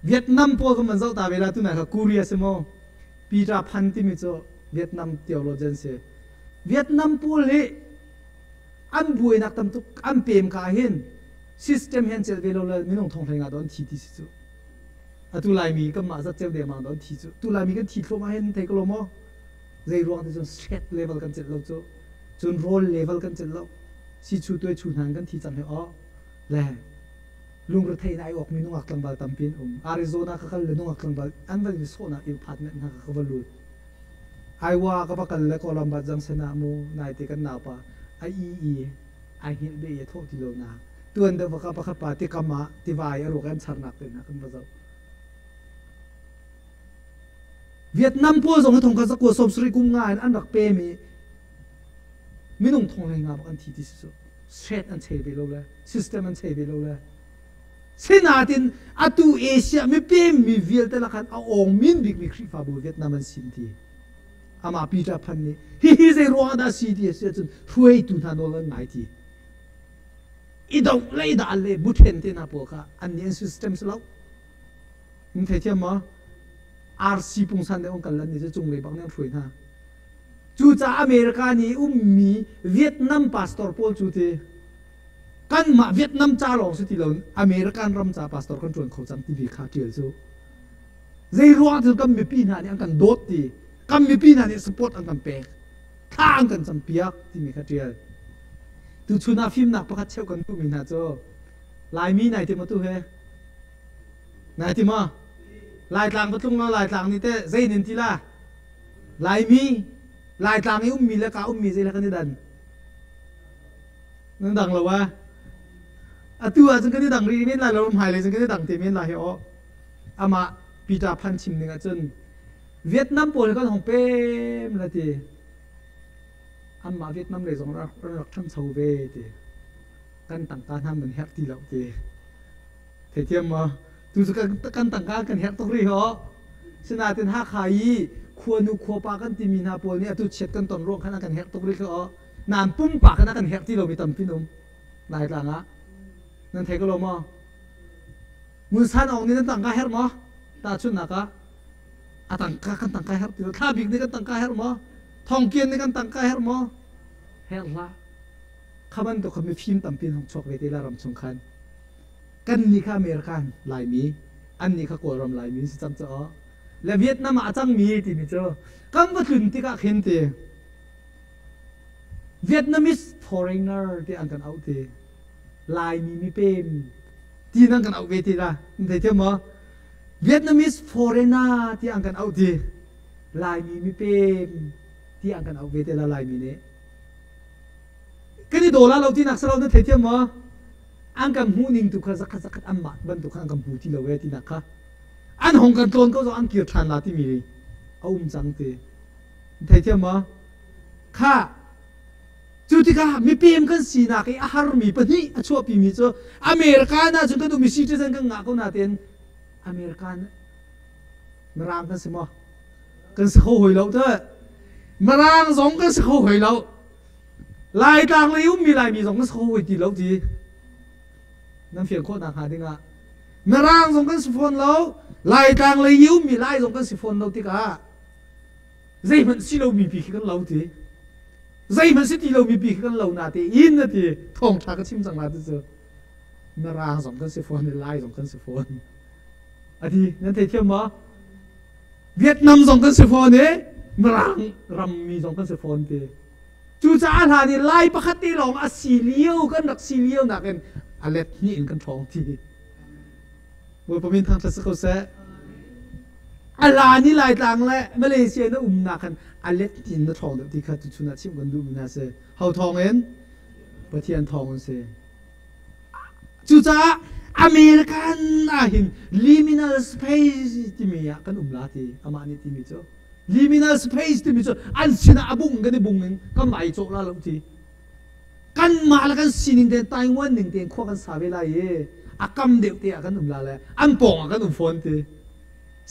Vietnam pawl kan van zoh ta ve la tunai kha Korea si maw Peter Pan timi cu Vietnam theologian si Vietnam pawl hi an buainak tam tuk an pem ka hin system hian cel ve lo le minung thong hlei nga don thi ti si cu atu laimi kan mah zat ceu dengmang don thi cu tu laimi kan thi thluahmah hin thei ko lo maw zei ruang ti cun state level kan celh lo cu cun role level kan celh lo si chu tuai chu hna kan thi cang he aw le lungrethei in ai awkmi nungak tlangval tampi an um. Arizona ka kal le nungak tlangval an van in sawhnak i apartment hna ka va lut. Iowa ka va kal le Columbus Junction ah mu naite kan naupa a i i ai hngilh be i a thawh ti lo na. Tuan deuh va ka pakhat pa tikam ah tiva i a ruak an charnak te hna kan va zoh. Vietnam pawl zong hi thong kha zakua sawm sarih kum nga in an rak pem i minung thong hlei nga bak an thi ti si cu set an chei ve lo le system an chei ve lo le sinatin atu Asia mipem mi vialte lakhan a awng min bik mi Khrihfabu Vietnam an sin ti amah Peter Pan nih hihi zei ruang dah si ti a si ahcun hruaitu hna nawl an ngai ti i doh le i dal le buthen te hna pawl kha an nih an system si lo in theithiam maw RC pungsan deuh an kal lan ni cu cunglei bak nih an hruai hna Cucaah America nih ummi Vietnam pastor pawl cu ti. Kanmah Vietnam ca lawng si ti lo American ram ca pastor kan ṭuan kho cang ti kha ṭial cu. Zei ruang cun kan mipi hna nih an kan dawt ti, kan mipi hna nih support an kan pek, thla an kan campiak timi kha ṭial. Tuchun ah fimnak pakhat cheuh kan duhmi hna cu Laimi nai ti maw tu he? Nai ti maw? Laitlang va tlung law Laitlang nih teh zei nin ti la? Laimi, Laitlang i ummi le ka ummi zei le kan i dan? Nan dang lo ah? Atu ahcun kan i dang rih men lai lo, hmailei cun kan i dang te men lai hi aw. Amah Peter Pan chim ning ahcun Vietnam pawl hi kan hong pem la ti. Anmah Vietnam lei zong rak rak ṭhangcho ve ti. Kan tangka hna man herh ti lo ti. Theithiam maw? Tu cu kan tangka kan herh tuk rih ho. Sinain Hakha i khuanu khuapa kan timi hna pawl nih atu chiat kan ton ruang khan an kan herh tuk rih ho. Nain pumpak in a kan herh ti lomi tampi um. Laitlang ah. Nan thei ko lo maw? Ngun San Aung nih nan tangka herh maw? Tahchunhnak ah a tangka kan tangka herh ti lo. Thla Bik nih kan tangka herh maw? Thawng Kian nih kan tangka herh maw? Herh hlah. Kha bantuk kha mifim tampi an hung chuak ve te la ram chung khan. Kan nih kha American Laimi, an nih kha Kawlram Laimi si cang caw. Le Vietnam ah a cangmi timi cu kan va tlun tikah khin ti Vietnamese foreigner ti an kan auh ti. Laimi mipem ti nan kan auh ve ti la. Nan thei thiam maw? Vietnamese foreigner ti an kan auh ti. Laimi mipem ti an kan auh ve te la Laimi nih. Kan i daw la lo tinak si lo na thei thiam maw? An kan hmuh ning tu kha zakhat zakhat anmah bantuk khan an kan hmu ti lo e tinak kha. An hong kan tlawn ko zong an kir ṭhan la timi a um cang ti. Thei thiam maw? Kha cu tikah mipem kan sinak i a harmi pahnih a chuahpimi cu American ahcun kan um i citizen kan ngah ko nain American Mirang kan si maw? Kan si kho hoi lo te. Mirang zong kan si kho hoi lo. Laitlang lei ummi Laimi zong kan si kho hoi ti lo ti. Nan fian khawh nakhnga dingah Mirang zong kan si fawn lo, Laitlang lei i ummi Lai zong kan si fawn lo tikah zeihmanh si lomi pi khi kan lo ti. Zeihmanh si ti lomi pi khi kan lo na te in na ti thawngṭha ka chim cang la ti cu. Mirang zong kan si fawn i Lai zong kan si fawn. Ati nan thei thiam maw? Vietnam zong kan si fawn i Mirang rammi zong kan si fawn ti. Cucaah hlan i Lai pakhat te lawng a si lio kan rak si lio nakin a let hnih in kan ṭhawng ti. Bawipa min thangṭhat si ko seh. A lan i Laitlang le Malaysia na umnak khan a let in na ṭhawng deuh ti kha tuchun ah chimh kan duhmi hna si. Ho thawng in? Pathian thawng in si. Cucaah American ah hin liminal space timi ah kan um la ti amah nih timi cu liminal space timi cu an sinah a bung kan i bung in kan mah i cawh la lo ti kanmah le kan sining tein Taiwan ning tein khua kan sa ve lai i a kam deuh te ah kan um la le an pawng ah kan um fawn ti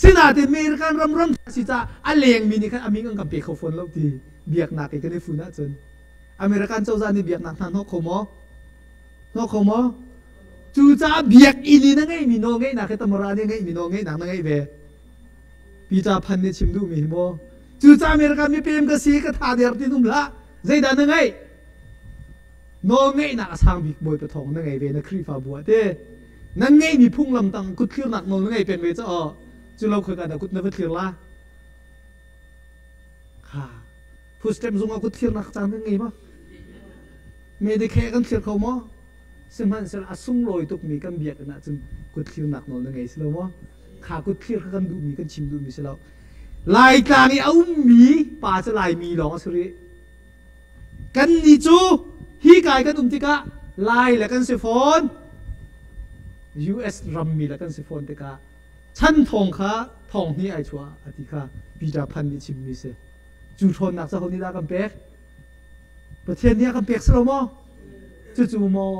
sinain American ram ram si caah a lengmi nih khan a ming an kan pe kho fawn lo ti biaknak i kan i fun ahcun American cozah nih biaknak hna hnawk kho maw? Hnawk kho maw? Cucaah biakinn i na ngeihmi nawlngeihnak hi tamara nih ngeihmi nawlngeihnak na ngeih ve. Peter Phan nih chim duhmi hi maw? Cucaah America mipem ka si ka tha der tin um hlah. Zeidah na ngeih? Nawlngeihnak a sang bik Bawipa thawng na ngei ve na Khrihfabu ah te. Nan ngeihmi phunglam tang kut thlirnak nawl na ngei peng ve caw. Cu lo khoi ka dah kut na va thlir la? Kha Footstep zung ah kut thlirnak caan kan ngei maw? Medicare kan thlir kho maw? Sihmanhsehlaw a sunglawi tukmi kan biakinn ahcun kut thlirnak nawl na ngei si lo maw? Kha kut thlir kha kan duhmi kan chim duhmi si lo. Laitlang i a ummi pa cu Laimi lawng a si rih. Kannih cu hi kai kan um tikah Lai le kan si fawn. US rammi le kan si fawn tikah chan thawng kha thawng hnih ai chuah a ti kha Peter Pan nih chimmi si. Cu ṭhawnnak cu ho nih dah kan pek? Pathian nih a kan pek si lo maw? Cucu maw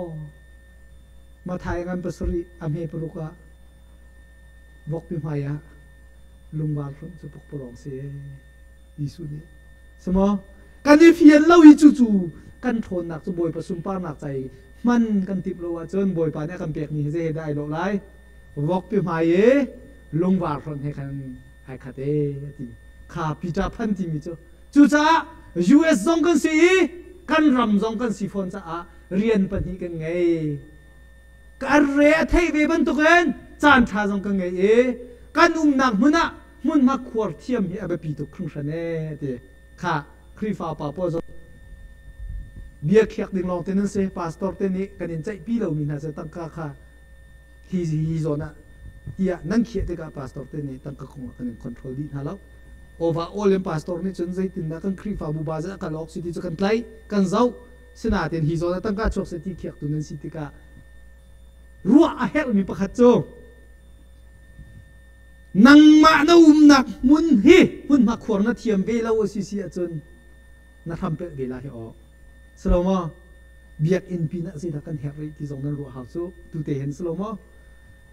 Mathai ngan pasarih a hme paruk ah vokpi hmai ah lungvar hlonh cu pukpalawng si Jesuh nih. Si maw? Kan i fian lo i cucu kan ṭhawnnak cu Bawipa sunparnak ca i hman kan timh lo ahcun Bawipa nih a kan pekmi hi zei he dah ai lawh lai? Vokpi hmai i lungvar hlonh he khan ai khat e a ti. Kha Peter Pan timi cu. Cucaah US zong kan si i Kan ram zong kan si fawn caah rian pahnih kan ngei. Kan re a theih ve bantukin caan ṭha zong kan ngei i kan umnak hmun ah hmunhma khuar thiam hi a biapi tuk hringhran ee ti kha Khrihfa upa pawl zong bia khiak ding lawng te nan si. Pastor te nih kan in ceihpi lomi hna cu tangka kha hi hi zawn ah tiah nan khiah tikah pastor te nih tangka kong ah kan in control dih hna lo. Overall in pastor nih cun zeitindah kan Khrihfabu budget a kal awk si ti cu kan tlaih, kan zoh. Sinain hi zawn ah tangka chuak seh ti khiaktu nan si tikah ruah a herhmi pakhat cu nangmah na umnak hmun hi hmunhma khuar na thiam ve lo a si si ahcun na hrampelh ve lai hi aw. Silo maw? Biakinn pin ah zeidah kan herh rih ti zong nan ruah hau cu tute hin silo maw?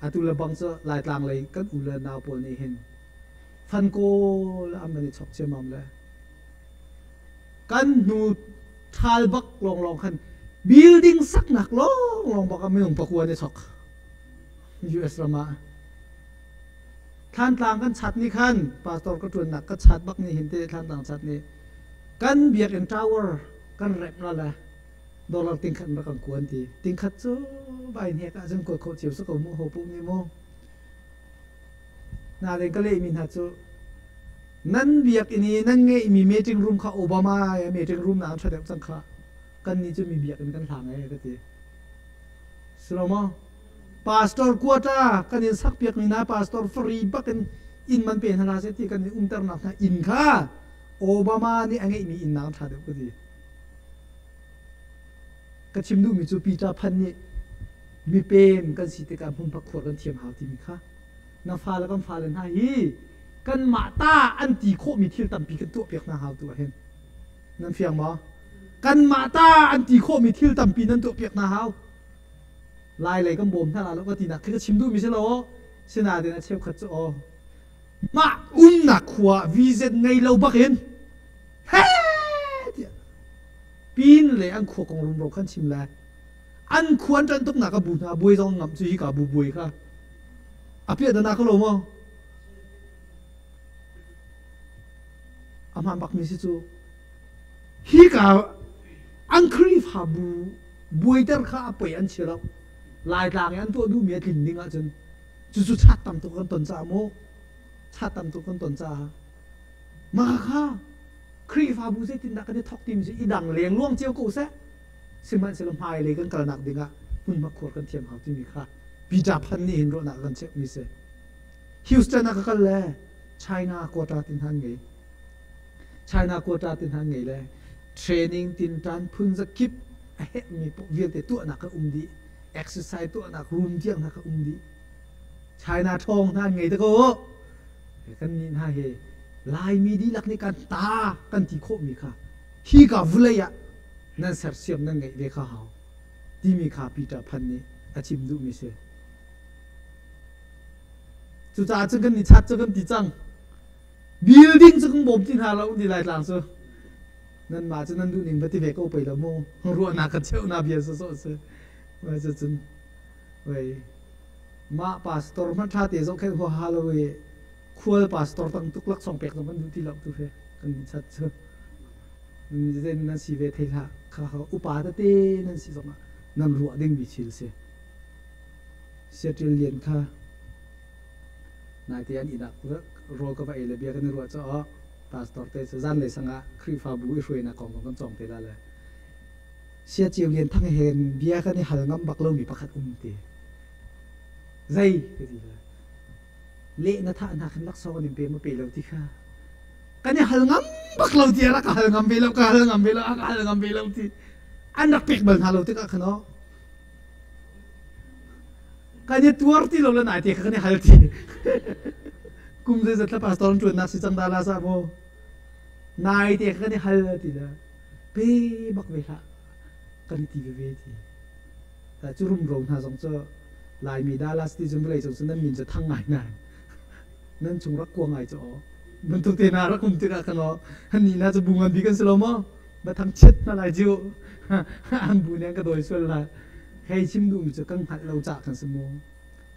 Atu le bang cu Laitlang lei kan u le nau pawl nih hin fan kawl an van i chok ciammam le kan hnu ṭhal bak lawnglawng khan building saknak lawnglawng bak ah minung pakua an i chok US ram ah. Thlantlang kan chat ni khan pastor ka ṭuannak ka chat bak ni hin te Thlantlang chat ni kan biakinn tower kan remh la le dollar tingkhat in rak kan kuan ti. Tingkhat cu vai hnek ah cun kuat khawh cio si ko mu ho puh nih mu. Nain ka lehmi hna cu nan biakinn i nan ngeihmi meeting room kha Obama meeting room na ṭha deuh cang kha. Kannih cu mi biakinn kan hlang ee ka ti. Silo maw? Pastor quota kan in sakpiakmi hna pastor free bak in inn man pe hna hlah seh ti kan in umternak hna inn kha Obama nih a ngeihmi inn nak ṭha deuh ka ti. Ka chim duhmi cu Peter Pan nih mipem kan si tikah hmunhma khuar kan thiam hau timi kha na fale kan fale hna hi kanmah ta an ti khawhmi thil tampi kan tuahpiak hna hau tu ah hin nan fiang maw? Kanmah ta an ti khawhmi thil tampi nan tuahpiak hna hau. Lai lei kan bawm hna la lo ka tinak khi ka chim duhmi si lo sinain a cheukhat cu aw mah umnak khua vision ngei lo bakin he tiah pin le an khua kong rumro khan chim le an khuan ṭan tuk nak a bu hna buai zong ngam cu hi ka bu buai kha a piah dana ka lo maw a hmaan bak mi si cu hi ka an Khrihfabu buaiter kha a poi an chia lo. Laitlang i an tuah duhmi a tlin ding ahcun cucu chat tam tuk kan ton caah mu chat tam tuk kan ton caah mah kha Khrihfabu zeitindah kan i thawk timi cu i dang lengluang cio ko seh. Sihmanhsehlaw hmailei kan kalnak dingah hmunhma khuar kan thiam hau timi kha Peter Pan nih hin ruahnak a kan cheuhmi si. Houston ah ka kal le China quota tin hna an ngei. China quota tin hna an ngei le training tinṭan phun zakip a herhmi vialte tuahnak ka um dih. Exercise tuahnak room tiang hna ka um dih. China ṭhawng hna an ngei te ko. Kan nih hna hi Laimi dihlak nih kan ta kan ti khawhmi kha hi ka vulei ah nan sersiam nan ngeih ve kha hau timi kha Peter Pan nih a chim duhmi si. Cucaah cun kan ni chat cu kan ti cang. Building cu kan bawm ti hna lo ti lai tlang cu. Nanmah cu nan duh ning va ti ve ko pei lo mu. Ruahnak ka cheuh na bia sawsawh si. Wai cun wai mah pastor hmanh ṭha te zohkhenh huaha lo i khual pastor tang tuk laksawng pek zong kan duh ti lo tu fe kan ni chat cu. Zen nan si ve thei hlah. Kha kha upa tete nan si zongah nan ruah dingmi thil si. Siaṭil lian kha naite an inn ah rawl ka va ei le bia kan i ruah caah pastor te cu zanlei sang ah Khrihfabu i hruainak kong kan cawng te la le Siaciu Lian Thang he bia kan i hal ngam bak lomi pakhat um ti. Zei ka ti le leh na thah hna khan laksawng an in pe maw pe lo ti kha kan i hal ngam bak lo ti a rak ka hal ngam ve lo ka hal ngam ve lo a ka hal ngam ve lo ti an rak pek bal hna lo tikah khan aw kan i tuar ti lo le nai te kha kan i hal ti kum zeizat la pastor an ṭuannak si cang dah la sa maw nai te kha kan i hal ti le pe bak ve hlah kan i ti veve ti cu rumro hna zong cu Laimi Dallas ti cun vawlei cung cu nan min cu thang ngai nai nan chung rak kua ngai cu aw bantuk te na rak um tikah khan aw han ni na cu bu ngan bik kan si lo maw ba thang chiat hna lai cu an bu nih an ka dawi sual la hei chim duhmi cu kan hngalh lo cah kan si mu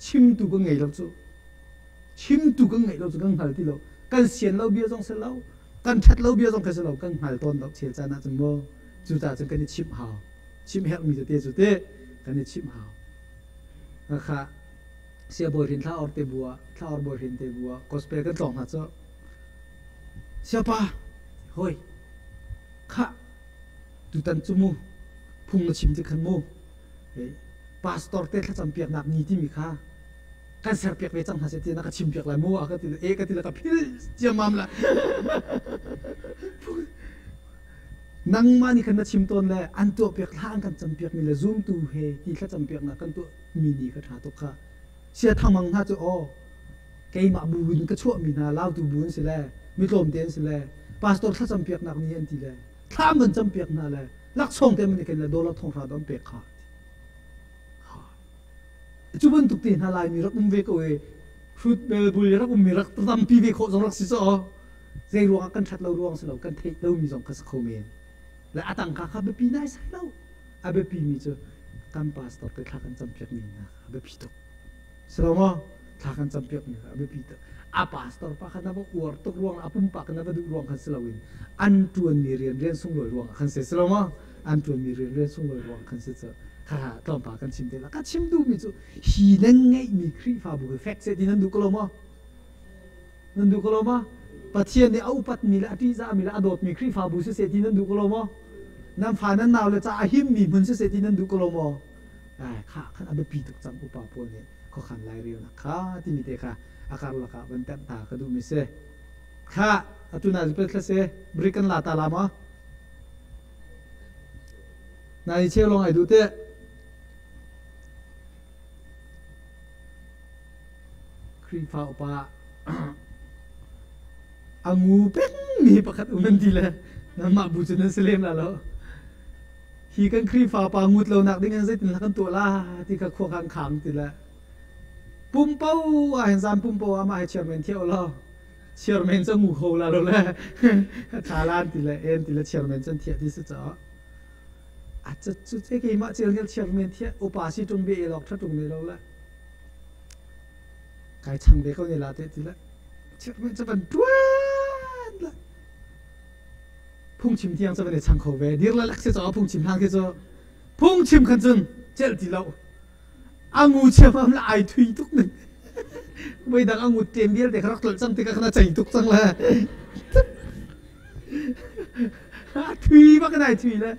chimtu kan ngei lo cu chimtu kan ngeih lo cu kan hngal ti lo kan sian lo bia zong si lo kan ṭhat lo bia zong kan si lo kan hngal tawn lo chel caan ah cun mu. Cucaah cun kan i chimh hau. Chimh herhmi tete cu teh kan i chimh hau. Khakha siabawi hrin thla or te bu ah thla or bawi hrin te bu ah gospel kan tlawng hna cu siapa hoi khah tutan cu mu phung na chim ti khan mu pastor te thlacam piaknak ni timi kha kan serpiak ve cang hna seh ti na ka chim piak lai mu a ka ti e ka ti la ka phil ciammam la nangmah nih khan na chim tawn le an tuah piak thla an kan cam piak mi le zumtu he ti thlacam piak nak kan tuah mi ni kha tha tuk kha sia thangmang hna cu aw keimah bu in ka chuah mi hna lautu bu an si le mi tlawm te an si le pastor thlacam piak nak ni an ti le thlam kan cam piak hna le laksawng te man ken le dollar thong hra don pek kha Cu bantuk te hna Laimi rak um ve ko i hrut belbul rak ummi rak tampi ve khawh zong rak si caw. Zei ruangah kan ṭhat lo ruang si lo, kan theih lomi zong kha si kho men. Le a tangka kha biapi naisai lo. A biapi mi cu kan pastor te thla kan campiak mi hna kha a biapi tuk. Si lo maw? Thla kan campiak mi kha a biapi tuk. A pastor pa kha na va uar tuk ruang a pumpak na va duh ruang khan si loin an ṭuanmi rian rian sunglawi ruangah khan si. Si lo maw? An ṭuanmi rian rian sunglawi ruang khan si cu. Kha tlawmpal kan chim te la. Ka chim duhmi cu hi nan ngeihmi Khrihfabu hi fek seh ti nan duh ko lo maw? Nan duh ko lo maw? Pathian nih a upatmi le a ṭihzahmi le a dawtmi Khrihfabu siseh ti nan duh ko lo maw? Nan fa nan nau le ca a himmi hmun siseh ti nan duh ko lo maw? Ai kha khan a biapi tuk cang upa pawl nih khuakhan lairelnak kha timi te kha a karlak ah van temh ta ka duhmi si. Kha atu na zipel thla se brik kan la ta la maw? Na i cheu lawng ai duh teh. Khrihfa upa a ngu pengmi pakhat um nan ti le nanmah bu cu nan si lem la lo. Hi kan Khrihfa pa ngut lo nak ding in zeitin kan tuah la ti kha khua kan khang ti le pumpo ah hin zan pumpo ah mah hi chairman thiau lo chairman cu ngu kho la lo le thalan ti le en ti le chairman cun thiah ti si caah a cu cu ce keimah cel ngel chairman thiah upa si tung be elok tha tung ne lo le kai chang ve ko ne la te ti le chairman cu van tuan la phungchim tiang cu van i chang kho ve dir la lak si caah phungchim hlan khi cu phungchim khan cun celh ti lo angu chiamam la ai thui tuk ning voi dang angu tem vialte kha rak tlolh cang tikah khan a cei tuk cang le a thui bak ai thui le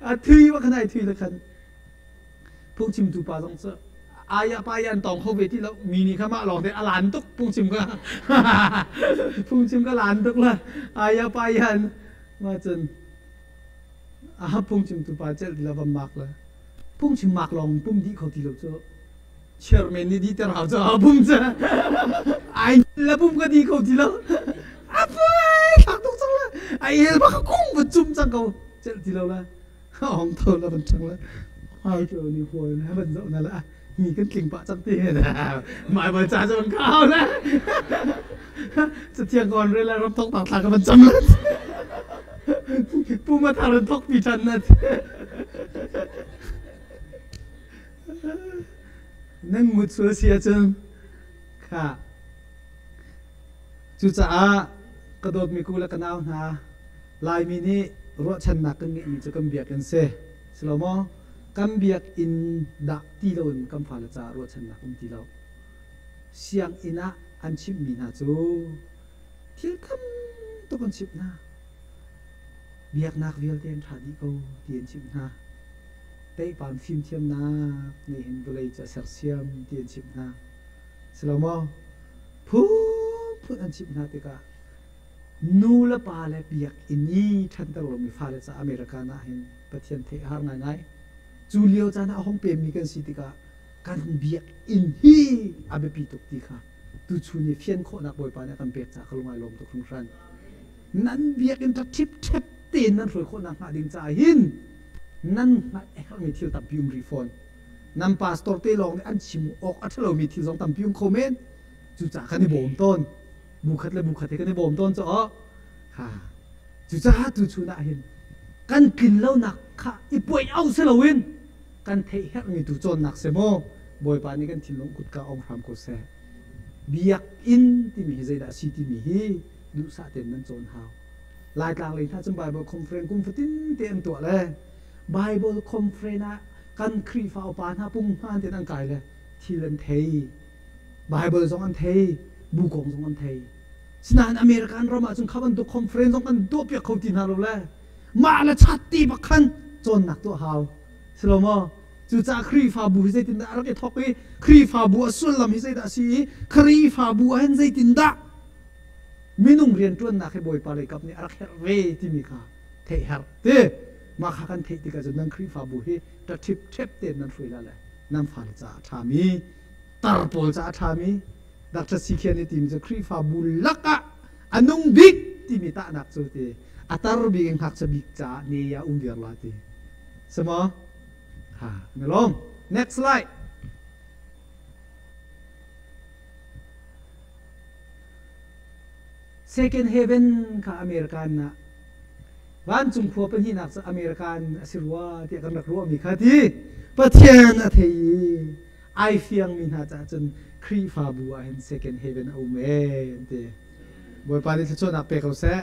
a thui bak ai thui le khan phungchimtu pa zong cu aya pa yan tong kho ve ti lo mi nih kha mah lawng te a lan tuk phungchim ka phungchim ka lan tuk la aya pa yan ma cun a phungchimtu pa celh ti la vam mak la phungchim mak lawng pum dih kho ti lo cu chairman nih dih ter hau cu a pum cu ai la pum ka di kho ti lo a pui thak tuk cang la ai el bak kung va cum cang ko celh ti lo la hong tho la van chang la ai tu ni huai na van zoh na la mi kan tling pah cang ti mai bal cha cu van kau la cathiang kon re la ram thok tak thla ka van cam la pu ma thar thok pi than na Nan ngut sual si ahcun kha cucaah ka dawtmi ku le ka nau hna Laimi nih ruahchannak kan ngeihmi cu kan biakinn si. Si lo maw? Kan biakinn dah ti loin kan fale caah ruahchannak um ti lo. Sianginn ah an chimhmi hna cu thil tam tuk an chimh hna. Biaknak vialte an ṭha dih ko ti an chimh hna. Teihpan fimthiamnak nih hin vawlei cu a sersiam ti an chimh hna. Si lo maw? Phunphun an chimh hna tikah nu le pa le biakinn i ṭhanter lomi fale caah America ah hin Pathian theih a har ngaingai. Cu lio caan ah a hung pemmi kan si tikah kan biakinn hi a biapi tuk ti kha tuchun i fian khawhnak Bawipa nih a kan pek caah ka lung ai lawm tuk hringhran. Nan biakinn ṭha ṭhipṭhep tein nan hruai khawhnak hnga ding caah hin nan hngalh a herhmi thil tampi um rih fawn. Nan pastor te lawng nih an chim awk a ṭhalomi thil zong tampi um kho men. Cucaah kan i bawm tawn. Bu khat le bu khat he kan i bawm tawn cu aw. Ha. Cucaah tuchun ah hin kan tlin lonak kha i puai au si loin kan theih herhmi tu cawnnak si maw Bawipa nih kan thinlung kutka ong hram ko seh. Biakinn timi hi zeidah a si timi hi duhsah tein nan cawn hau. Laitlang lei hna cun Bible conference kum fatin te an tuah le Bible conference ah kan Khrihfa upa hna punghman tein an kai le thil an thei. Bible zong an thei, bu kong zong an thei. Sinain American ram ah cun kha bantuk conference zong kan tuahpiak kho ti hna lo le mah le chat ti bak khan cawnnak tuah hau. Si lo maw? Cucaah Khrihfabu hi zeitindah a rak i thawk i Khrihfabu a sullam hi zeidah a si i Khrihfabu ah hin zeitindah minung rianṭuannak hi Bawipa lei kap nih a rak herh ve timi kha theih herh ti. Mah kha kan theih tikah cun nan Khrihfabu hi ṭaṭhip ṭhep tein nan hruai la le nan fale caah a ṭhami tar pawl caah a ṭhami Dr. Sikhian nih timi cu Khrihfabu lakah a nung bik timi tahnak cu ti a tar bik in ngakchia bik caah ne ah um viar la ti. Samaw? Ha, na lawm. Next slide. Second Heaven kha American na vancung khua pahnihnak cu American a si rua tiah kan rak ruahmi kha ti Pathian a thei i ai fiangmi hna caah cun Khrihfabu ah hin second heaven a um ee an ti. Bawipa nih thluachuahnak pe ko seh.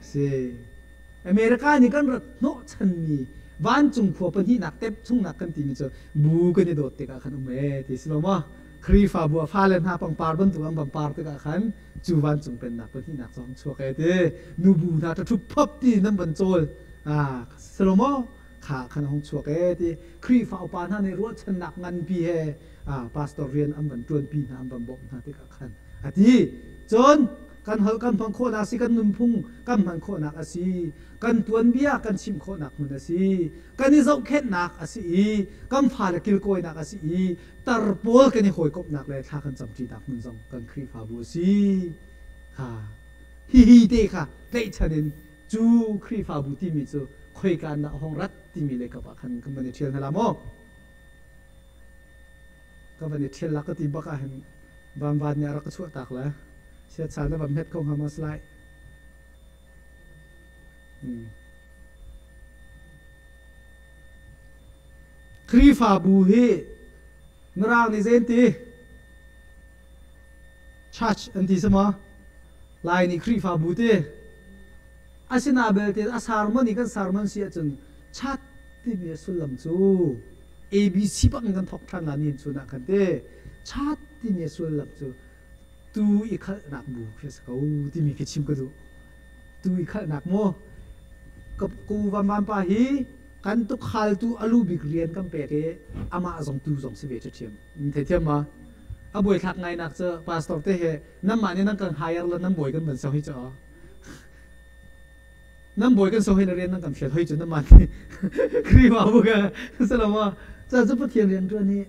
Si. America nih kan rat hnawhchanmi vancung khua pahnihnak tep chungnak kan timi cu bu kan i dawt tikah khan um ee ti si lo maw? Khrihfabu ah fale hna pangpar bantuk an pangpar tikah khan cu vancung pennak pahnihnak cu hung chuak ee ti. Nubu hna ṭha phop ti nan van cawl. Ah, si lo maw? Kha khan a hung chuak ee ti. Khrihfa upa hna nih ruahchannak nganpi he pastor rian an van ṭuanpi hna an van bawmh hna tikah khan a ti. Cun kan holh kan hman khawhnak si kan nunphung kan hman khawhnak a si kan tuanbia kan chim khawhnak hmun a si kan i zohkhenhnak a si i kan fale kilkawinak a si i tar pawl kan i hawikomhnak le thla kan camṭinak hmun zong kan Khrihfabu a si. Ha hihi te kha tlaihchan in cu Khrihfabu timi cu khoika in dah a hong rat timi lei kap ah khan kan van i ṭhial hna la maw? Ka van i ṭhial la ka ti bak ah hin vanvan nih a rak ka chuah tak le siatsal na van hmet ko hnga maw salai? Khrihfabu hi Mirang nih zei an ti? Church an ti si maw? Lai nih Khrihfabu ti. Asina belte a sermon i kan sermon si ahcun chat timi a sullam cu ABC bak in kan thawk ṭhan la ni chun ah khan te chat timi a sullam cu tu i khalhnak bu khi a si ko timi khi chim ka duh. Tu i khalhnak maw? Ka ku van pa hi kan tukhaltu a lu bik rian kan pek i amah zong tu zong si ve ṭhiam. Theithiam ma? A buaithlak ngai nak cu pastor te he nanmah nih nan kan hire le nan bawi kan van so hi cu nan bawi kan so hi le rian nan kan fial hoi cu nanmah nih Khrihfabu ka silo ca cu Pathian rian ṭuan hi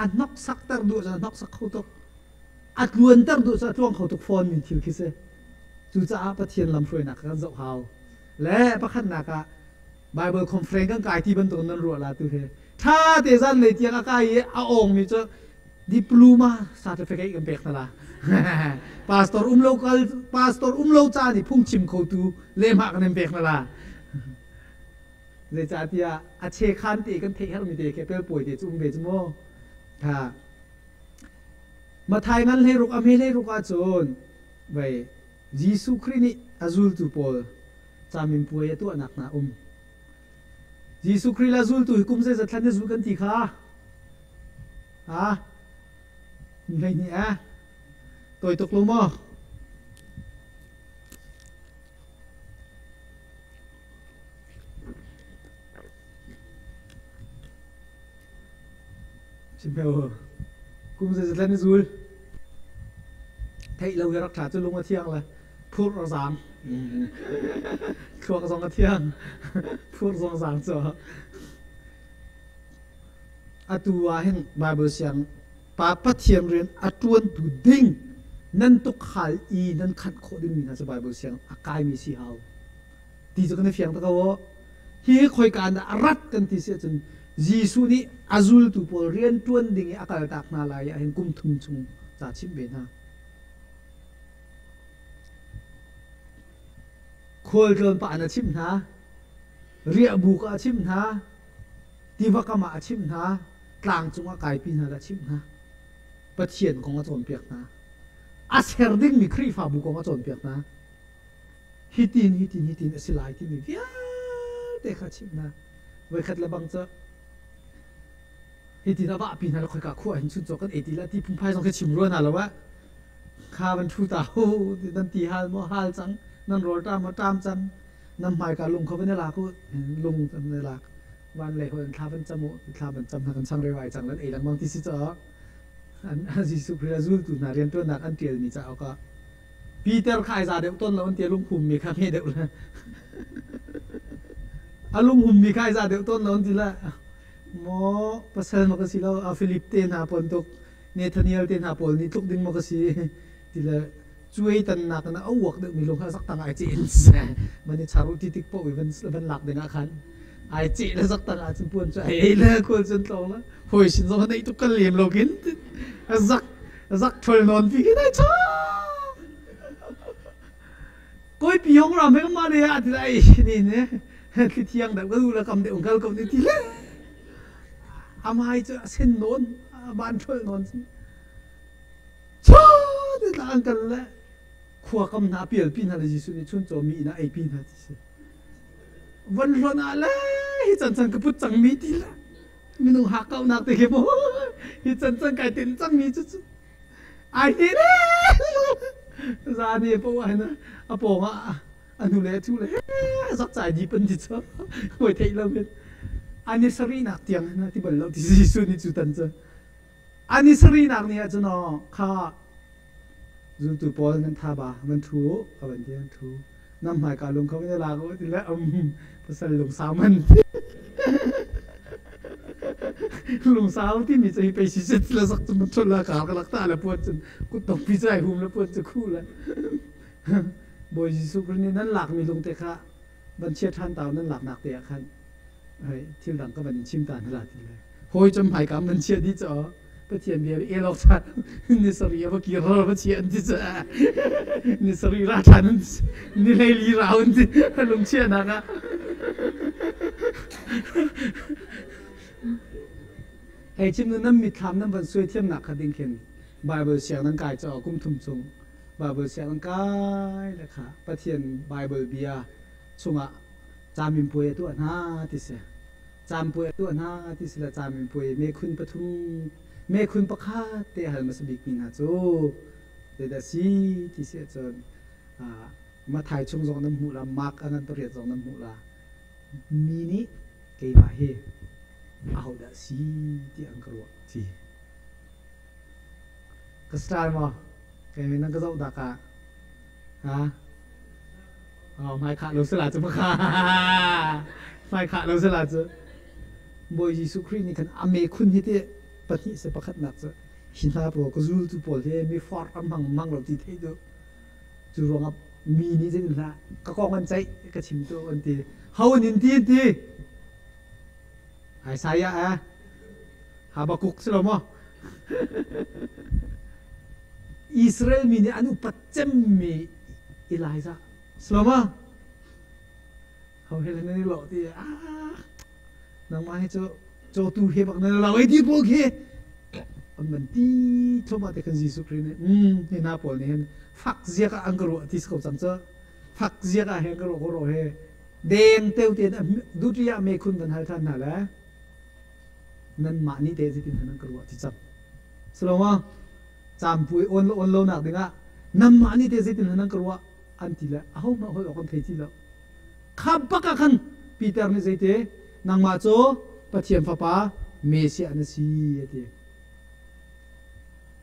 a hnoksak ter duh cu a hnoksak kho tuk a tluanter duh cu a tluang kho tuk fawn mi thil khi si cucaah Pathian lamhruainak kan zoh hau le pakhatnak ah Bible conference kan kai ti bantuk nan ruah la tu he ṭha te zan lei tiang a kai i a awng mi cu diploma certificate kan pek hna la pastor um lo kal pastor um lo ca nih phungchim khotu lehmah kan in pek hna la zeicahtiah a che khan te kan theih hermi te ke pelpawi te cu um ve cu mu ha Mathai ngan hlei ruk a hme hlei ruk ahcun vei Jesuh Khrih nih a zultu pawl caminpuai a tuahnak hna um Jesuh Khrih le zultu hi kum zeizat thlan na zul kan ti kha? Ha? 12 eh? Tawi tuk lo maw? Chimheu kum zeizat thlan na zul? Theih lo hi rak ṭha cu lung a thiang le phurh a zaang. Thluak zong a thiang. Phurh zong zaang cu. Atu ah hin Bible siang pa Pathian rian a ṭuantu ding nan tukhal i nan khanh khawh dingmi hna cu Bible siang a kaimi si hau. Ti cu kan i fiang tak ko. Hi khoika dah a rat kan ti si ahcun Jesuh nih a zultu pawl rian ṭuan ding i a kaltak hna lai ah hin kum thum chung ca chimh ve hna. Khualtlawn pah in a chimh hna, riahbuk ah a chimh hna, tiva kam ah a chimh hna, tlang cungah kaipi hna le a chimh hna. Pathian kong a cawnpiak hna. A ser dingmi Khrihfabu kong a cawnpiak hna. Hitin hitin hitin a si lai timi vialte kha chimh hna. Voikhat le bang cu hitin a vahpi hna le khoika khua hin chuncaw kan ei ti la ti phungphai zong khi chim rua hna lo ah kha van ṭhu ta hu nan ti hal maw hal cang nan rawl ṭam maw ṭam cang nan hmaika lung kha van i lak u lung van i lak van lei hol thla van cam u thla van cam hna kan changreu ai cang lan ei lengmang ti si caah an Jesuh Khrih a zultu hna rianṭuannak an ṭialmi cauk ah Peter kha ai za deuh tawn lo an ti a lunghum mi kha hme deuh le a lunghum mi kha ai za deuh tawn lo an ti le maw pasal ma ka si lo a Philip te hna pon tuk Nathaniel te hna pawl nih tluk ding maw ka si ti le cuai tannak in a uak deuh mi lung kha zak tang ai ce in man i charu ti tik po i van van lak ding ah khan ai ce le zak tang ah cun puan cu ai ei le khual cun tlong la hoi sin zong nei tuk kan lem lo kin zak zak thol non pi kin ai cha koi pi hong ram he ma le a ti lai ni ne thli thiang deuh ka du la kam deuh kal ko ni ti le amai cu a sen nawn a ban ṭhol nawn chaw te tla an kal le khua kam hna pial pi hna le Jesuh nih chun caw mi inn ah ei pi hna ti si van hlon ah le hi chan chan ka put cang mi ti le minung hak kaunak te khi mo hi chan chan kai tin cang mi cu cu ai ti le zani po ai na a pawng ah a hnu le a thu le zak cai di pan ti cu hoi theih lo men ani sarihnak tiang na ti bal lo ti Jesuh nih cu tan cu ani sarihnak ni ah cun kha zultu pawl nan tha ba van thu a van ti an thu nam hmai ka lung kho ne la ko ti le um pasal lung sau man lung sau ti mi cu hi pe si sit la zak cu thul la kar ka lak ta le puan cun kut tong pi chai hum le puan cu khu le Bawi Jesuh Khrih nih nan lakmi lungte kha van chia ṭhan ta nan laknak te ah khan hei thil dang ka van in chim ta hna la ti le hawi cam hmaika man chia dih caw Pathian bia el awk chan ni sarih a va kir va chia an ti ca ni sarih ra ṭhan an ni hleili rau an ti lungchiahnak ah hei chim nu nan mitthlam nan van suai thiamnak kha ding khin Bible siang nan kai caw kum thum chung Bible sianginn kai le kha Pathian Bible bia chungah caminpuai a tuah hna ti si. Caampuai a tuah hna ti si le caminpuai mekhun pathum mekhun pakhat te hal hmasa bik mi hna cu zeidah si ti si ahcun Mathai chung zong nan hmuh la, Mark a ngan pariat zong nan hmuh la. Mi nih keimah hi ahodah si ti an ka ruah ti. Ka style maw? Kei nan ka zoh dak ah. Ha? Oh, hmai khah lo sala cu makha. Hmai khah lo sala cu. Bawi Jesuh Khrih nih khan ame khun hi te pahnih se pakhatnak cu hi hna pawl ka zultu pawl hi mi forh an hmang mang lo ti thei du. Cu ruangah mi nih zeitin hlah ka kong an ceih ka chim tu an ti. Ho nin ti an ti. Isaiah eh Habakkuk si lo maw? Israel mi nih an upat cemmi Elijah si lo maw? Ho he nan i lawh ti ah nangmah hi cu cawtu he bak nan lo ei ti pawl khi an man ti thluahmah te kan Jesuh Khrih nih hi hna pawl nih hin fak ziak ah an ka ruah ti si ko cang cu fak ziak ah he an ka ruah ko ro he deng teu tein duty ah mekhun van hal than hna le nanmah nih teh zeitin nan ka ruah ti cang saloma caampuai on lo on lo nak dingah nanmah nih teh zeitin nan ka ruah an ti le aho hmanh hoi awk an thei ti lo kha bak ah khan Peter nih zeite nangmah cu Pathian fapa Messiah na si a ti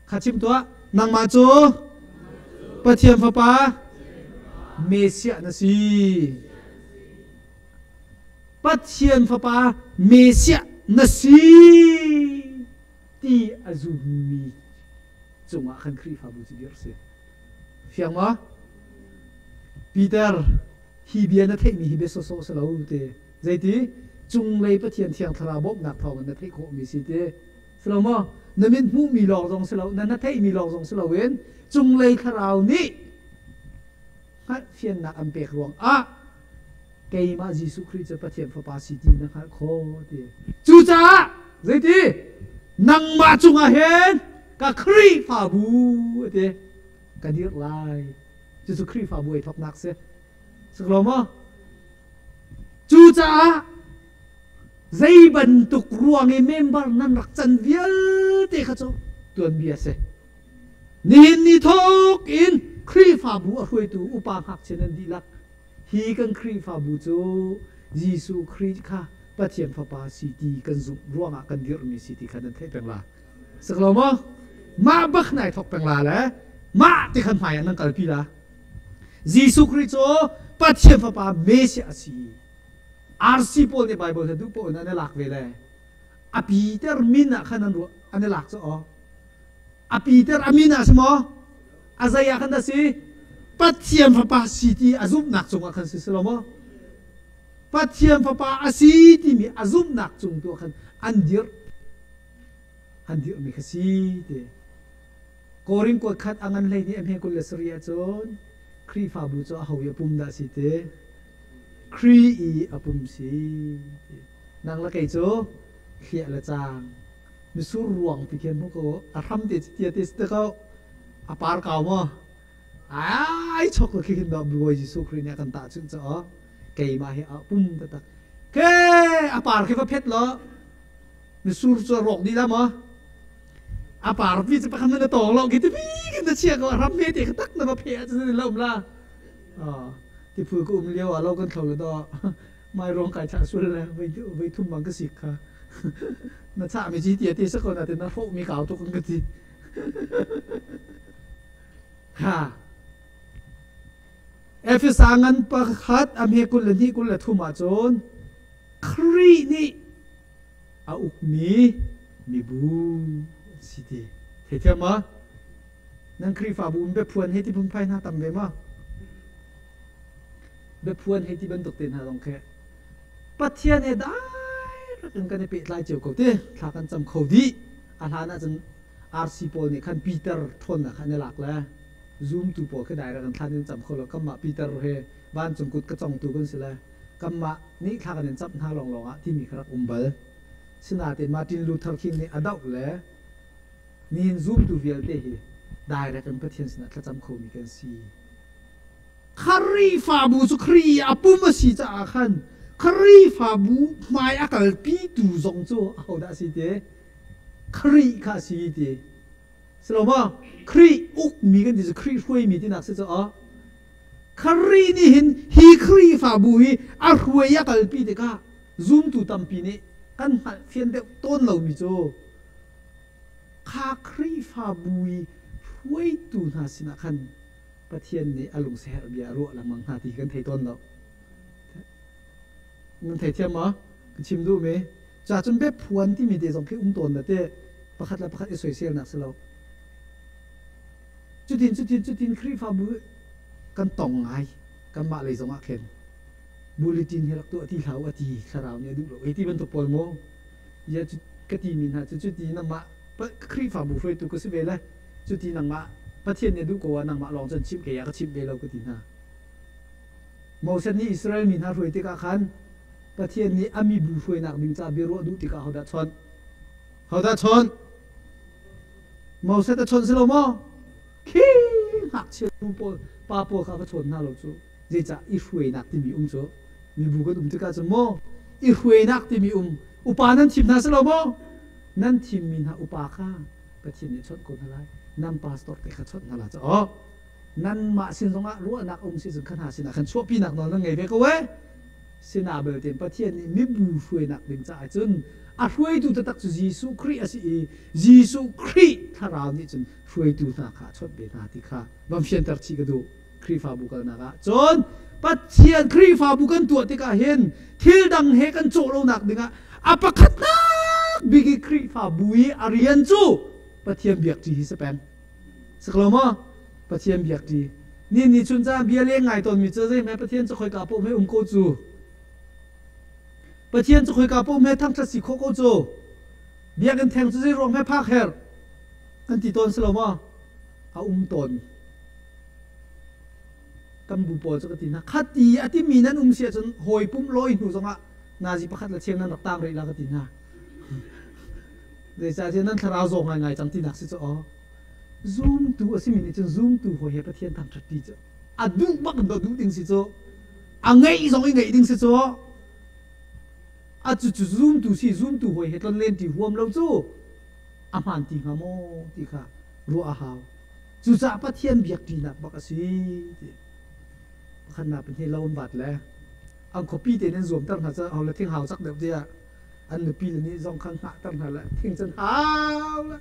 kha chim tuah nangmah cu Pathian fapa Messiah na si Pathian fapa Messiah na si ti a zummi cungah khan Khrihfabu cu dirh si. Fiang maw? Peter, hi bia na theihmi hi bia sawsawh si lo te. Zeiti? Cunglei Pathian Thiang Thlarau bawmhnak thawngin na theih khawhmi si ti. Si lo maw? Na mit hmuhmi lawng zong si lo, na theihmi lawng zong si loin cunglei Thlarau nih hngalhfiannak an pek ruangah keimah Jesuh Khrih cu Pathian Fapa si ti na hngalh khawh ti. Cucaah zeiti nangmah cungah hin ka Khrihfabu a ti ka dirh lai. Cucu Khrihfabu ei thawknak si. Siklo maw? Cucaah zei bantuk ruang i member nan rak can vialte kha cu tuanbia si. Nihin ni thawk in Khrihfabu a hruaitu upa ngakchia nan dihlak hi kan Khrihfabu cu Jesuh Khrih kha Pathian Fapa si ti kan zumh ruangah kan dirhmi si ti kha nan theih peng la. Siklo maw? Mah bak nai thawk peng la le mah ti khan hmai ah nan kalpi la. Jesuh Khrih cu Pathian Fapa Messiah a si. RC pawl nih Bible he duh paoh in an i lak ve le a Peter min ah khan an ruah an i lak cu aw. A Peter a min ah si maw? A zei ah khan dah si? Pathian Fapa si ti a zumhnak cungah khan si si lo maw? Pathian Fapa a si timi a zumhnak cung tu ah khan an dirh an dirhmi kha si ti. Korin kuat khat a ngan hlei nih a hme 27 ahcun Khrihfabu cu aho i a pum dah si ti? Khrih i a pum si ti. Nang le kei cu hliah le caang misur ruang ti khin hmu ko a hram te tia te si ko a par kau maw ai chok lo khi khin do Bawi Jesuh Khrih nih a kan tahchunh caw keimah hi a pum taktak ke a par khi va phet law misur cu a rawk dih la maw a parpi cu pakhat na tawng lo khi tipi khin na chia ko a ram me te kha tak na va phe ah cun lo um la tiphul ka um lio ah lo kan thlo le do mai rong kai chah sul le voi thum bang ka sik kha na chah mi chi tia te sa ko na te na hrawh mi kau tuk kan ka ti ha Efesa ngan pakhat a hme 22 23 ah cun Khrih nih a ukmi mibu an si ti theithiam ma nan Khrihfabu um biaphuan hei ti phunphai hna tam ve ma biaphuan hei ti bantuk te hna zong khi Pathian he direct in kan i pehtlai cio ko ti thla kan cam kho dih a hlan ahcun RC pawl nih khan Peter ṭhawnnak kha an i lak le Zoom tu pawl khi direct in thla in cam kho lo kanmah Peter he vancung kut ka congtu kan si le kanmah nih thla kan in camh hna lawnglawng ah timi kha rak um bal. Sinain Martin Luther King nih a doh le nihin zumtu vialte hi direct in Pathian sinah thlacam khomi kan si. Khrihfabu cu Khrih a pum a si caah khan Khrihfabu hmai a kalpitu zong cu ahodah a si ti? Khrih kha a si ti. Si lo maw? Khrih ukmi kan ti cu Khrih hruaimi tinak si cu aw. Khrih nih hin hi Khrihfabu hi a hruai a kalpi tikah zumtu tampi nih kan hngalhfian deuh tawn lomi cu kha Khrihfabu i hruaitu hna sinah khan Pathian nih a lungsiaherh bia a ruah lengmang hna ti kan thei tawn lo. Nan theithiam maw? Ka chim duhmi. Cacun biaphuan timi te zong khi um tawn na te pakhat le pakhat i soiselnak si lo. Cutin cutin cutin Khrihfabu kan tong ngai kanmah lei zong ah khin bulletin hi rak tuah ti hlah u a ti thlarau nih a duh lo ei ti bantuk pawl mu ya cu ka ti mi hna cu cuti nangmah Khrihfabu hruaitu ka si ve le cuti nangmah Pathian nih a duh ko ah nangmah lawng cun chimh ke ah ka chimh ve lo ka ti hna Moses nih Israel mi hna hruai tikah khan Pathian nih a mibu hruainak ding ca biaruah duh tikah hodah chawnh hodah chawnh Moses a chawnh si lo maw Khi ngakchia nu pawl pa pawl kha va chawn hna lo cu zeicah i hruainak timi um cu mibu kan um tikah cun maw i hruainak timi um upa nan thim hna si lo maw nan thimmi hna upa kha Pathian nih chawnh ko hna lai nan pastor te kha chawnh hna la ca aw nanmah sin zongah ruahnak um si cun kha hna sinah khan chuahpinak nawl nan ngei ve ko e sinah belte Pathian nih mibu hruainak ding caah cun a hruaitu taktak cu Jesuh Khrih a si i Jesuh Khrih thlarau nih cun hruaitu hna kha a chawnh ve hna ti kha van fianter chih ka duh Khrihfabu kalnak ah cun Pathian Khrihfabu kan tuah tikah hin thil dang he kan cawh lonak dingah a pakhatnak bik i Khrihfabu i a rian cu Pathian biakṭi hi si peng si ko maw Pathian biakṭi ni ni chun caan bia leng ngai tawnmi cu zei hme Pathian cu khoika paoh hme um ko cu Pathian cu khoika paoh hme thangṭhat si khawh ko cu biakinn theng cu zei ruang hme phak her kan ti tawn si lo maw a um tawn kan bu pawl cu ka ti hna khati a timi nan um si ahcun hawi pum lawi hnu zongah nazi pakhat le cheu nan rak tang rih la ka ti hna zeicahtiah nan thlarau zaw ngaingai cang tinak si cu aw zumtu a simi nih cun zumtu hawi he Pathian thangṭhat ti cu a duh bak in duh ding si cu. A ngeih zong i ngeih ding si cu. A cucu zumtu si zumtu hawi he tlonlen ṭi huam lo cu a hmaan ti hnga maw ti kha ruah a hau. Cucaah Pathian biak ṭinak bak a si ti. Pakhatnak pahnih lo an vat le an khuapi tein an zuamter hna cu ho le thing hau cak deuh tiah an nupi le nih zong khan hngahter hna le thing cun hau le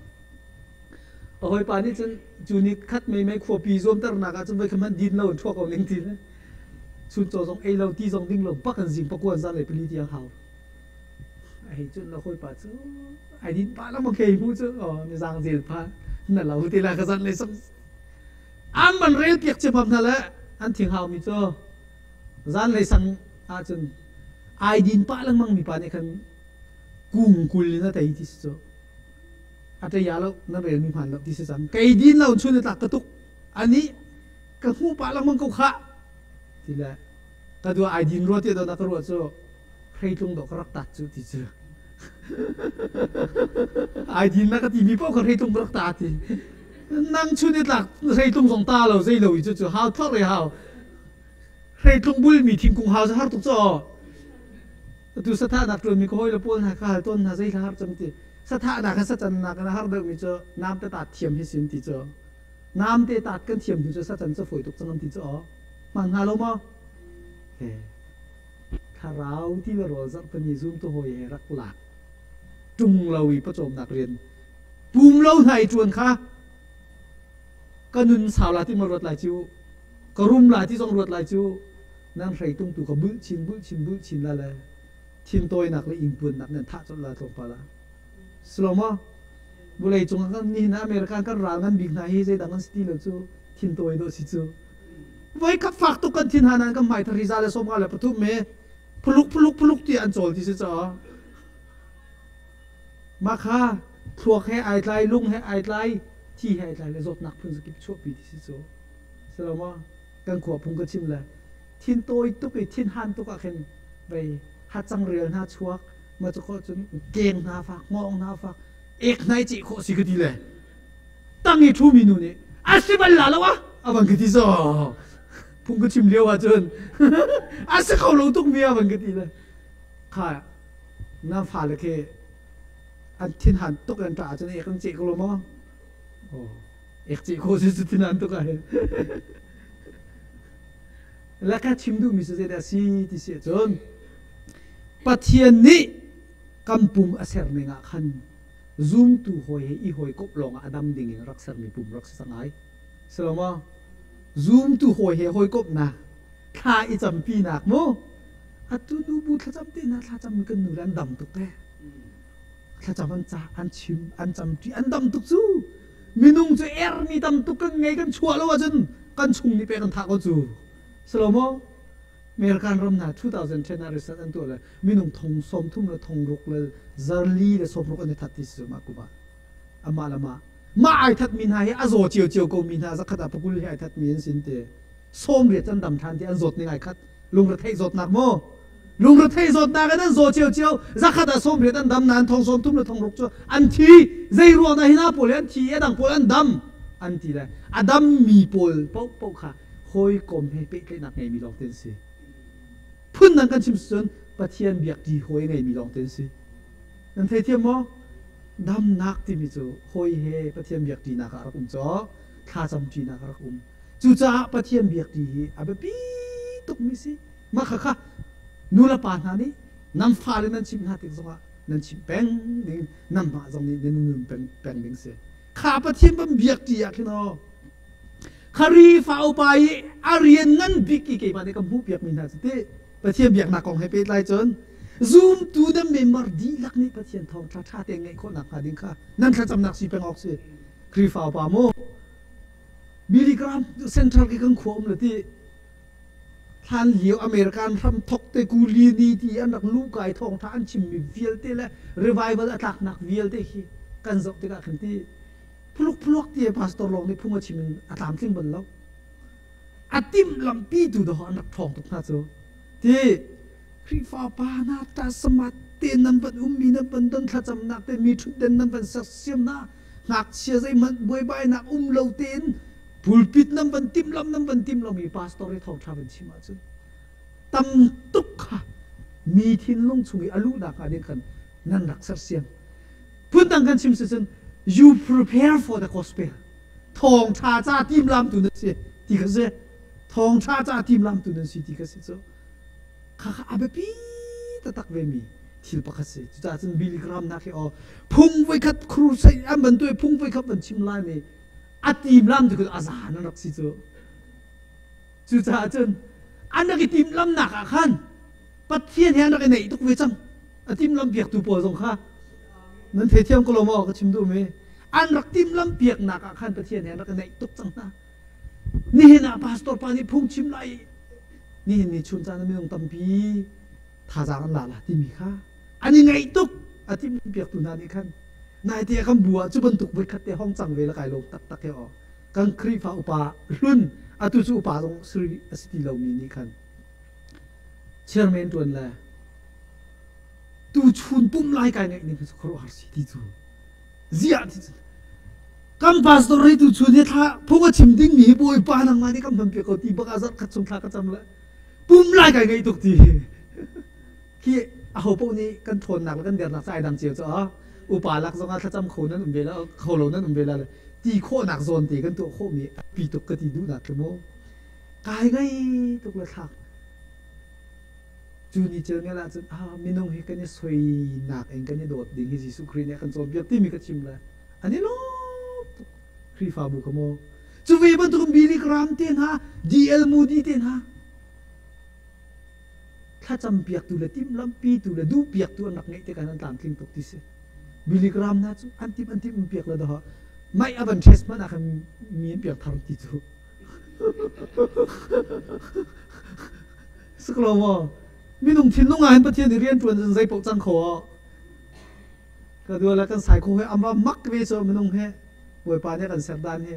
a hawipa nih cun cu ni khat mei mei khuapi zuamternak ah cun voi khat hmanh din lo in ṭhuak ko ning ti le chuncaw zong ei lo ti zong ding lo bak in zing pakua zan le pali tiang hau hei cun na hawipa cu ai din pa lang khei mu cu ni zang zel pha na lo te la ka zan le sang an man rel piak ciamam hna le an thing hau mi cu zan lei sang ah cun ai din pah lengmang mi pa nih khan kung kul in a tei ti si cu a tei ya lo nan rel mi hman lo ti si cang kei din lo chun tlak ka tuk ani ka hmuh pah lengmang ko khah ti le ka dua ai din rua ti do na ka ruah cu hreitlung do ka rak tat cu ti cu ai din na ka ti mi paoh ka hreitlung ka rak ta ti nang chun i tlak hreitlung zong ta lo zei lo i cu cu hau thok re hau hreitlung bul mi thingkung hau har tuk cho tu satha nak tuan mi ka hoi le pawl hna ka hal ton hna zei har cam ti satha nak ka sachan nak na har deuh mi cu nam te ta thiam hi sin ti cu nam te tat kan thiam cu sachan cu foi tuk cang ti cu hman hnga lo maw thlarau ti le rawl zarh pani zum tu hoi he rak lak tung lo i pawcawmnak rian pum lo hna i ṭuan kha ka nun sau la ti ma ruat lai cu ka rum lai ti zong ruat lai cu nan hreitung tu ka bulh chin bulh chin bulh chin la le thintawinak le ingpuannak nan thah colh la tlawmpal ah Slomo vulei cung ah kan nihin ah American kan ral ngan bik hna hi zeidang an si ti lo cu thintawi dawh si cu voi khat fak tuk kan thin hanan kan hmai thari za le 53 me phuluk phuluk phuluk ti an cawl ti si caw mah kha thluak he ai tlai lung he ai tlai thi he ai tlai le zawtnak phun zakip chuahpi ti si cu silo kan khua phung ka chim le thin tawi tuk i thin han tuk ah khin vei hacang rial hna chuak ma cu khawh cun keng hna fak ngawng hna fak ek hnai cih khawh si ka ti le tang i ṭhu mi nu nih a si bal la lo ah a van ka ti so phung ka chim lio ah cun a si kho lo tuk mi a van ka ti le kha na fale khi an thinhan tuk an ṭah ahcun ek an ceh ko lo maw ek ceh khawh si cu thinhan tuk ah hin le ka chim duhmi cu zeidah si ti si ahcun Pathian nih kan pum a ser ning ah khan zumtu hawi he i hawikomh lawng ah a dam ding in rak sermi pum rak si cang ai. Si lo maw? Zumtu hawi he hawikomhnak thla i campinak mu atu nu bu thlacam te hna thlacam kan nu le an dam tuk te thlacam an ca an chim an camṭi an dam tuk cu minung cu ermi tam tuk kan ngei kan chuah lo ahcun kan chung nih pek an thah ko cu si lo maw American ram hna 2010 ah research an tuah le minung thong 30 le thong ruk le zarli le 60 an i that ti si mah kum ah amah le mah mah ai that mi hna hi a zaw cio cio ko mi hna zakhat ah pakul hi ai that mi an sin te 80 can dam than ti an zawt ning ai khat lungretheih zawtnak maw lungretheih zawtnak in an zaw cio cio zakhat ah 80 an dam nain thong 30 le thong ruk cu an thi zei ruang dah hi hna pawl hi an thi i a dang pawl an dam an ti le a dam mi pawl paoh paoh kha hawikom he pehtlaihnak ngeimi lawng te an si phundang kan chim cun Pathian biak ṭi hawi ngeimi lawng te an si nan theithiam maw damnak timi cu hawi he Pathian biak ṭinak ah a rak um caw thlacam ṭinak a rak um cucaah Pathian biak ṭi hi a biapi tukmi si mah khakha nu le pa hna nih nan fale nan chimh hna tik zongah nan chimh peng ding nanmah zong nih nan nun peng, peng ding si kha Pathian ban biak ṭi ah khin aw Kharifa upa i a rian ngan bik i keimah nih ka hmuh piakmi hna cu ti Pathian biaknak kong he pehtlai cun zumtu nan member dihlak nih Pathian thawngṭha ṭha tein ngeih khawh nakhnga ding kha nan thlacamnak si peng awk si Khrihfa upa mu Billy Graham Central ki kan khua um le ti hlan lio American hram thok te kuli ni ti an rak lu kai thawngṭha an chimmi vialte le revival a tlaknak vialte khi kan zoh tikah khan ti phuluk phuluk ti pastor lawng nih phung a chim in a tlamtling bal lo a timh lampi tu dawh an rak ṭhawng tuk hna cu ti Khrihfa pa hna ta samat te nan van ummi nan van don thlacamnak te mi ṭhutden nan van sersiam na ngakchia zeihmanh buaibainak um lo tein pulpit nan van timh lam nan van timh lomi pastor i thawngṭha van chim ahcun Tam tuk kha mi thinlung chung i a luhnak hnga ding khan nan rak sersiam. Phundang kan chim si cun you prepare for the gospel. Thawngṭha ca timlam tu na si ti kha si. Thawngṭha ca timlam tu nan si ti kha si cu. Kha kha a biapi taktak ve mi thil pakhat si. Cucaah cun Billy Graham nak hi aw phung voikhat crusade an ban tuai phung voikhat van chim lai mi a timlam tu a zan an rak si cu. Cucaah cun an rak i timhlamnak ah khan Pathian he an rak i naih tuk ve cang. A timhlamh piaktu pawl zong kha nan theithiam ko lo maw ka chim duhmi? An rak timhlamh piaknak ah khan Pathian he an rak i naih tuk cang hna. Nihin ah pastor pa nih phungchim lai nihin ni chun caan ah minung tampi thazaang an la la timi kha an i ngaih tuk a timhlamh piaktu hna nih khan naite ah kan bu ah cu bantuk voikhat te hong cang ve la kai lawm taktak he aw kan Khrihfa upa hlun atu cu upa zong siri a si ti lomi nih khan chairman ṭuan le tu chun pum lai kai ngaih ning cu khuaruahhar si ti cu ziah ti cu kan pastor rei tu chun hi thla phung a chim ding mi hi bawipa nangmah nih kan hman piak ko ti bak ah zarh khat chung thla ka cam le pum lai kai ngaih tuk ti khi aho paoh nih kan ṭhawnnak le kan dernak cu ai dang cio cu a upa lak zongah thlacam kho nan um ve la kho lo nan um ve la le ti khawhnak zawn te kan tuah khawhmi pi tuk ka ti duhnak khi mu kai ngai tuk le thlak cu ni cel ngel ahcun ah minung hi kan i soinak in kan i dawt ding hi Jesuh Khrih nih a kan cawnpiak timi ka chim le an i lawm tuk Khrihfabu kha maw cu ve bantuk Billy Graham te hna D.L. Moody te hna thlacampiaktu le timhlamhpitu le duhpiaktu an rak ngeih tikah an tlamtling tuk ti si. Billy Graham hna cu an timh an timh piak le dah mai a van test hmanh ah khan mi an piak thar ti cu. Siklo maw? Minung thinlung ah hin Pathian nih rian ṭuan cun zei paoh cang kho aw. Ka dua le kan sai kho he amba mak ve cu minung he Bawipa nih kan ser dan he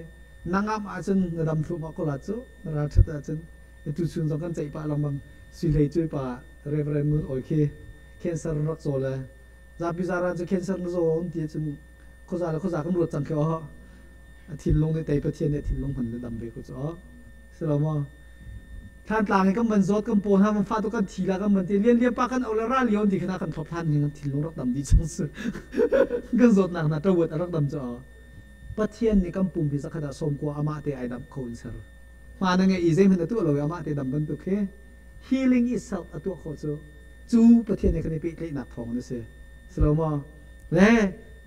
nangam ahcun na dam thluahmah ko la cu na ral ṭhat ahcun Tu chun zong kan ceih pah lengmang. Sui Hlei Cuai pa Reverend Ngun Awi khi cancer an rak caw le zapi zaran cu cancer na zaw an ti ahcun khuaza le khuaza kan ruat cang khi aw. A thinlung nih tei Pathian nih a thinlung hman le dam ve ko cu aw. Si lo maw? Thlantlang i kan van zawt kan paw hna van fa tu kan thi la kan van ti lian lian pa kan au le ra lio an ti khan kan thlop hlan hin kan thinlung rak dam dih cang si. Kan zawtnak hna ṭawat a rak dam cu aw. Pathian nih kan pum hi zakhat ah sawmkua amah te ai damh kho in ser. Hma na ngeih i zeihmanh na tuah lo i amah te dam bantuk khi healing itself a tuah khawh cu cu Pathian he kan i pehtlaihnak thawng in a si. Si lo maw? Le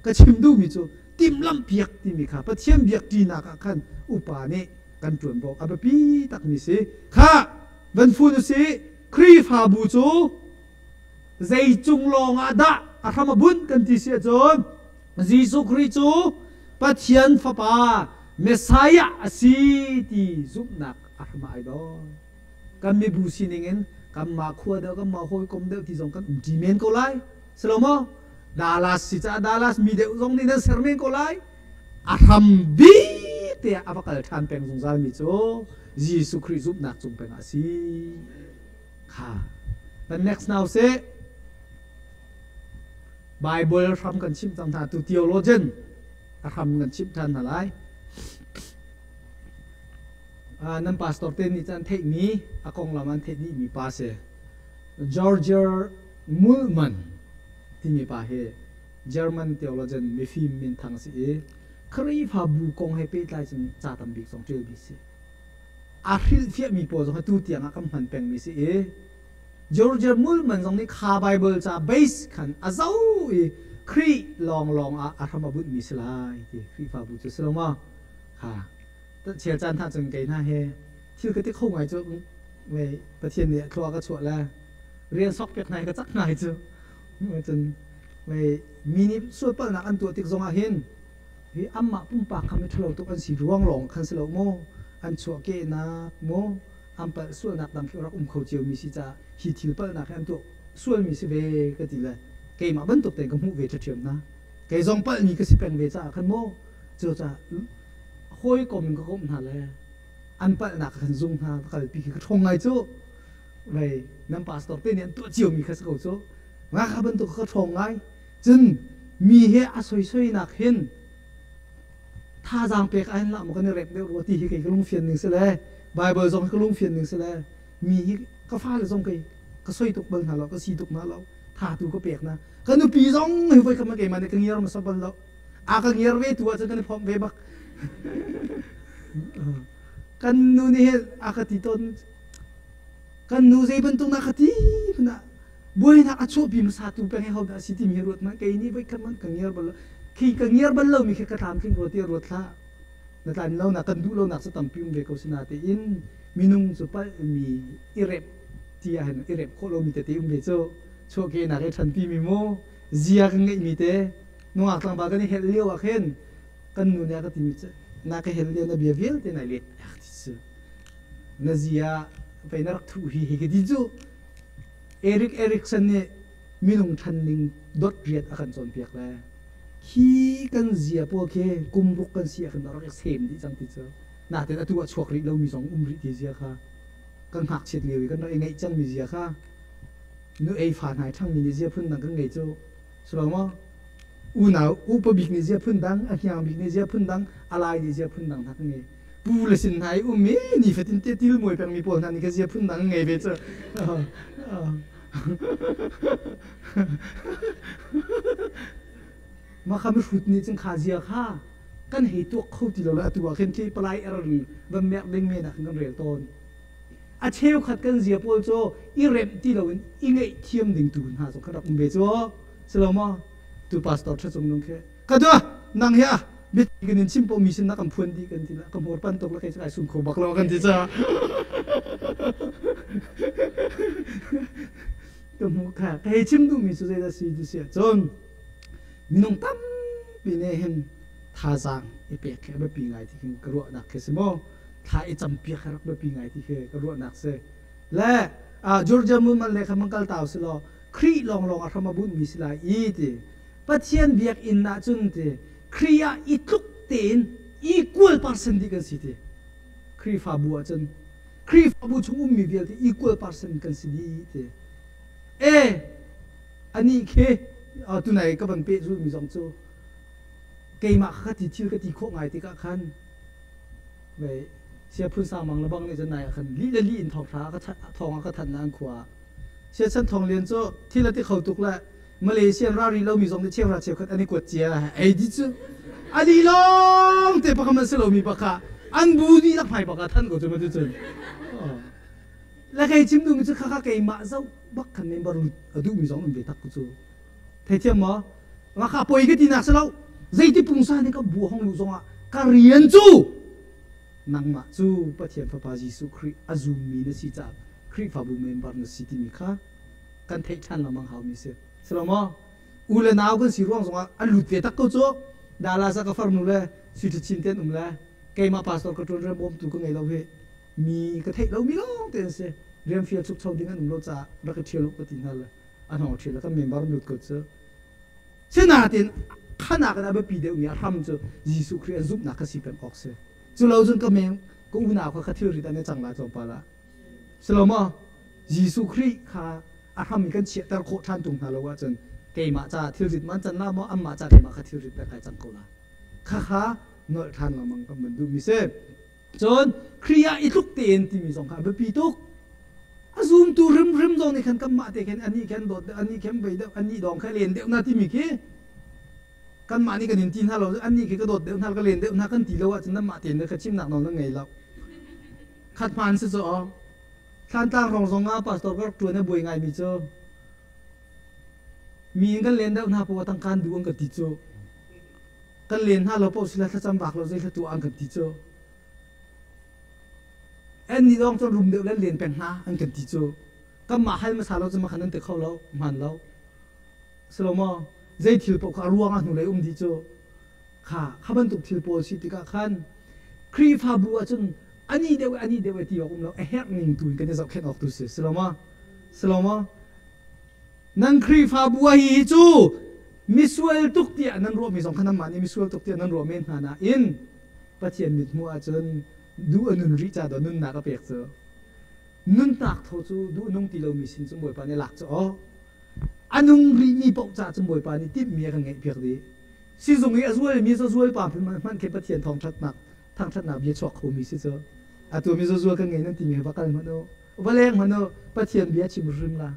ka chim duhmi cu timhlamh piak timi kha Pathian biakṭinak ah khan upa nih kan ṭuanvo a biapi takmi si. Kha van fun usih Khrihfabu cu zei cung lawng ah dah a hram a bunh kan ti si ahcun Jesuh Khrih cu Pathian Fapa Messiah a si ti zumhnak a hram ah ai dor. Kan mibu sining in kanmah khua deuh, kanmah hawikom deuh ti zong kan um ṭi men ko lai. Si lo maw? Dallas si caah Dallas mi deuh zong nih nan ser men ko lai. A hram bik te ah a va kal ṭhan peng zungzal mi cu Jesuh Khrih zumhnak cung peng ah a si. Kha. The next now seh. Bible hram kan chimh cang hna tu theologian a hram kan chimh ṭhan hna lai. Nan pastor te nih cun theihmi a konglam an theih dihmi pa si. George Muhlmann timi pa hi German theologian mifim minthang si i Khrihfabu kong he pehtlai cun ca tam bik zong ṭialmi si. A hrilhfiahmi pawl zong hi tu tiang ah kan hman pengmi si i Georgia Muhlmann zong nih kha Bible ca base khan a zoh i Khrih lawnglawng ah a hram a bunhmi si lai ti Khrihfabu cu si lo maw? Kha chel caan hna cun kei hna he thil ka ti kho ngai cu mei Pathian nih thlua ka chuah le rian sok piak hna hi ka cak ngai cu cun mei mi nih sualpalhnak an tuah tik zongah hin hi anmah pumpak kha mi ṭhalo tuk an si ruang lawng khan si lo maw an chuahkehnak maw an palh sualnak dang khi rak um kho cio mi si caah hi thil palhnak hi an tuah sualmi si ve ka ti le keimah bantuk tein ka hmuh ve ṭhiamṭhiam hna kei zong palhmi ka si peng ve caah khan maw cucaah hawikom in ka komh hna le an palhnak khan zung hna ka kalpi khi ka ṭhawng ngai cu vei nan pastor te nih an tuah cio mi kha si ko cu nga kha bantuk ka ṭhawng ngai cun mi he a soisoinak hin thazaang pek ah hin lah maw kan i rek deuh rua ti hi kei ka lungfian ning si le Bible zong hi ka lungfian ning si le mi hi Ka fale zong kei ka soi tuk bal hna lo, ka si tuk hna lo. Tha tu ka pek na. Ka nupi zong hi voi khat ma keimah nih ka ngiar hmasa bal lo. A ka ngiar ve tu ahcun kan i phomh ve bak. Kan nu nih hin a ka ti tawn. Kan nu zei bantuk na ka ti hmanh ah buainak a chuahpi hmasa tu peng hi hodah a si timi hi ruat hmanh kei nih voi khat hmanh ka ngiar bal lo. Khi ka ngiar bal lomi khi ka tlamtling rua tiah ruat hlah. Na tlan lonak kan duh lonak cu tampi um ve ko si natein minung cu palhmi i remh ti ahhin i remh khawh lomi tete um ve cu chuahkehnak i ṭhanpi mi mu zia kan ngeihmi te nungak tlangval kan i helh lio ah khin kan nu nih a ka timi cu na ka helh lio na bia vialte nai let ti cu na zia pei na rak thuh hi hi ka ti cu Erik Erikson nih minung ṭhan ning dot riat a kan cawnpiak le khi kan zia pawl khi kum ruk kan si ah khin rak i sem dih cang ti cu natin atu ah chuak rih lomi zong um rih ti zia kha kan ngakchiat lio i kan rak i ngeih cangmi zia kha nu ei fa hna i ṭhangmi nih zia phun dang kan ngei cu si lo maw unau upa bik nih zia phun dang a hniang bik nih zia phun dang a lai nih zia phun dang hna kan ngei pu le sin hna i um i nifatin te til muai pengmi pawl hna nih ka zia phun dang ngei ve cu Mah kha mihrut nih cun kha zia kha kan hei tuak kho ti lo le atu ah khin khi palai er in van merh ding men ah khin kan rel tawn. A cheukhat kan zia pawl cu i remh ti loin i ngaihthiam ding tu hna zong kha rak um ve cu. Si lo maw? Tu pastor ṭha cung nung khi ka dua nang hi a biapi kan in chim po mi sin na kan phuan dih kan ti la ka hmur pan tuk la kei cu kai sum kho bak lo kan ti ca ka hmu kha ka hei chim duhmi cu zeidah si ti si ahcun minung tampi nih hin thazaang i pek khi a biapi ngai ti khin ka ruahnak khi si maw thla i campiak khi rak biapi ngai ti khi ka ruahnak si le Georgia Mulman le kha mang kal tau si law Khrih lawnglawng a hram a bunhmi si lai i ti Pathian biakinn ah cun ti Khrih ah i tluk tein equal person dih kan si ti Khrihfabu ah cun Khrihfabu chung ummi vialte equal person kan si dih ti e anih khi tunai ka van pehzulmi zong cu keimah kha ti thil ka ti khawh ngai tikah khan vei sia phun sang mang le bang nih cun nai ah khan lih le lih in thawngṭha ka thawng a ka thanh na an khua Siachan Thawng Lian cu thil a ti kho tuk le Malaysia ralri lomi zong nih cheuhra cheukhat an i kuat cia ei di cu ali lawng te pakam an si lomi bak an bu dihlak hmai bak ah than ko cu ma cun le kei chim duhmi cu khakha keimah zoh bak khan member lut a duhmi zong um ve tak ku cu theithiam maw ngakha poi ka ti nak si lo zeiti pungsa nih ka bu hong lu zong ah ka rian cu nangmah cu Pathian Fapa Jesuh Khrih a zummi na si caah Khrihfabu member na si timi kha kan theih ṭhan lengmang haumi si. Si lo maw? U le nau kan si ruang zongah an lut ve tak ko cu. Dallas ah ka farnu le Sui Chin te an um le keimah pastor ka ṭuan rian bawmtu ka ngei lo hi mi ka theih lomi lawng te an si. Rian fial chukcho ding an um lo caah rak i ṭhial u ka ti hna le an hong ṭhial le kan member an lut ko cu. Sinain khanak in a biapi deuhmi a hram cu Jesuh Khrih an zumhnak kha si peng awk si. Cu lo cun ka meng ka unau kha ka thilrit an i cang lai tlawmpal ah. Si lo maw? Jesuh Khrih kha a hram in kan chiahter khawh ṭhan ṭung hna lo ahcun keimah caah thilrit man can la maw anmah caah keimah kha thilrit le kai cang ko la. Khakha nolh ṭhan lengmang kan van duhmi si. Cun Khrih ah i tluk tein timi zong kha a biapi tuk. A zumtu hrimhrim zong nih khan kanmah te khin anih khin dawt deuh, anih khin bei deuh, anih dawng kha len deuh na timi khi kanmah nih kan in ti hna lo anih khi ka dawt deuh hna ka len deuh hna kan ti lo ahcun nanmah tein ka chimnak nawl nan ngei lo. Khat hmaan si cu aw. Thlantlang rong zong ah pastor ka rak ṭuan a buai ngaimi cu mi in kan len deuh hna poah tangka an duh an ka ti cu. Kan len hna lo paoh sila thlacam bak lo zei hla tuah an kan ti cu. An nih lawng cun rum deuh le len peng hna an kan ti cu. Kanmah hal hmasa lo cu makhan an ti kho lo, hmaan lo. Si lo maw? Zei thil paoh kha a ruang ah hnulei um dih cu. Kha kha bantuk thil pawl si tikah khan Khrihfabu ahcun ani deuh ani deuh ti awk um lo a herh ning tu in kan i zohkhenh awk tu si si lo maw si lo maw nan Khrihfabu ah hi cu misual tuk tiah nan ruahmi zong kha nanmah nih misual tuk tiah nan ruah men hna nain Pathian mithmuh ahcun duh a nun rih ca daw nunnak a pek cu nunnak thaw cu duh nung ti lomi sin cun Bawipa nih lak cu aw a nung rihmi paoh ca cun Bawipa nih timhmi a kan ngeihpiak dih sizung i a zualmi cu zual pa hmanh khi Pathian thawngṭhatnak thangṭhatnak bia chuak khomi si cu atu mi zual kan ngei nan timi he va kal hmanh u. Va leng hmanh u, Pathian bia chim hrim la.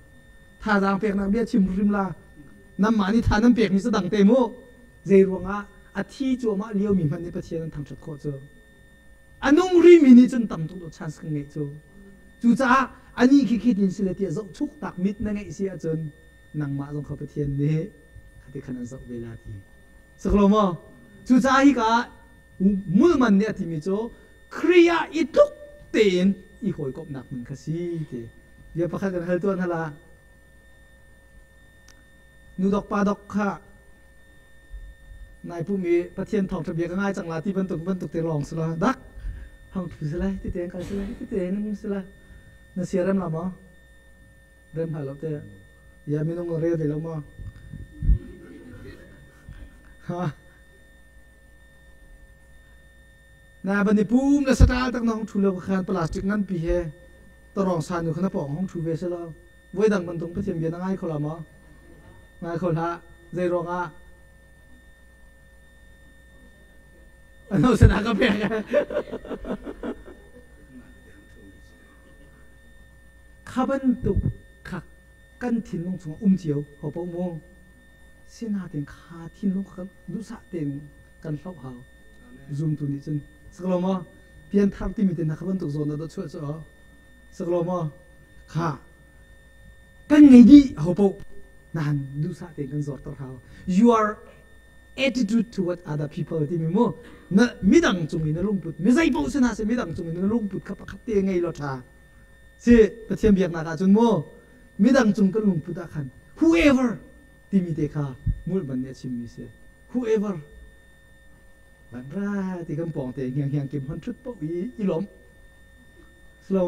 Thazaang peknak bia chim hrim la. Nanmah nih tha nan pekmi cu dang te mu. Zei ruangah a thi cuahmah liomi hmanh nih Pathian an thangṭhat khawh cu. A nung rimi nih cun tam tuk chance kan ngeih cu. Cucaah anih khi khi tin sile tiah zohchuk tak mit na ngeih si ahcun nangmah zong kha Pathian nih khati khan an zoh ve la ti. Saklo maw? Cucaah hika ah mulman nih a timi cu Khrih ah i tluk tein i hawikomhnak hmun kha si ti. Bia pakhat kan hal tuan hala. Nu dok pa dok kha nai pum i Pathian thawngṭha bia ka ngai cang la ti bantuk bantuk te lawng si la dak hang thu si lai ti tein kal si lai ti tein si lai na sia rem la maw rem hal lo te ya minung rel ve lo maw ha na ban i pum le satal tak na hong thu lo khan plastic ngan pi he tarong sa nu khan pong hong thu ve se lo voi dang bantuk Pathian bia na ngai kho la maw ngai kho hlah zei ruangah ano sana ka pek kha bantuk kha kan thinlung chungah um cio ho paoh mu sinain kha thinlung kha duhsah tein kan hloh hau zumtu nih cun saklo maw pianthar timi te hna kha bantuk zawn ah chuah cu saklo maw kha kan ngei dih ho paoh nahan duhsah tein kan zawrter hau your attitude toward other people timi mu na midang cung i na lungput mi zei paoh si hna seh midang cung i na lungput kha pakhat te ngei law ṭha si Pathian biaknak ah cun mu midang cung kan lungput ah khan whoever timi te kha mulhman nih a chimmi si whoever van ra ti kan pawng te ngiang ngiang kim hon ṭhut paoh i i lawm silo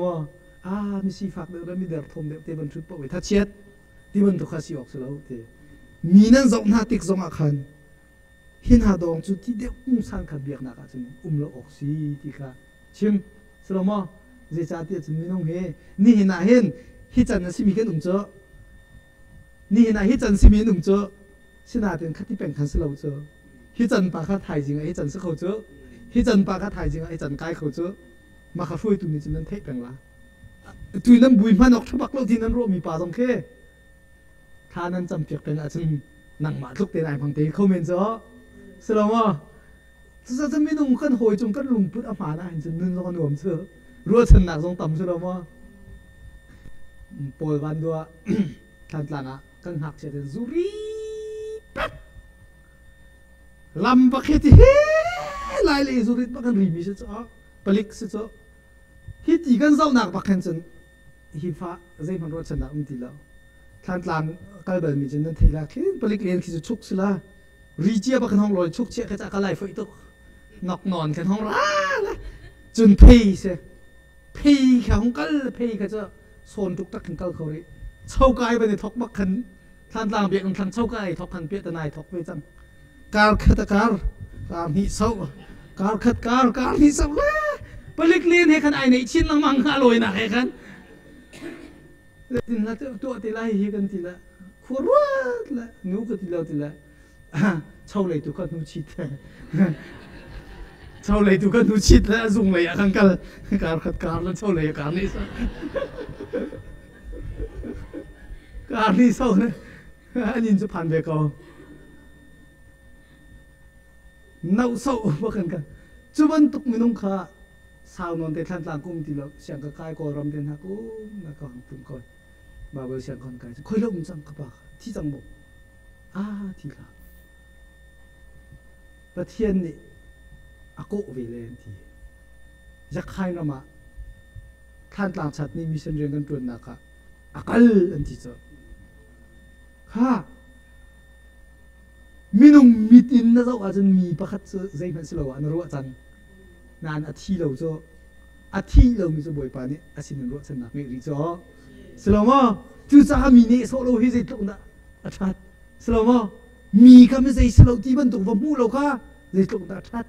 ah mi sifak deuh le mi derthawm deuh te van ṭhut paoh i thachiat ti bantuk kha si awk si lo ti mi nan zoh hna tik zong ah khan hi hna dawng cu ti deuh pungsan kha biaknak ah cun um lo awk si ti kha chim silo maw zeicahtiah cun minung hi nihin ah hin hi can a simi kan um cu nihin ah hi can simi an um cu sinain khati peng khan si lo cu hi can pa kha thaizing ah hi can si kho cu hi can pa kha thaizing ah hi can kai kho cu mah kha hruaitu nih cun nan theih peng la tu nan bui hman awk thabak lo ti nan ruahmi pa zong khi thla nan cam piak peng ahcun nangmah tluk te nai hmang te kho men cu si lo maw cucaah minung kan hawi cung kan lungput a hmaan ahhin cun nun zong a nuam cu ruahchannak zong tam si lo maw Paul van dua Thantlang ah kan ngakchia ten zuri pek lam bak hi ti he lai le zurit bak kan rimi si cu palik si cu hi ti kan zohnak bak khan cun hi fa zeihmanh ruahchannak um ti lo Thlantlang kal bal mi cun nan thei la khin palik len khi cu chuk si la ri cia bak kan hong lawi chuk chia kha ca ka lai foi tuk nok non kan hong ra la cun phei se phei kha hong kal phei kha cu sawn tuk tak kan kal kho rih chokai ban i thok bak khan Thlantlang biakinn thlang chokai thok khan piah tanai thok ve cang kar khat a kar kar hnih so kar khat kar kar hnih so le palik len he khan ai neih chin lengmang nga lawi nak he khan tin la tuah te lai hi kan ti la khua ruat la nu ka ti lo ti la cho lei tu kha hnu chit cho lei tu kha hnu chit le zung lei ah kan kal kar khat kar le cho lei kar nih so kar nih so ne an in cu phan ve ko no so ba kan kan cu bantuk minung kha sau non te thlan tlang kum ti lo siang ka kai kawlram te hna kum na ka hang tum ko Bible siang kan kai khoi lo um cang ka pa thi cang mo a thi hlah Pathian nih a kawh ve le an ti Zakhain ram ah Thlantlang chat nih mission rian kan ṭuannak ah a kal an ti cu kha minung mit in na zoh ahcun mi pakhat cu zeihmanh si lo ah na ruah cang nain a thi lo cu a thi lomi cu Bawipa nih a sinin ruahchannak ngeih rih cu si lo maw cucaah mi nih sawh lo hi zeitluk dah a ṭhat si lo maw mi kha mi zei si lo ti bantuk va hmuh lo kha zeitluk dah a ṭhat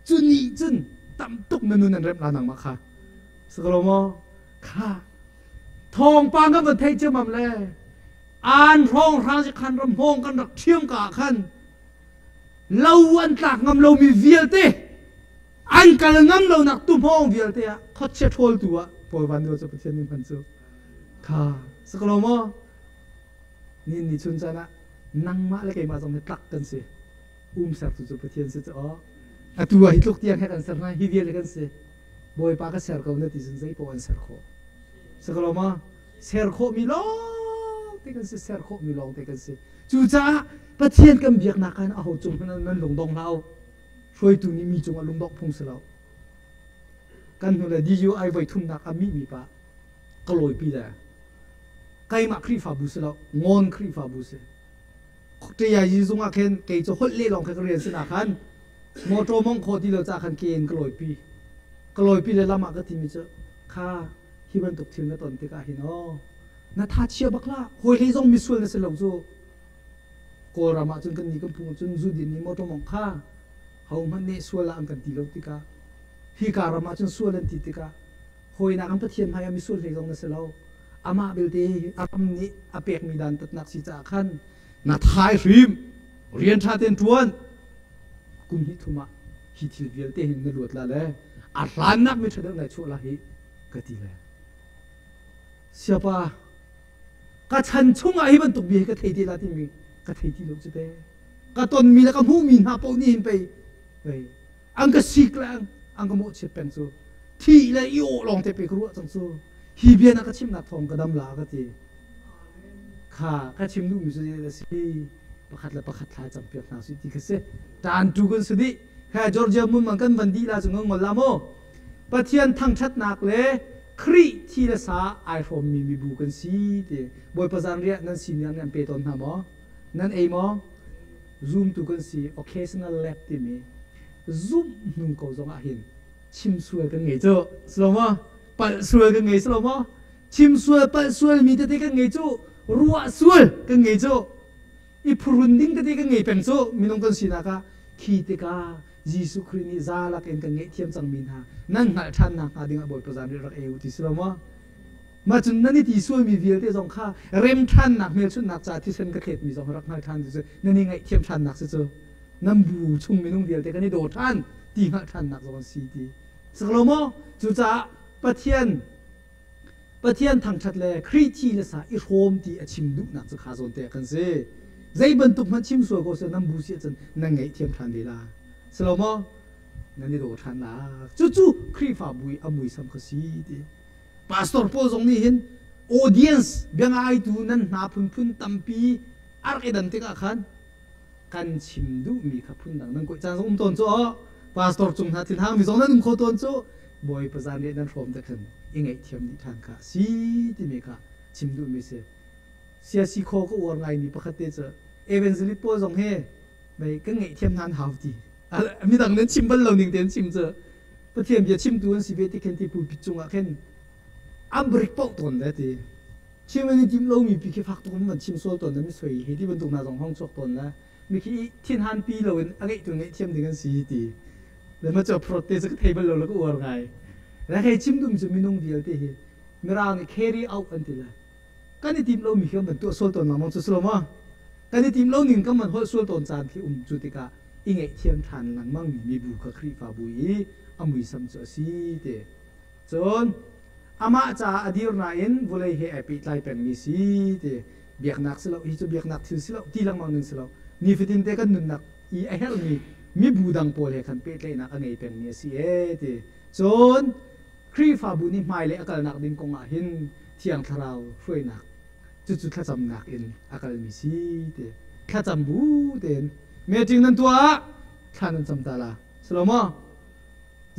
cu nih cun tam tuk na nun an remh la nangmah kha si ko lo maw kha thawngpang kan van theih ciammam le an hrawng hrang si khan ram hmawng kan rak ṭhiam ka ah khan lo an tlak ngam lomi vialte an kal ngam lonak tuhmawng vialte ah khuachia ṭhawltu ah Paul Van Nawl cu Pathian nih hman cu. Kha sakalo maw? Ni ni chun caan ah nangmah le keimah zong hi tlak kan si. Um sertu cu Pathian si cu aw. Atu ah hi tluk tiang he kan ser hna, hi vial he kan si. Bawipa ka ser ko na ti cun zei paoh an ser khawh. Sakalo maw? Ser khawhmi lawng te kan si, ser khawhmi lawng te kan si. Cucaah Pathian kan biaknak ah aho cung hmanh nan lungdong hlah u. Hruaitu nih mi cungah lungdongh phung si lo. Kan hnu le DUI voi thumnak a mihmi pa ka lawipi le keimah Khrihfabu si lo, ngawn Khrihfabu si. Ṭiai zung ah khin kei cu holh leh lawng kha ka rian si na khan motor mong khawh ti lo ca khan ke in ka lawipi. Ka lawipi le lam ah ka timi cu kha hi bantuk thil na ton tikah hin aw na tha chia bak la hawi hlei zong misual na si lo cu Kawlram ah cun kan nih kan phung cun zu din i motor mong kha hohmanh nih sual ah an kan ti lo tikah hi ka ram ah cun sual an ti tikah hawinak an Pathian hmai ah misual hlei zong na si lo amah belte a ram nih a pekmi dantatnak si caah khan na thai hrim rian ṭha tein ṭuan kum hnih thum ah hi thil vialte hin na luat la le a hlannak mi ṭha deuh nai chuah la hi ka ti le siapa ka chan chungah hi bantuk bia hi ka thei te la timi ka thei ti lo cu te ka tonmi le ka hmuhmi hna paoh nih hin pei pei an ka sik le an ka mawhchiat peng cu thih le i awh lawng te pe ka ruah cang cu hi bia na ka chimnak thawng ka dam la ka ti kha ka chim duhmi cu a si pakhat le pakhat thla cam piak hna su ti kha si tan tu kan si dih kha Georgia mun man kan van dih la cu ngol la mo Pathian thangṭhatnak le Khrih thi le sa ai hrawmmi mibu kan si ti Bawipa zanriah nan senior nih an pe tawn hna maw? Nan ei maw? Zumtu kan si occasional lab timi zumh hnu ko zong ah hin chim sual kan ngei cu si lo maw? Palh sual kan ngei si lo maw? Chim sual palh sual mi tete kan ngei cu ruah sual kan ngei cu i phurun ding tete kan ngei peng cu minung kan sinak ah khi tikah Jesuh Khrih nih zalak in kan ngaihthiam cangmi hna nan hngalh ṭhan nakhnga dingah Bawipa zan rak ei u ti si lo maw? Mah cun nan i ti sualmi vialte zong kha rem ṭhannak hmelchunhnak ca thisen ka thletmi zong rak hngal ṭhan ti cu nan i ngaihthiam ṭhannak si cu nan bu chung minung vialte kan i daw ṭhan ti hngalh ṭhannak zong an si ti si lo maw? Cucaah Pathian Pathian thangṭhat le Khrih thi le sa i hrawm ti a chim duhnak cu kha zawn te ah kan si. Zei bantuk hmanh chim sual ko seh nan bu si ahcun nan ngaihthiam ṭhan ve la. Si lo maw? Nan i daw ṭhan la. Cucu Khrihfabu i a muisam kha si ti. Pastor pawl zong nih hin audience biangaitu nan hna phunphun tampi a rak i dan tikah khan kan chim duhmi kha phundang nan kawih caan zong um tawn cu aw pastor cung hna thil hangmi zong nan um kho tawn cu Bawipa zanriah nan hrawm te khan i ngaihthiam dih ṭhan kha si timi kha chim duhmi si siasi khaw ka uar ngaimi pakhat te cu evangelist pawl zong hi mei kan ngaihthiam hna an hau ti midang nan chim bal lo ning tein chim cu Pathian bia chimtu an si ve ti khin ti pulpit cungah khin an brik paoh tawn le ti chim an i tim lomi pi khi fak tuk in van chim sual tawn le mi soi hi ti bantuk hna zong hong chuak tawn le mi khi thinhan pi loin a ngeih tu ngaihthiam ding an si ti le ma cu prot te cu ka thei bal lo le ka uar ngai le hei chim dum cu minung vialte hi mirang nih carry out an ti le kan i tim lomi khi kan van tuah sual tawn lengmang cu si lo ma kan i tim lo ning kan van holh sual tawn caan khi um cu tikah i ngaihthiam ṭhan lengmang mi mibu kha Khrihfabu i a muisam cu a si ti cun amah caah a dir nain vawlei he ai pehtlai pengmi si ti biaknak si lo hi cu biaknak thil si lo ti lengmang ning si lo nifatin te kan nunnak i a herhmi mibu dang pawl he khan pehtlaihnak a ngei pengmi a si ee ti cun Khrihfabu nih hmailei a kalnak ding kong ah hin Thiang Thlarau hruainak cucu thlacamnak in a kalmi si ti thlacam bu tein meeting nan tuah ah thla nan cam ta la si lo maw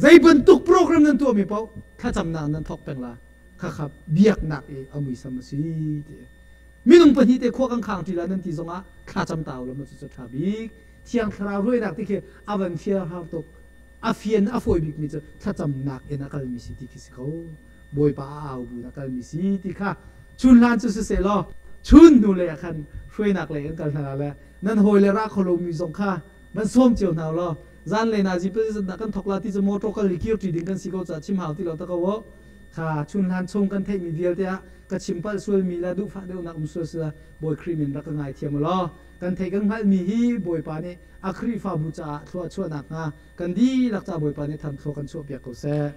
zei bantuk program nan tuahmi paoh thlacamnak nan thawk peng la khakha biaknak i a muisam a si ti minung pahnih te khua kan khang ṭi la nan ti zongah thlacam ta u law cucu ṭha bik Thiang Thlarau hruainak ti khi a van fial har tuk a fian a fawi bikmi cu thlacamnak in a kalmi si ti khi si ko Bawipa a au bu in a kalmi si ti kha chun hlan cu siseh law chun hnu lei ah khan hruainak lei kan kal hna le nan hawi le ra kho lomi zong kha van sawm cio hna law zan le nazi position dah kan thok la ti cu motor kal i kir ṭi ding kan si ko caah chim hau ti lo ta ko u kha chun hlan chung kan theihmi vialte ah ka chim palh sualmi le duhfah deuhnak um sual sila Bawi Khrih min rak ka ngaithiam u law kan theih kan hngalhmi hi Bawipa nih a Khrihfabu caah thlua chuahnak hnga kan dihlak ca Bawipa nih tham thlua kan chuahpiak ko seh.